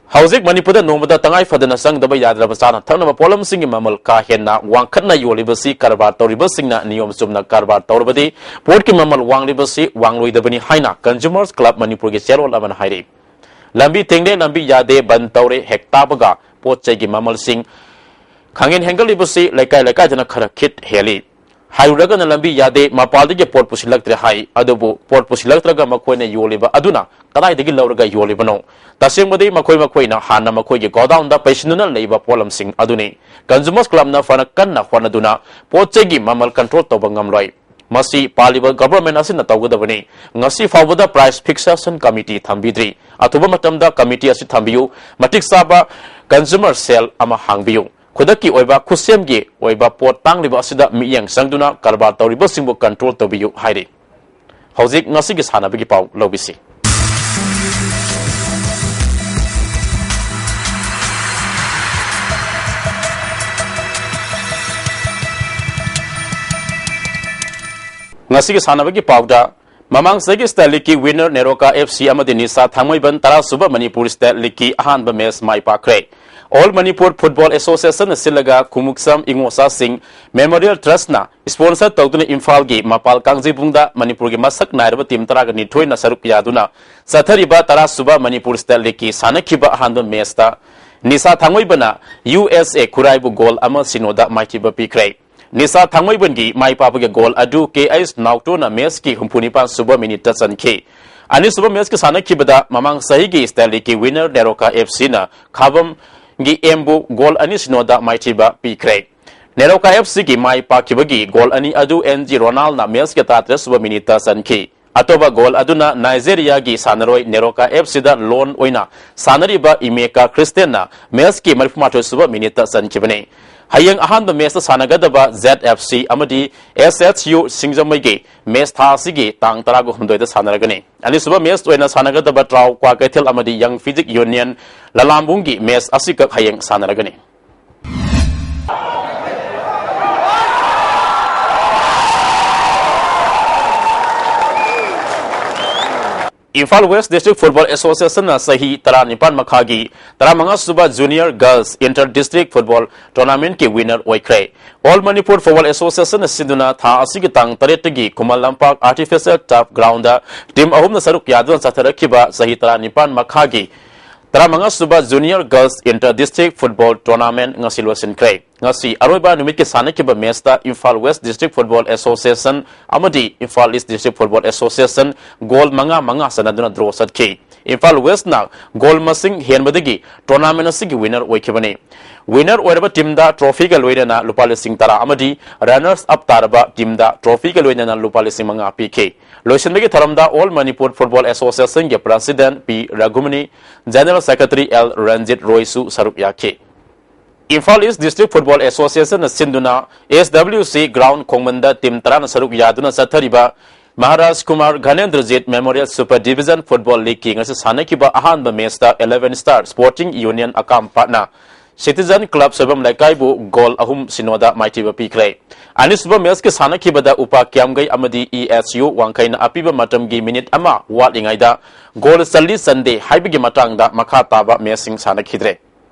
ꯍꯧꯖꯤꯛ ꯃꯅꯤꯄꯨꯔꯗ ꯅꯣꯡꯃꯗ ꯇꯉꯥꯏ ꯐꯗꯅ ꯆꯪꯗꯕ ꯌꯥꯗ꯭ꯔꯕ ꯆꯥꯅ ꯊꯛꯅꯕ ꯄꯣꯠꯂꯝꯁꯤꯡꯒꯤ ꯃꯃꯜ ꯀꯥ ꯍꯦꯟꯅ ꯋꯥꯡꯈꯠꯅ ꯌꯣꯜꯂꯤꯕꯁꯤ ꯀꯔꯕꯥꯔ ꯇꯧꯔꯤꯕꯁꯤꯡꯅ ꯅꯤꯌꯣꯝ ꯆꯨꯝꯅ ꯀꯔꯕꯥꯔ ꯇꯧꯔꯕꯗꯤ ꯄꯣꯠꯀꯤ ꯃꯃꯜ ꯋꯥꯡꯂꯤꯕꯁꯤ ꯋꯥꯡꯂꯣꯏꯗꯕꯅꯤ ꯍꯥꯏꯅ Consumers Club ꯃꯅꯤꯄꯨꯔꯒꯤ ꯆꯦꯔꯣꯜ ꯑꯃꯅ ꯍꯥꯏꯔꯤ꯫ ꯂꯝꯕꯤ ꯊꯤꯡꯂꯦ, ꯂꯝꯕꯤ ꯌꯥꯗꯦ, ꯕꯟ ꯇꯧꯔꯦ, ꯍꯦꯛ ꯇꯥꯕꯒ ꯄꯣꯠ ꯆꯩꯒꯤ ꯃꯃꯜꯁꯤꯡ ꯈꯪꯍꯦꯟ ꯍꯦꯟꯒꯠꯂꯤꯕꯁꯤ ꯂꯩꯀꯥꯏ ꯂꯩꯀꯥꯏꯗꯅ ꯈꯔ ꯈꯤꯠ ꯍꯦꯜꯂꯤ꯫ ꯍꯥꯏꯔꯨꯔꯒꯅ ꯂꯝꯕꯤ ꯌꯥꯗꯦ, ꯃꯄꯥꯜꯗꯒꯤ ꯄꯣꯠ ꯄꯨꯁꯤꯜꯂꯛꯇ꯭ꯔꯦ ꯍꯥꯏ, ꯑꯗꯨꯕꯨ ꯄꯣꯠ ꯄꯨꯁꯤꯜꯂꯛꯇ꯭ꯔꯒ ꯃꯈꯣꯏꯅ ꯌꯣꯜꯂꯤꯕ ꯑꯗꯨꯅ ꯀꯗꯥꯏꯗꯒꯤ ꯂꯧꯔꯒ ꯌꯣꯜꯂꯤꯕꯅꯣ? ꯇꯁꯦꯡꯕꯗꯤ ꯃꯈꯣꯏ ꯃꯈꯣꯏꯅ ꯍꯥꯟꯅ ꯃꯈꯣꯏꯒꯤ godownꯗ ꯄꯩꯁꯤꯟꯗꯨꯅ ꯂꯩꯕ ꯄꯣꯠꯂꯝꯁꯤꯡ ꯑꯗꯨꯅꯤ꯫ Consumers Clubꯅ ꯐꯅ ꯀꯟꯅ ꯍꯣꯠꯅꯗꯨꯅ ꯄꯣꯠ ꯆꯩꯒꯤ ꯃꯃꯜ control ꯇꯧꯕ ꯉꯝꯂꯣꯏ꯫ ꯃꯁꯤ ꯄꯥꯜꯂꯤꯕ government ꯑꯁꯤꯅ ꯇꯧꯒꯗꯕꯅꯤ꯫ ꯉꯁꯤ ꯐꯥꯎꯕꯗ price fixation committee ꯊꯝꯕꯤꯗ꯭ꯔꯤ꯫ ꯑꯊꯨꯕ ꯃꯇꯝꯗ committee ꯑꯁꯤ ꯊꯝꯕꯤꯌꯨ꯫ ꯃꯇꯤꯛ ꯆꯥꯕ consumer cell ꯑꯃ ꯍꯥꯡꯕꯤꯌꯨ꯫ ꯈꯨꯗꯛꯀꯤ ꯑꯣꯏꯕ ꯈꯨꯠꯁꯦꯝꯒꯤ ꯑꯣꯏꯕ ꯄꯣꯠ ꯇꯥꯡꯂꯤꯕ ꯑꯁꯤꯗ ꯃꯤꯠꯌꯦꯡ ꯆꯪꯗꯨꯅ ꯀꯔꯕꯥꯔ ꯇꯧꯔꯤꯕꯁꯤꯡꯕꯨ control ꯇꯧꯕꯤꯌꯨ ꯍꯥꯏꯔꯤ꯫ ꯍꯧꯖꯤꯛ ꯉꯁꯤꯒꯤ ꯁꯥꯟꯅꯕꯒꯤ ꯄꯥꯎ ꯂꯧꯕꯤꯁꯤ꯫ ꯉꯁꯤꯒꯤ ꯁꯥꯟꯅꯕꯒꯤ ꯄꯥꯎꯗ, ꯃꯃꯥꯡ ꯆꯍꯤꯒꯤ State League ꯀꯤ winner ꯅꯦꯔꯣꯀꯥ F C ꯑꯃꯗꯤ ꯅꯤꯁꯥ ꯊꯥꯡꯃꯩꯕꯟ ꯇꯔꯥ ꯁꯨꯕ ꯃꯅꯤꯄꯨꯔ State League ꯀꯤ ꯑꯍꯥꯟꯕ match ꯃꯥꯏ ꯄꯥꯛꯈ꯭ꯔꯦ꯫ All Manipur Football Association ꯅ ꯁꯤꯜꯂꯒ ꯈꯨꯃꯨꯛꯁꯝ ꯏꯉꯣꯆꯥꯁꯤꯡ Memorial Trust ꯅ sponsor ꯇꯧꯗꯨꯅ ꯏꯝꯐꯥꯜꯒꯤ ꯃꯄꯥꯜ ꯀꯥꯡꯖꯩꯕꯨꯡꯗ ꯃꯅꯤꯄꯨꯔꯒꯤ ꯃꯁꯛ ꯅꯥꯏꯔꯕ team ꯇꯔꯥꯒ ꯅꯤꯊꯣꯏꯅ ꯁꯔꯨꯛ ꯌꯥꯗꯨꯅ ꯆꯠꯊꯔꯤꯕ ꯇꯔꯥ ꯁꯨꯕ ꯃꯅꯤꯄꯨꯔ State League ꯀꯤ ꯁꯥꯟꯅꯈꯤꯕ ꯑꯍꯥꯟꯕ match ꯇ ꯅꯤꯁꯥ ꯊꯥꯡꯃꯩꯕꯟꯅ U S A ꯈꯨꯔꯥꯏꯕꯨ goal ꯑꯃ ꯁꯤꯅꯣꯗ ꯃꯥꯏꯊꯤꯕ ꯄꯤꯈ꯭ꯔꯦ꯫ ꯅꯤꯁꯥ ꯊꯥꯡꯃꯩꯕꯟꯒꯤ ꯃꯥꯏ ꯄꯥꯛꯄꯒꯤ goal ꯑꯗꯨ K H ꯅꯥꯎꯇꯣꯅ match ꯀꯤ ꯍꯨꯝꯐꯨ ꯅꯤꯄꯥꯟ ꯁꯨꯕ minute ꯇ ꯆꯟꯈꯤ꯫ ꯑꯅꯤꯁꯨꯕ match ꯀꯤ ꯁꯥꯟꯅꯈꯤꯕꯗ ꯃꯃꯥꯡ ꯆꯍꯤꯒꯤ State League ꯀꯤ winner ꯅꯦꯔꯣꯀꯥ F C ꯅ ꯈꯥꯕꯝꯒꯤ ꯑꯦꯝꯕꯨ goal ꯑꯅꯤ ꯁꯤꯅꯣꯗ ꯃꯥꯏꯊꯤꯕ ꯄꯤꯈ꯭ꯔꯦ꯫ ꯅꯦꯔꯣꯀꯥ F C ꯒꯤ ꯃꯥꯏ ꯄꯥꯛꯈꯤꯕꯒꯤ goal ꯑꯅꯤ ꯑꯗꯨ N G ꯔꯣꯅꯥꯜꯅ match ꯀꯤ ꯇꯔꯥꯇꯔꯦꯠ ꯁꯨꯕ minute ꯇ ꯆꯟꯈꯤ꯫ ꯑꯇꯣꯞꯄ goal ꯑꯗꯨꯅ ꯅꯥꯏꯖꯦꯔꯤꯌꯥꯒꯤ ꯁꯥꯟꯅꯔꯣꯏ ꯅꯦꯔꯣꯀꯥ F C ꯗ loan ꯑꯣꯏꯅ ꯁꯥꯟꯅꯔꯤꯕ ꯏꯃꯦꯀꯥ ꯈ꯭ꯔꯤꯁꯇꯦꯟꯅ match ꯀꯤ ꯃꯔꯤꯐꯨꯃꯥꯊꯣꯏ ꯁꯨꯕ minute ꯇ ꯆꯟꯈꯤꯕꯅꯤ꯫ ꯍꯌꯦꯡ ꯑꯍꯥꯟꯕ match ꯇ ꯁꯥꯟꯅꯒꯗꯕ Z F C ꯑꯃꯗꯤ S S U ꯁꯤꯡꯖꯃꯩꯒꯤ match ꯊꯥ ꯑꯁꯤꯒꯤ ꯇꯥꯡ ꯇꯔꯥꯒ ꯍꯨꯝꯗꯣꯏꯗ ꯁꯥꯟꯅꯔꯒꯅꯤ꯫ ꯑꯅꯤꯁꯨꯕ match ꯑꯣꯏꯅ ꯁꯥꯟꯅꯒꯗꯕ ꯇ꯭ꯔꯥꯎ ꯀ꯭ꯋꯥꯀꯩꯊꯦꯜ ꯑꯃꯗꯤ Young Physique Union ꯂꯂꯥꯝꯕꯨꯡꯒꯤ match ꯑꯁꯤꯈꯛ ꯍꯌꯦꯡ ꯁꯥꯟꯅꯔꯒꯅꯤ꯫ Imphal West District Football Association ꯅ ꯆꯍꯤ ꯇꯔꯥꯅꯤꯄꯥꯟ ꯃꯈꯥꯒꯤ ꯇꯔꯥꯃꯉꯥ ꯁꯨꯕ Junior Girls Inter District Football Tournament ꯀꯤ winner ꯑꯣꯏꯈ꯭ꯔꯦ꯫ All Manipur Football Association ꯅ ꯁꯤꯟꯗꯨꯅ ꯊꯥ ꯑꯁꯤꯒꯤ ꯇꯥꯡ ꯇꯔꯦꯠꯇꯒꯤ Khuman Lampak Artificial Turf Ground ꯗ team ꯑꯍꯨꯝꯅ ꯁꯔꯨꯛ ꯌꯥꯗꯨꯅ ꯆꯠꯊꯔꯛꯈꯤꯕ ꯆꯍꯤ ꯇꯔꯥꯅꯤꯄꯥꯟ ꯃꯈꯥꯒꯤ ꯇꯔꯥꯃꯉꯥ ꯁꯨꯕ Junior Girls Inter District Football Tournament ꯉꯁꯤ ꯂꯣꯏꯁꯤꯟꯈ꯭ꯔꯦ꯫ ꯉꯁꯤ ꯑꯔꯣꯏꯕ ꯅꯨꯃꯤꯠꯀꯤ ꯁꯥꯟꯅꯈꯤꯕ match ꯇ Imphal West District Football Association ꯑꯃꯗꯤ Imphal East District Football Association goal ꯃꯉꯥ ꯃꯉꯥ ꯆꯟꯅꯗꯨꯅ draw ꯆꯠꯈꯤ꯫ Imphal West ꯅ goal ꯃꯁꯤꯡ ꯍꯦꯟꯕꯗꯒꯤ tournament ꯑꯁꯤꯒꯤ winner ꯑꯣꯏꯈꯤꯕꯅꯤ꯫ Winner ꯑꯣꯏꯔꯕ team ꯗ trophy ꯒ ꯂꯣꯏꯅꯅ ꯂꯨꯄꯥ ꯂꯤꯁꯤꯡ ꯇꯔꯥ ꯑꯃꯗꯤ runners up ꯇꯥꯔꯕ team ꯗ trophy ꯒ ꯂꯣꯏꯅꯅ ꯂꯨꯄꯥ ꯂꯤꯁꯤꯡ ꯃꯉꯥ ꯄꯤꯈꯤ꯫ ꯂꯣꯏꯁꯤꯟꯕꯒꯤ ꯊꯧꯔꯝꯗ All Manipur Football Association ꯒꯤ President ꯄꯤ ꯔꯘꯨꯃꯅꯤ, General Secretary ꯑꯦꯜ ꯔꯟꯖꯤꯠ ꯔꯣꯏꯁꯨ ꯁꯔꯨꯛ ꯌꯥꯈꯤ꯫ Imphal East District Football Association ꯅ ꯁꯤꯟꯗꯨꯅ S W C ground ꯈꯣꯡꯃꯟꯗ team ꯇꯔꯥꯅ ꯁꯔꯨꯛ ꯌꯥꯗꯨꯅ ꯆꯠꯊꯔꯤꯕ Maharaj Kumar ꯘꯅꯦꯟꯗ꯭ꯔꯖꯤꯠ Memorial Super Division Football League ꯀꯤ ꯉꯁꯤ ꯁꯥꯟꯅꯈꯤꯕ ꯑꯍꯥꯟꯕ match ꯇ Eleven Star Sporting Union ꯑꯀꯥꯝꯄꯥꯠꯅ Citizen Club ꯁꯣꯏꯕꯝ ꯂꯩꯀꯥꯏꯕꯨ ꯒꯣꯜ ꯑꯍꯨꯝ ꯁꯤꯅꯣꯗ ꯃꯥꯏꯊꯤꯕ ꯄꯤꯈ꯭ꯔꯦ꯫ ꯑꯅꯤꯁꯨꯕ ꯃꯦꯆꯀꯤ ꯁꯥꯟꯅꯈꯤꯕꯗ ꯎꯄꯥ ꯀꯤꯌꯥꯝꯒꯩ ꯑꯃꯗꯤ ꯏ ꯑꯦꯁ ꯌꯨ ꯋꯥꯡꯈꯩꯅ ꯑꯄꯤꯕ ꯃꯇꯝꯒꯤ ꯃꯤꯅꯤꯠ ꯑꯃ ꯋꯥꯠꯂꯤꯉꯩꯗ ꯒꯣꯜ ꯆꯜꯂꯤ ꯆꯟꯗꯦ ꯍꯥꯏꯕꯒꯤ ꯃꯇꯥꯡꯗ ꯃꯈꯥ ꯇꯥꯕ ꯃꯦꯆꯁꯤꯡ ꯁꯥꯟꯅꯈꯤꯗ꯭ꯔꯦ꯫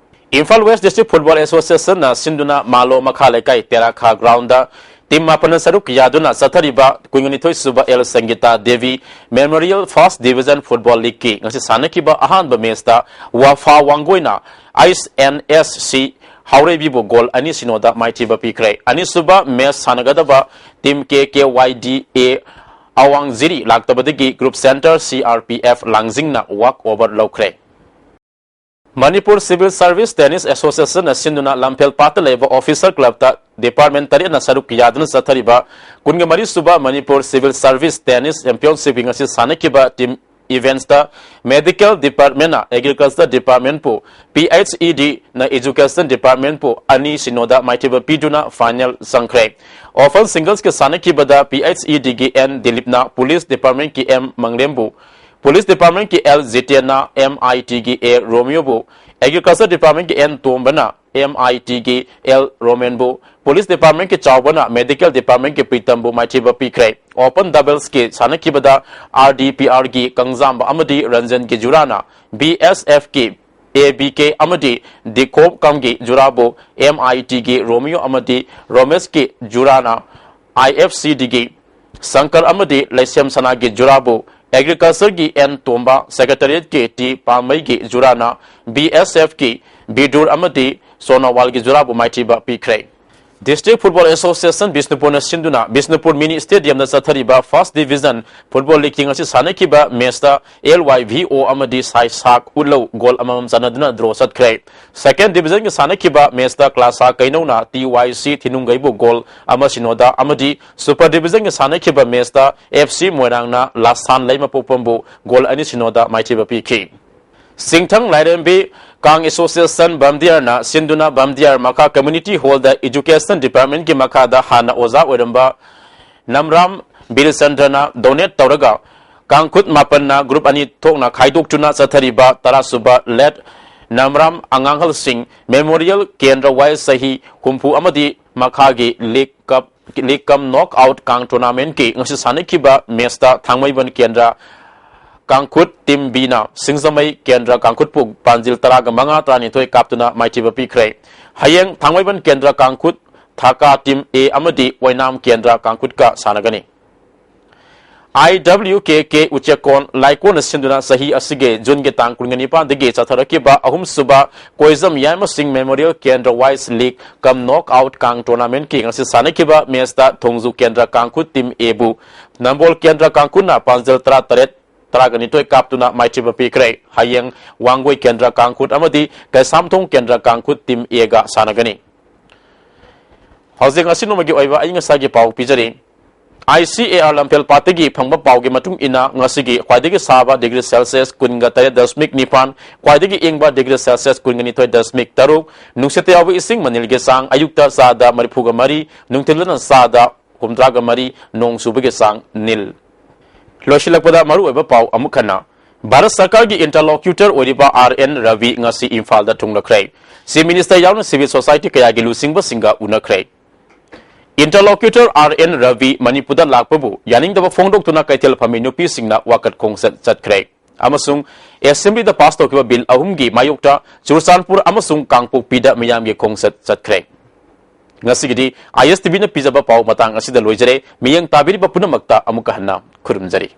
ꯏꯝꯐꯥꯜ ꯋꯦꯁ ꯗꯤꯁꯇ꯭ꯔꯤꯛ ꯐꯨꯠꯕꯣꯜ ꯑꯦꯁꯣꯁꯤꯌꯦꯁꯟꯅ ꯁꯤꯟꯗꯨꯅ ꯃꯥꯂꯣ ꯃꯈꯥ ꯂꯩꯀꯥꯏ ꯇꯦꯔꯥꯈꯥ ꯒ꯭ꯔꯥꯎꯟꯗ ꯇꯤꯝ ꯃꯥꯄꯟꯅ ꯁꯔꯨꯛ ꯌꯥꯗꯨꯅ ꯆꯠꯊꯔꯤꯕ ꯀꯨꯟꯅꯤꯊꯣꯏ ꯁꯨꯕ L Sangita Devi memorial first division football ꯂꯤꯒꯀꯤ ꯉꯁꯤ ꯁꯥꯟꯅꯈꯤꯕ ꯑꯍꯥꯟꯕ ꯃꯦꯆꯇ ꯋꯥꯐꯥ ꯋꯥꯡꯒꯣꯏꯅ ꯑꯩꯁ ꯑꯦꯟ ꯑꯦꯁ ꯁꯤ ꯍꯥꯎꯔꯩꯕꯤꯕꯨ ꯒꯣꯜ ꯑꯅꯤ ꯁꯤꯅꯣꯗ ꯃꯥꯏꯊꯤꯕ ꯄꯤꯈ꯭ꯔꯦ꯫ ꯑꯅꯤꯁꯨꯕ match ꯁꯥꯟꯅꯒꯗꯕ team K K Y D A ꯑꯋꯥꯡ ꯖꯤꯔꯤ ꯂꯥꯛꯇꯕꯗꯒꯤ group centre C R P F ꯂꯥꯡꯖꯤꯡꯅ ꯋꯥꯛ ꯑꯣꯚꯔ ꯂꯧꯈ꯭ꯔꯦ꯫ ꯃꯅꯤꯄꯨꯔ ꯁꯤꯚꯤꯜ ꯁꯔꯚꯤꯁ ꯇꯦꯅꯤꯁ ꯑꯦꯁꯣꯁꯤꯌꯦꯁꯟꯅ ꯁꯤꯟꯗꯨꯅ ꯂꯝꯐꯦꯜ ꯄꯥꯠꯇ ꯂꯩꯕ ꯑꯣꯐꯤꯁꯔ ꯀ꯭ꯂꯕꯇ ꯗꯤꯄꯥꯔꯠꯃꯦꯟ ꯇꯔꯦꯠꯅ ꯁꯔꯨꯛ ꯌꯥꯗꯨꯅ ꯆꯠꯊꯔꯤꯕ ꯀꯨꯟꯒ ꯃꯔꯤ ꯁꯨꯕ ꯃꯅꯤꯄꯨꯔ ꯁꯤꯚꯤꯜ ꯁꯔꯚꯤꯁ ꯇꯦꯅꯤꯁ ꯆꯦꯝꯄꯤꯌꯟꯁꯤꯞꯀꯤ ꯉꯁꯤ ꯁꯥꯟꯅꯈꯤꯕ ꯇꯤꯝ ꯏꯚꯦꯟꯠꯁꯇ ꯃꯦꯗꯤꯀꯦꯜ ꯗꯤꯄꯥꯔꯠꯃꯦꯟꯅ ꯑꯦꯒ꯭ꯔꯤꯀꯜꯆꯔ ꯗꯤꯄꯥꯔꯠꯃꯦꯟꯕꯨ, ꯄꯤ ꯑꯩꯆ ꯏ ꯗꯤꯅ ꯑꯦꯖꯨꯀꯦꯁꯟ ꯗꯤꯄꯥꯔꯠꯃꯦꯟꯕꯨ ꯑꯅꯤ ꯁꯤꯅꯣꯗ ꯃꯥꯏꯊꯤꯕ ꯄꯤꯗꯨꯅ ꯐꯥꯏꯅꯦꯜ ꯆꯪꯈ꯭ꯔꯦ꯫ ꯑꯣꯄꯟ ꯁꯤꯡꯒꯜꯁꯀꯤ ꯁꯥꯟꯅꯈꯤꯕꯗ ꯄꯤ ꯑꯩꯆ ꯏ ꯗꯤꯒꯤ ꯑꯦꯟ ꯗꯤꯂꯤꯞꯅ ꯄꯨꯂꯤꯁ ꯗꯤꯄꯥꯔꯠꯃꯦꯟꯒꯤ ꯑꯦꯝ ꯃꯪꯂꯦꯝꯕꯨ, ꯄꯨꯂꯤꯁ ꯗꯤꯄꯥꯔꯠꯃꯦꯟꯀꯤ ꯑꯦꯜ ꯖꯤꯇꯦꯟꯅ ꯑꯦꯝ ꯑꯥꯏ ꯇꯤꯒꯤ ꯑꯦ ꯔꯣꯃꯤꯌꯣꯕꯨ, ꯑꯦꯒ꯭ꯔꯤꯀꯜꯆꯔ ꯗꯤꯄꯥꯔꯠꯃꯦꯟꯀꯤ ꯑꯦꯟ ꯇꯣꯝꯕꯅ ꯑꯦꯝ ꯑꯥꯏ ꯇꯤꯒꯤ ꯑꯦꯜ ꯔꯣꯃꯦꯟꯕꯨ, ꯄꯨꯂꯤꯁ ꯗꯤꯄꯥꯔꯠꯃꯦꯟꯀꯤ ꯆꯥꯎꯕꯅ ꯃꯦꯗꯤꯀꯦꯜ ꯗꯤꯄꯥꯔꯠꯃꯦꯟꯀꯤ ꯄ꯭ꯔꯤꯇꯝꯕꯨ ꯃꯥꯏꯊꯤꯕ ꯄꯤꯈ꯭ꯔꯦ꯫ ꯑꯣꯄꯟ ꯗꯕꯜꯁꯀꯤ ꯁꯥꯟꯅꯈꯤꯕꯗ ꯑꯥꯔ ꯗꯤ ꯄꯤ ꯑꯥꯔꯒꯤ ꯀꯪꯖꯥꯝꯕ ꯑꯃꯗꯤ ꯔꯟꯖꯟꯒꯤ ꯖꯨꯔꯥꯅ ꯕꯤ ꯑꯦꯁ ꯑꯦꯐꯀꯤ ꯑꯦ ꯕꯤ ꯀꯦ ꯑꯃꯗꯤ ꯗꯤꯈꯣꯞꯀꯝꯒꯤ ꯖꯨꯔꯥꯕꯨ, ꯑꯦꯝ ꯑꯥꯏ ꯇꯤꯒꯤ ꯔꯣꯃꯤꯌꯣ ꯑꯃꯗꯤ ꯔꯣꯃꯦꯁꯀꯤ ꯖꯨꯔꯥꯅ ꯑꯥꯏ ꯑꯦꯐ ꯁꯤ ꯗꯤꯒꯤ ꯁꯪꯀꯔ ꯑꯃꯗꯤ ꯂꯩꯁꯦꯝ ꯁꯅꯥꯒꯤ ꯖꯨꯔꯥꯕꯨ, ꯑꯦꯒ꯭ꯔꯤꯀꯜꯆꯔꯒꯤ ꯑꯦꯟ ꯇꯣꯝꯕ, ꯁꯦꯀ꯭ꯔꯦꯇꯔꯤꯌꯦꯠꯀꯤ ꯇꯤ ꯄꯥꯝꯃꯩꯒꯤ ꯖꯨꯔꯥꯅ ꯕꯤ ꯑꯦꯁ ꯑꯦꯐꯀꯤ ꯕꯤꯗꯨꯔ ꯑꯃꯗꯤ ꯁꯣꯅꯣꯋꯥꯜꯒꯤ ꯖꯨꯔꯥꯕꯨ ꯃꯥꯏꯊꯤꯕ ꯄꯤꯈ꯭ꯔꯦ꯫ ꯗꯤꯁꯇ꯭ꯔꯤꯛ ꯐꯨꯠꯕꯣꯜ ꯑꯦꯁꯣꯁꯤꯌꯦꯁꯟ ꯕꯤꯁꯅꯨꯄꯨꯔꯅ ꯁꯤꯟꯗꯨꯅ ꯕꯤꯁꯅꯨꯄꯨꯔ ꯃꯤꯅꯤ ꯁ꯭ꯇꯦꯗꯤꯌꯝꯗ ꯆꯠꯊꯔꯤꯕ ꯐꯥꯔꯁ ꯗꯤꯕꯤꯖꯟ ꯐꯨꯠꯕꯣꯜ ꯂꯤꯒꯀꯤ ꯉꯁꯤ ꯁꯥꯟꯅꯈꯤꯕ ꯃꯦꯆꯇ ꯑꯦꯜ ꯋꯥꯏ ꯚꯤ ꯑꯣ ꯑꯃꯗꯤ ꯁꯥꯏ ꯁꯥꯛ ꯎꯠꯂꯧ ꯒꯣꯜ ꯑꯃꯃꯝ ꯆꯟꯅꯗꯨꯅ ꯗ꯭ꯔꯣ ꯆꯠꯈ꯭ꯔꯦ꯫ ꯁꯦꯀꯦꯟ ꯗꯤꯕꯤꯖꯟꯒꯤ ꯁꯥꯟꯅꯈꯤꯕ ꯃꯦꯆꯇ ꯀ꯭ꯂꯥꯁꯥ ꯀꯩꯅꯧꯅ ꯇꯤ ꯋꯥꯏ ꯁꯤ ꯊꯤꯅꯨꯡꯒꯩꯕꯨ ꯒꯣꯜ ꯑꯃ ꯁꯤꯅꯣꯗ ꯑꯃꯗꯤ ꯁꯨꯄꯔ ꯗꯤꯕꯤꯖꯟꯒꯤ ꯁꯥꯟꯅꯈꯤꯕ ꯃꯦꯆꯇ ꯑꯦꯐ ꯁꯤ ꯃꯣꯏꯔꯥꯡꯅ ꯂꯥꯁꯥꯟ ꯂꯩꯃꯄꯣꯛꯄꯝꯕꯨ ꯒꯣꯜ ꯑꯅꯤ ꯁꯤꯅꯣꯗ ꯃꯥꯏꯊꯤꯕ ꯄꯤꯈꯤ꯫ ꯆꯤꯡꯊꯪ ꯂꯥꯏꯔꯦꯝꯕꯤ ꯀꯥꯡ ꯑꯦꯁꯣꯁꯤꯌꯦꯁꯟ ꯕꯝꯗꯤꯌꯥꯔꯅ ꯁꯤꯟꯗꯨꯅ ꯕꯝꯗꯤꯌꯥꯔ ꯃꯈꯥ ꯀꯝꯃ꯭ꯌꯨꯅꯤꯇꯤ ꯍꯣꯜꯗ ꯑꯦꯖꯨꯀꯦꯁꯟ ꯗꯤꯄꯥꯔꯠꯃꯦꯟꯒꯤ ꯃꯈꯥꯗ ꯍꯥꯟꯅ ꯑꯣꯖꯥ ꯑꯣꯏꯔꯝꯕ ꯅꯝꯔꯥꯝ ꯕꯤꯔꯆꯟꯗ꯭ꯔꯅ ꯗꯣꯅꯦꯠ ꯇꯧꯔꯒ ꯀꯥꯡꯈꯨꯠ ꯃꯥꯄꯟꯅ ꯒ꯭ꯔꯨꯞ ꯑꯅꯤ ꯊꯣꯛꯅ ꯈꯥꯏꯗꯣꯛꯇꯨꯅ ꯆꯠꯊꯔꯤꯕ ꯇꯔꯥ ꯁꯨꯕ ꯂꯦꯠ ꯅꯝꯔꯥꯝ ꯑꯉꯥꯡꯍꯜꯁꯤꯡ ꯃꯦꯃꯣꯔꯤꯌꯦꯜ ꯀꯦꯟꯗ꯭ꯔ ꯋꯥꯏ ꯆꯍꯤ ꯍꯨꯝꯐꯨ ꯑꯃꯗꯤ ꯃꯈꯥꯒꯤ ꯂꯤꯒ ꯀꯞ, ꯂꯤꯒ ꯀꯝ ꯅꯣꯛ ꯑꯥꯎꯠ ꯀꯥꯡ ꯇꯣꯔꯅꯥꯃꯦꯟꯠꯀꯤ ꯉꯁꯤ ꯁꯥꯟꯅꯈꯤꯕ ꯃꯦꯆꯇ ꯊꯥꯡꯃꯩꯕꯟ ꯀꯦꯟꯗ꯭ꯔ ꯀꯥꯡꯈꯨꯠ ꯇꯤꯝ ꯕꯤꯅ ꯁꯤꯡꯖꯃꯩ ꯀꯦꯟꯗ꯭ꯔ ꯀꯥꯡꯈꯨꯠꯄꯨ ꯄꯥꯟꯖꯤꯜ ꯇꯔꯥꯒ ꯃꯉꯥ, ꯇꯔꯥꯅꯤꯊꯣꯏ ꯀꯥꯞꯇꯨꯅ ꯃꯥꯏꯊꯤꯕ ꯄꯤꯈ꯭ꯔꯦ꯫ ꯍꯌꯦꯡ ꯊꯥꯡꯃꯩꯕꯟ ꯀꯦꯟꯗ꯭ꯔ ꯀꯥꯡꯈꯨꯠ ꯊꯥꯀꯥ ꯇꯤꯝ ꯑꯦ ꯑꯃꯗꯤ ꯑꯣꯏꯅꯥꯝ ꯀꯦꯟꯗ꯭ꯔ ꯀꯥꯡꯈꯨꯠꯀ ꯁꯥꯟꯅꯒꯅꯤ꯫ ꯑꯥꯏ ꯗꯕ꯭ꯂꯤꯎ ꯀꯦ ꯀꯦ ꯎꯆꯦꯛꯀꯣꯟ ꯂꯥꯏꯀꯣꯟꯅ ꯁꯤꯟꯗꯨꯅ ꯆꯍꯤ ꯑꯁꯤꯒꯤ ꯖꯨꯟꯒꯤ ꯇꯥꯡ ꯀꯨꯟꯒ ꯅꯤꯄꯥꯟꯗꯒꯤ ꯆꯠꯊꯔꯛꯈꯤꯕ ꯑꯍꯨꯝꯁꯨꯕ ꯀꯣꯏꯖꯝ ꯌꯥꯏꯃꯁꯤꯡ ꯃꯦꯃꯣꯔꯤꯌꯦꯜ ꯀꯦꯟꯗ꯭ꯔ ꯋꯥꯏꯁ ꯂꯤꯒ ꯀꯝ ꯅꯣꯛ ꯑꯥꯎꯠ ꯀꯥꯡ ꯇꯣꯔꯅꯥꯃꯦꯟꯠꯀꯤ ꯉꯁꯤ ꯁꯥꯟꯅꯈꯤꯕ ꯃꯦꯆꯇ ꯊꯣꯡꯖꯨ ꯀꯦꯟꯗ꯭ꯔ ꯀꯥꯡꯈꯨꯠ ꯇꯤꯝ ꯑꯦꯕꯨ ꯅꯝꯕꯣꯜ ꯀꯦꯟꯗ꯭ꯔ ꯀꯥꯡꯈꯨꯠꯅ ꯄꯥꯟꯖꯜ ꯇꯔꯥꯇꯔꯦꯠ, ꯇꯔꯥꯒ ꯅꯤꯊꯣꯏ ꯀꯥꯞꯇꯨꯅ ꯃꯥꯏꯊꯤꯕ ꯄꯤꯈ꯭ꯔꯦ꯫ ꯍꯌꯦꯡ ꯋꯥꯡꯒꯣꯏ ꯀꯦꯟꯗ꯭ꯔ ꯀꯥꯡꯈꯨꯠ ꯑꯃꯗꯤ ꯀꯩꯁꯥꯝꯊꯣꯡ ꯀꯦꯟꯗ꯭ꯔ ꯀꯥꯡꯈꯨꯠ ꯇꯤꯝ ꯑꯦꯒ ꯁꯥꯟꯅꯒꯅꯤ꯫ ꯍꯧꯖꯤꯛ ꯉꯁꯤ ꯅꯣꯡꯃꯒꯤ ꯑꯣꯏꯕ ꯑꯏꯪ ꯑꯁꯥꯒꯤ ꯄꯥꯎ ꯄꯤꯖꯔꯤ꯫ ꯑꯥꯏ ꯁꯤ ꯑꯦ ꯑꯥꯔ ꯂꯝꯐꯦꯜ ꯄꯥꯠꯇꯒꯤ ꯐꯪꯕ ꯄꯥꯎꯒꯤ ꯃꯇꯨꯡ ꯏꯟꯅ, ꯉꯁꯤꯒꯤ ꯈ꯭ꯋꯥꯏꯗꯒꯤ ꯁꯥꯕ ꯗꯤꯒ꯭ꯔꯤ ꯁꯦꯜꯁꯤꯌꯁ ꯀꯨꯟꯒ ꯇꯔꯦꯠ ꯗꯁꯃꯤꯛ ꯅꯤꯄꯥꯟ, ꯈ꯭ꯋꯥꯏꯗꯒꯤ ꯏꯪꯕ ꯗꯤꯒ꯭ꯔꯤ ꯁꯦꯜꯁꯤꯌꯁ ꯀꯨꯟꯒ ꯅꯤꯊꯣꯏ ꯗꯁꯃꯤꯛ ꯇꯔꯨꯛ, ꯅꯨꯡꯁꯤꯠꯇ ꯌꯥꯎꯕ ꯏꯁꯤꯡ ꯃꯅꯤꯜꯒꯤ ꯆꯥꯡ ꯑꯌꯨꯛꯇ ꯆꯥꯗ ꯃꯔꯤꯐꯨꯒ ꯃꯔꯤ, ꯅꯨꯡꯊꯤꯜꯗꯅ ꯆꯥꯗ ꯍꯨꯝꯗ꯭ꯔꯥꯒ ꯃꯔꯤ, ꯅꯣꯡ ꯆꯨꯕꯒꯤ ꯆꯥꯡ ꯅꯤꯜ꯫ ꯂꯣꯏꯁꯤꯜꯂꯛꯄꯗ ꯃꯔꯨꯑꯣꯏꯕ ꯄꯥꯎ ꯑꯃꯨꯛ ꯍꯟꯅ꯫ ꯚꯥꯔꯠ ꯁꯔꯀꯥꯔꯒꯤ ꯏꯟꯇꯔꯂꯣꯀ꯭ꯌꯨꯇꯔ ꯑꯣꯏꯔꯤꯕ ꯑꯥꯔ ꯑꯦꯟ ꯔꯕꯤ ꯉꯁꯤ ꯏꯝꯐꯥꯜꯗ ꯊꯨꯡꯂꯈ꯭ꯔꯦ꯫ ꯆꯤꯐ ꯃꯤꯅꯤꯁꯇꯔ ꯌꯥꯎꯅ ꯁꯤꯚꯤꯜ ꯁꯣꯁꯥꯏꯇꯤ ꯀꯌꯥꯒꯤ ꯂꯨꯆꯤꯡꯕꯁꯤꯡꯒ ꯎꯅꯈ꯭ꯔꯦ꯫ ꯏꯟꯇꯔꯂꯣꯀ꯭ꯌꯨꯇꯔ ꯑꯥꯔ ꯑꯦꯟ ꯔꯕꯤ ꯃꯅꯤꯄꯨꯔꯗ ꯂꯥꯛꯄꯕꯨ ꯌꯥꯅꯤꯡꯗꯕ ꯐꯣꯡꯗꯣꯛꯇꯨꯅ ꯀꯩꯊꯦꯜ ꯐꯝꯃꯤ ꯅꯨꯄꯤꯁꯤꯡꯅ ꯋꯥꯀꯠ ꯈꯣꯡꯆꯠ ꯆꯠꯈ꯭ꯔꯦ꯫ ꯑꯃꯁꯨꯡ ꯑꯦꯁꯦꯝꯕ꯭ꯂꯤꯗ ꯄꯥꯁ ꯇꯧꯈꯤꯕ ꯕꯤꯜ ꯑꯍꯨꯝꯒꯤ ꯃꯥꯌꯣꯛꯇ ꯆꯨꯔꯆꯥꯟꯄꯨꯔ ꯑꯃꯁꯨꯡ ꯀꯥꯡꯄꯣꯛꯄꯤꯗ ꯃꯤꯌꯥꯝꯒꯤ ꯈꯣꯡꯆꯠ ꯆꯠꯈ꯭ꯔꯦ꯫ ꯉꯁꯤꯒꯤꯗꯤ ꯑꯥꯏ ꯑꯦꯁ ꯇꯤ ꯚꯤꯅ ꯄꯤꯖꯕ ꯄꯥꯎ ꯃꯇꯥꯡ ꯑꯁꯤꯗ ꯂꯣꯏꯖꯔꯦ꯫ ꯃꯤꯠꯌꯦꯡ ꯇꯥꯕꯤꯔꯤꯕ ꯄꯨꯝꯅꯃꯛꯇ ꯑꯃꯨꯛꯀ ꯍꯟꯅ ꯈꯨꯔꯨꯝꯖꯔꯤ꯫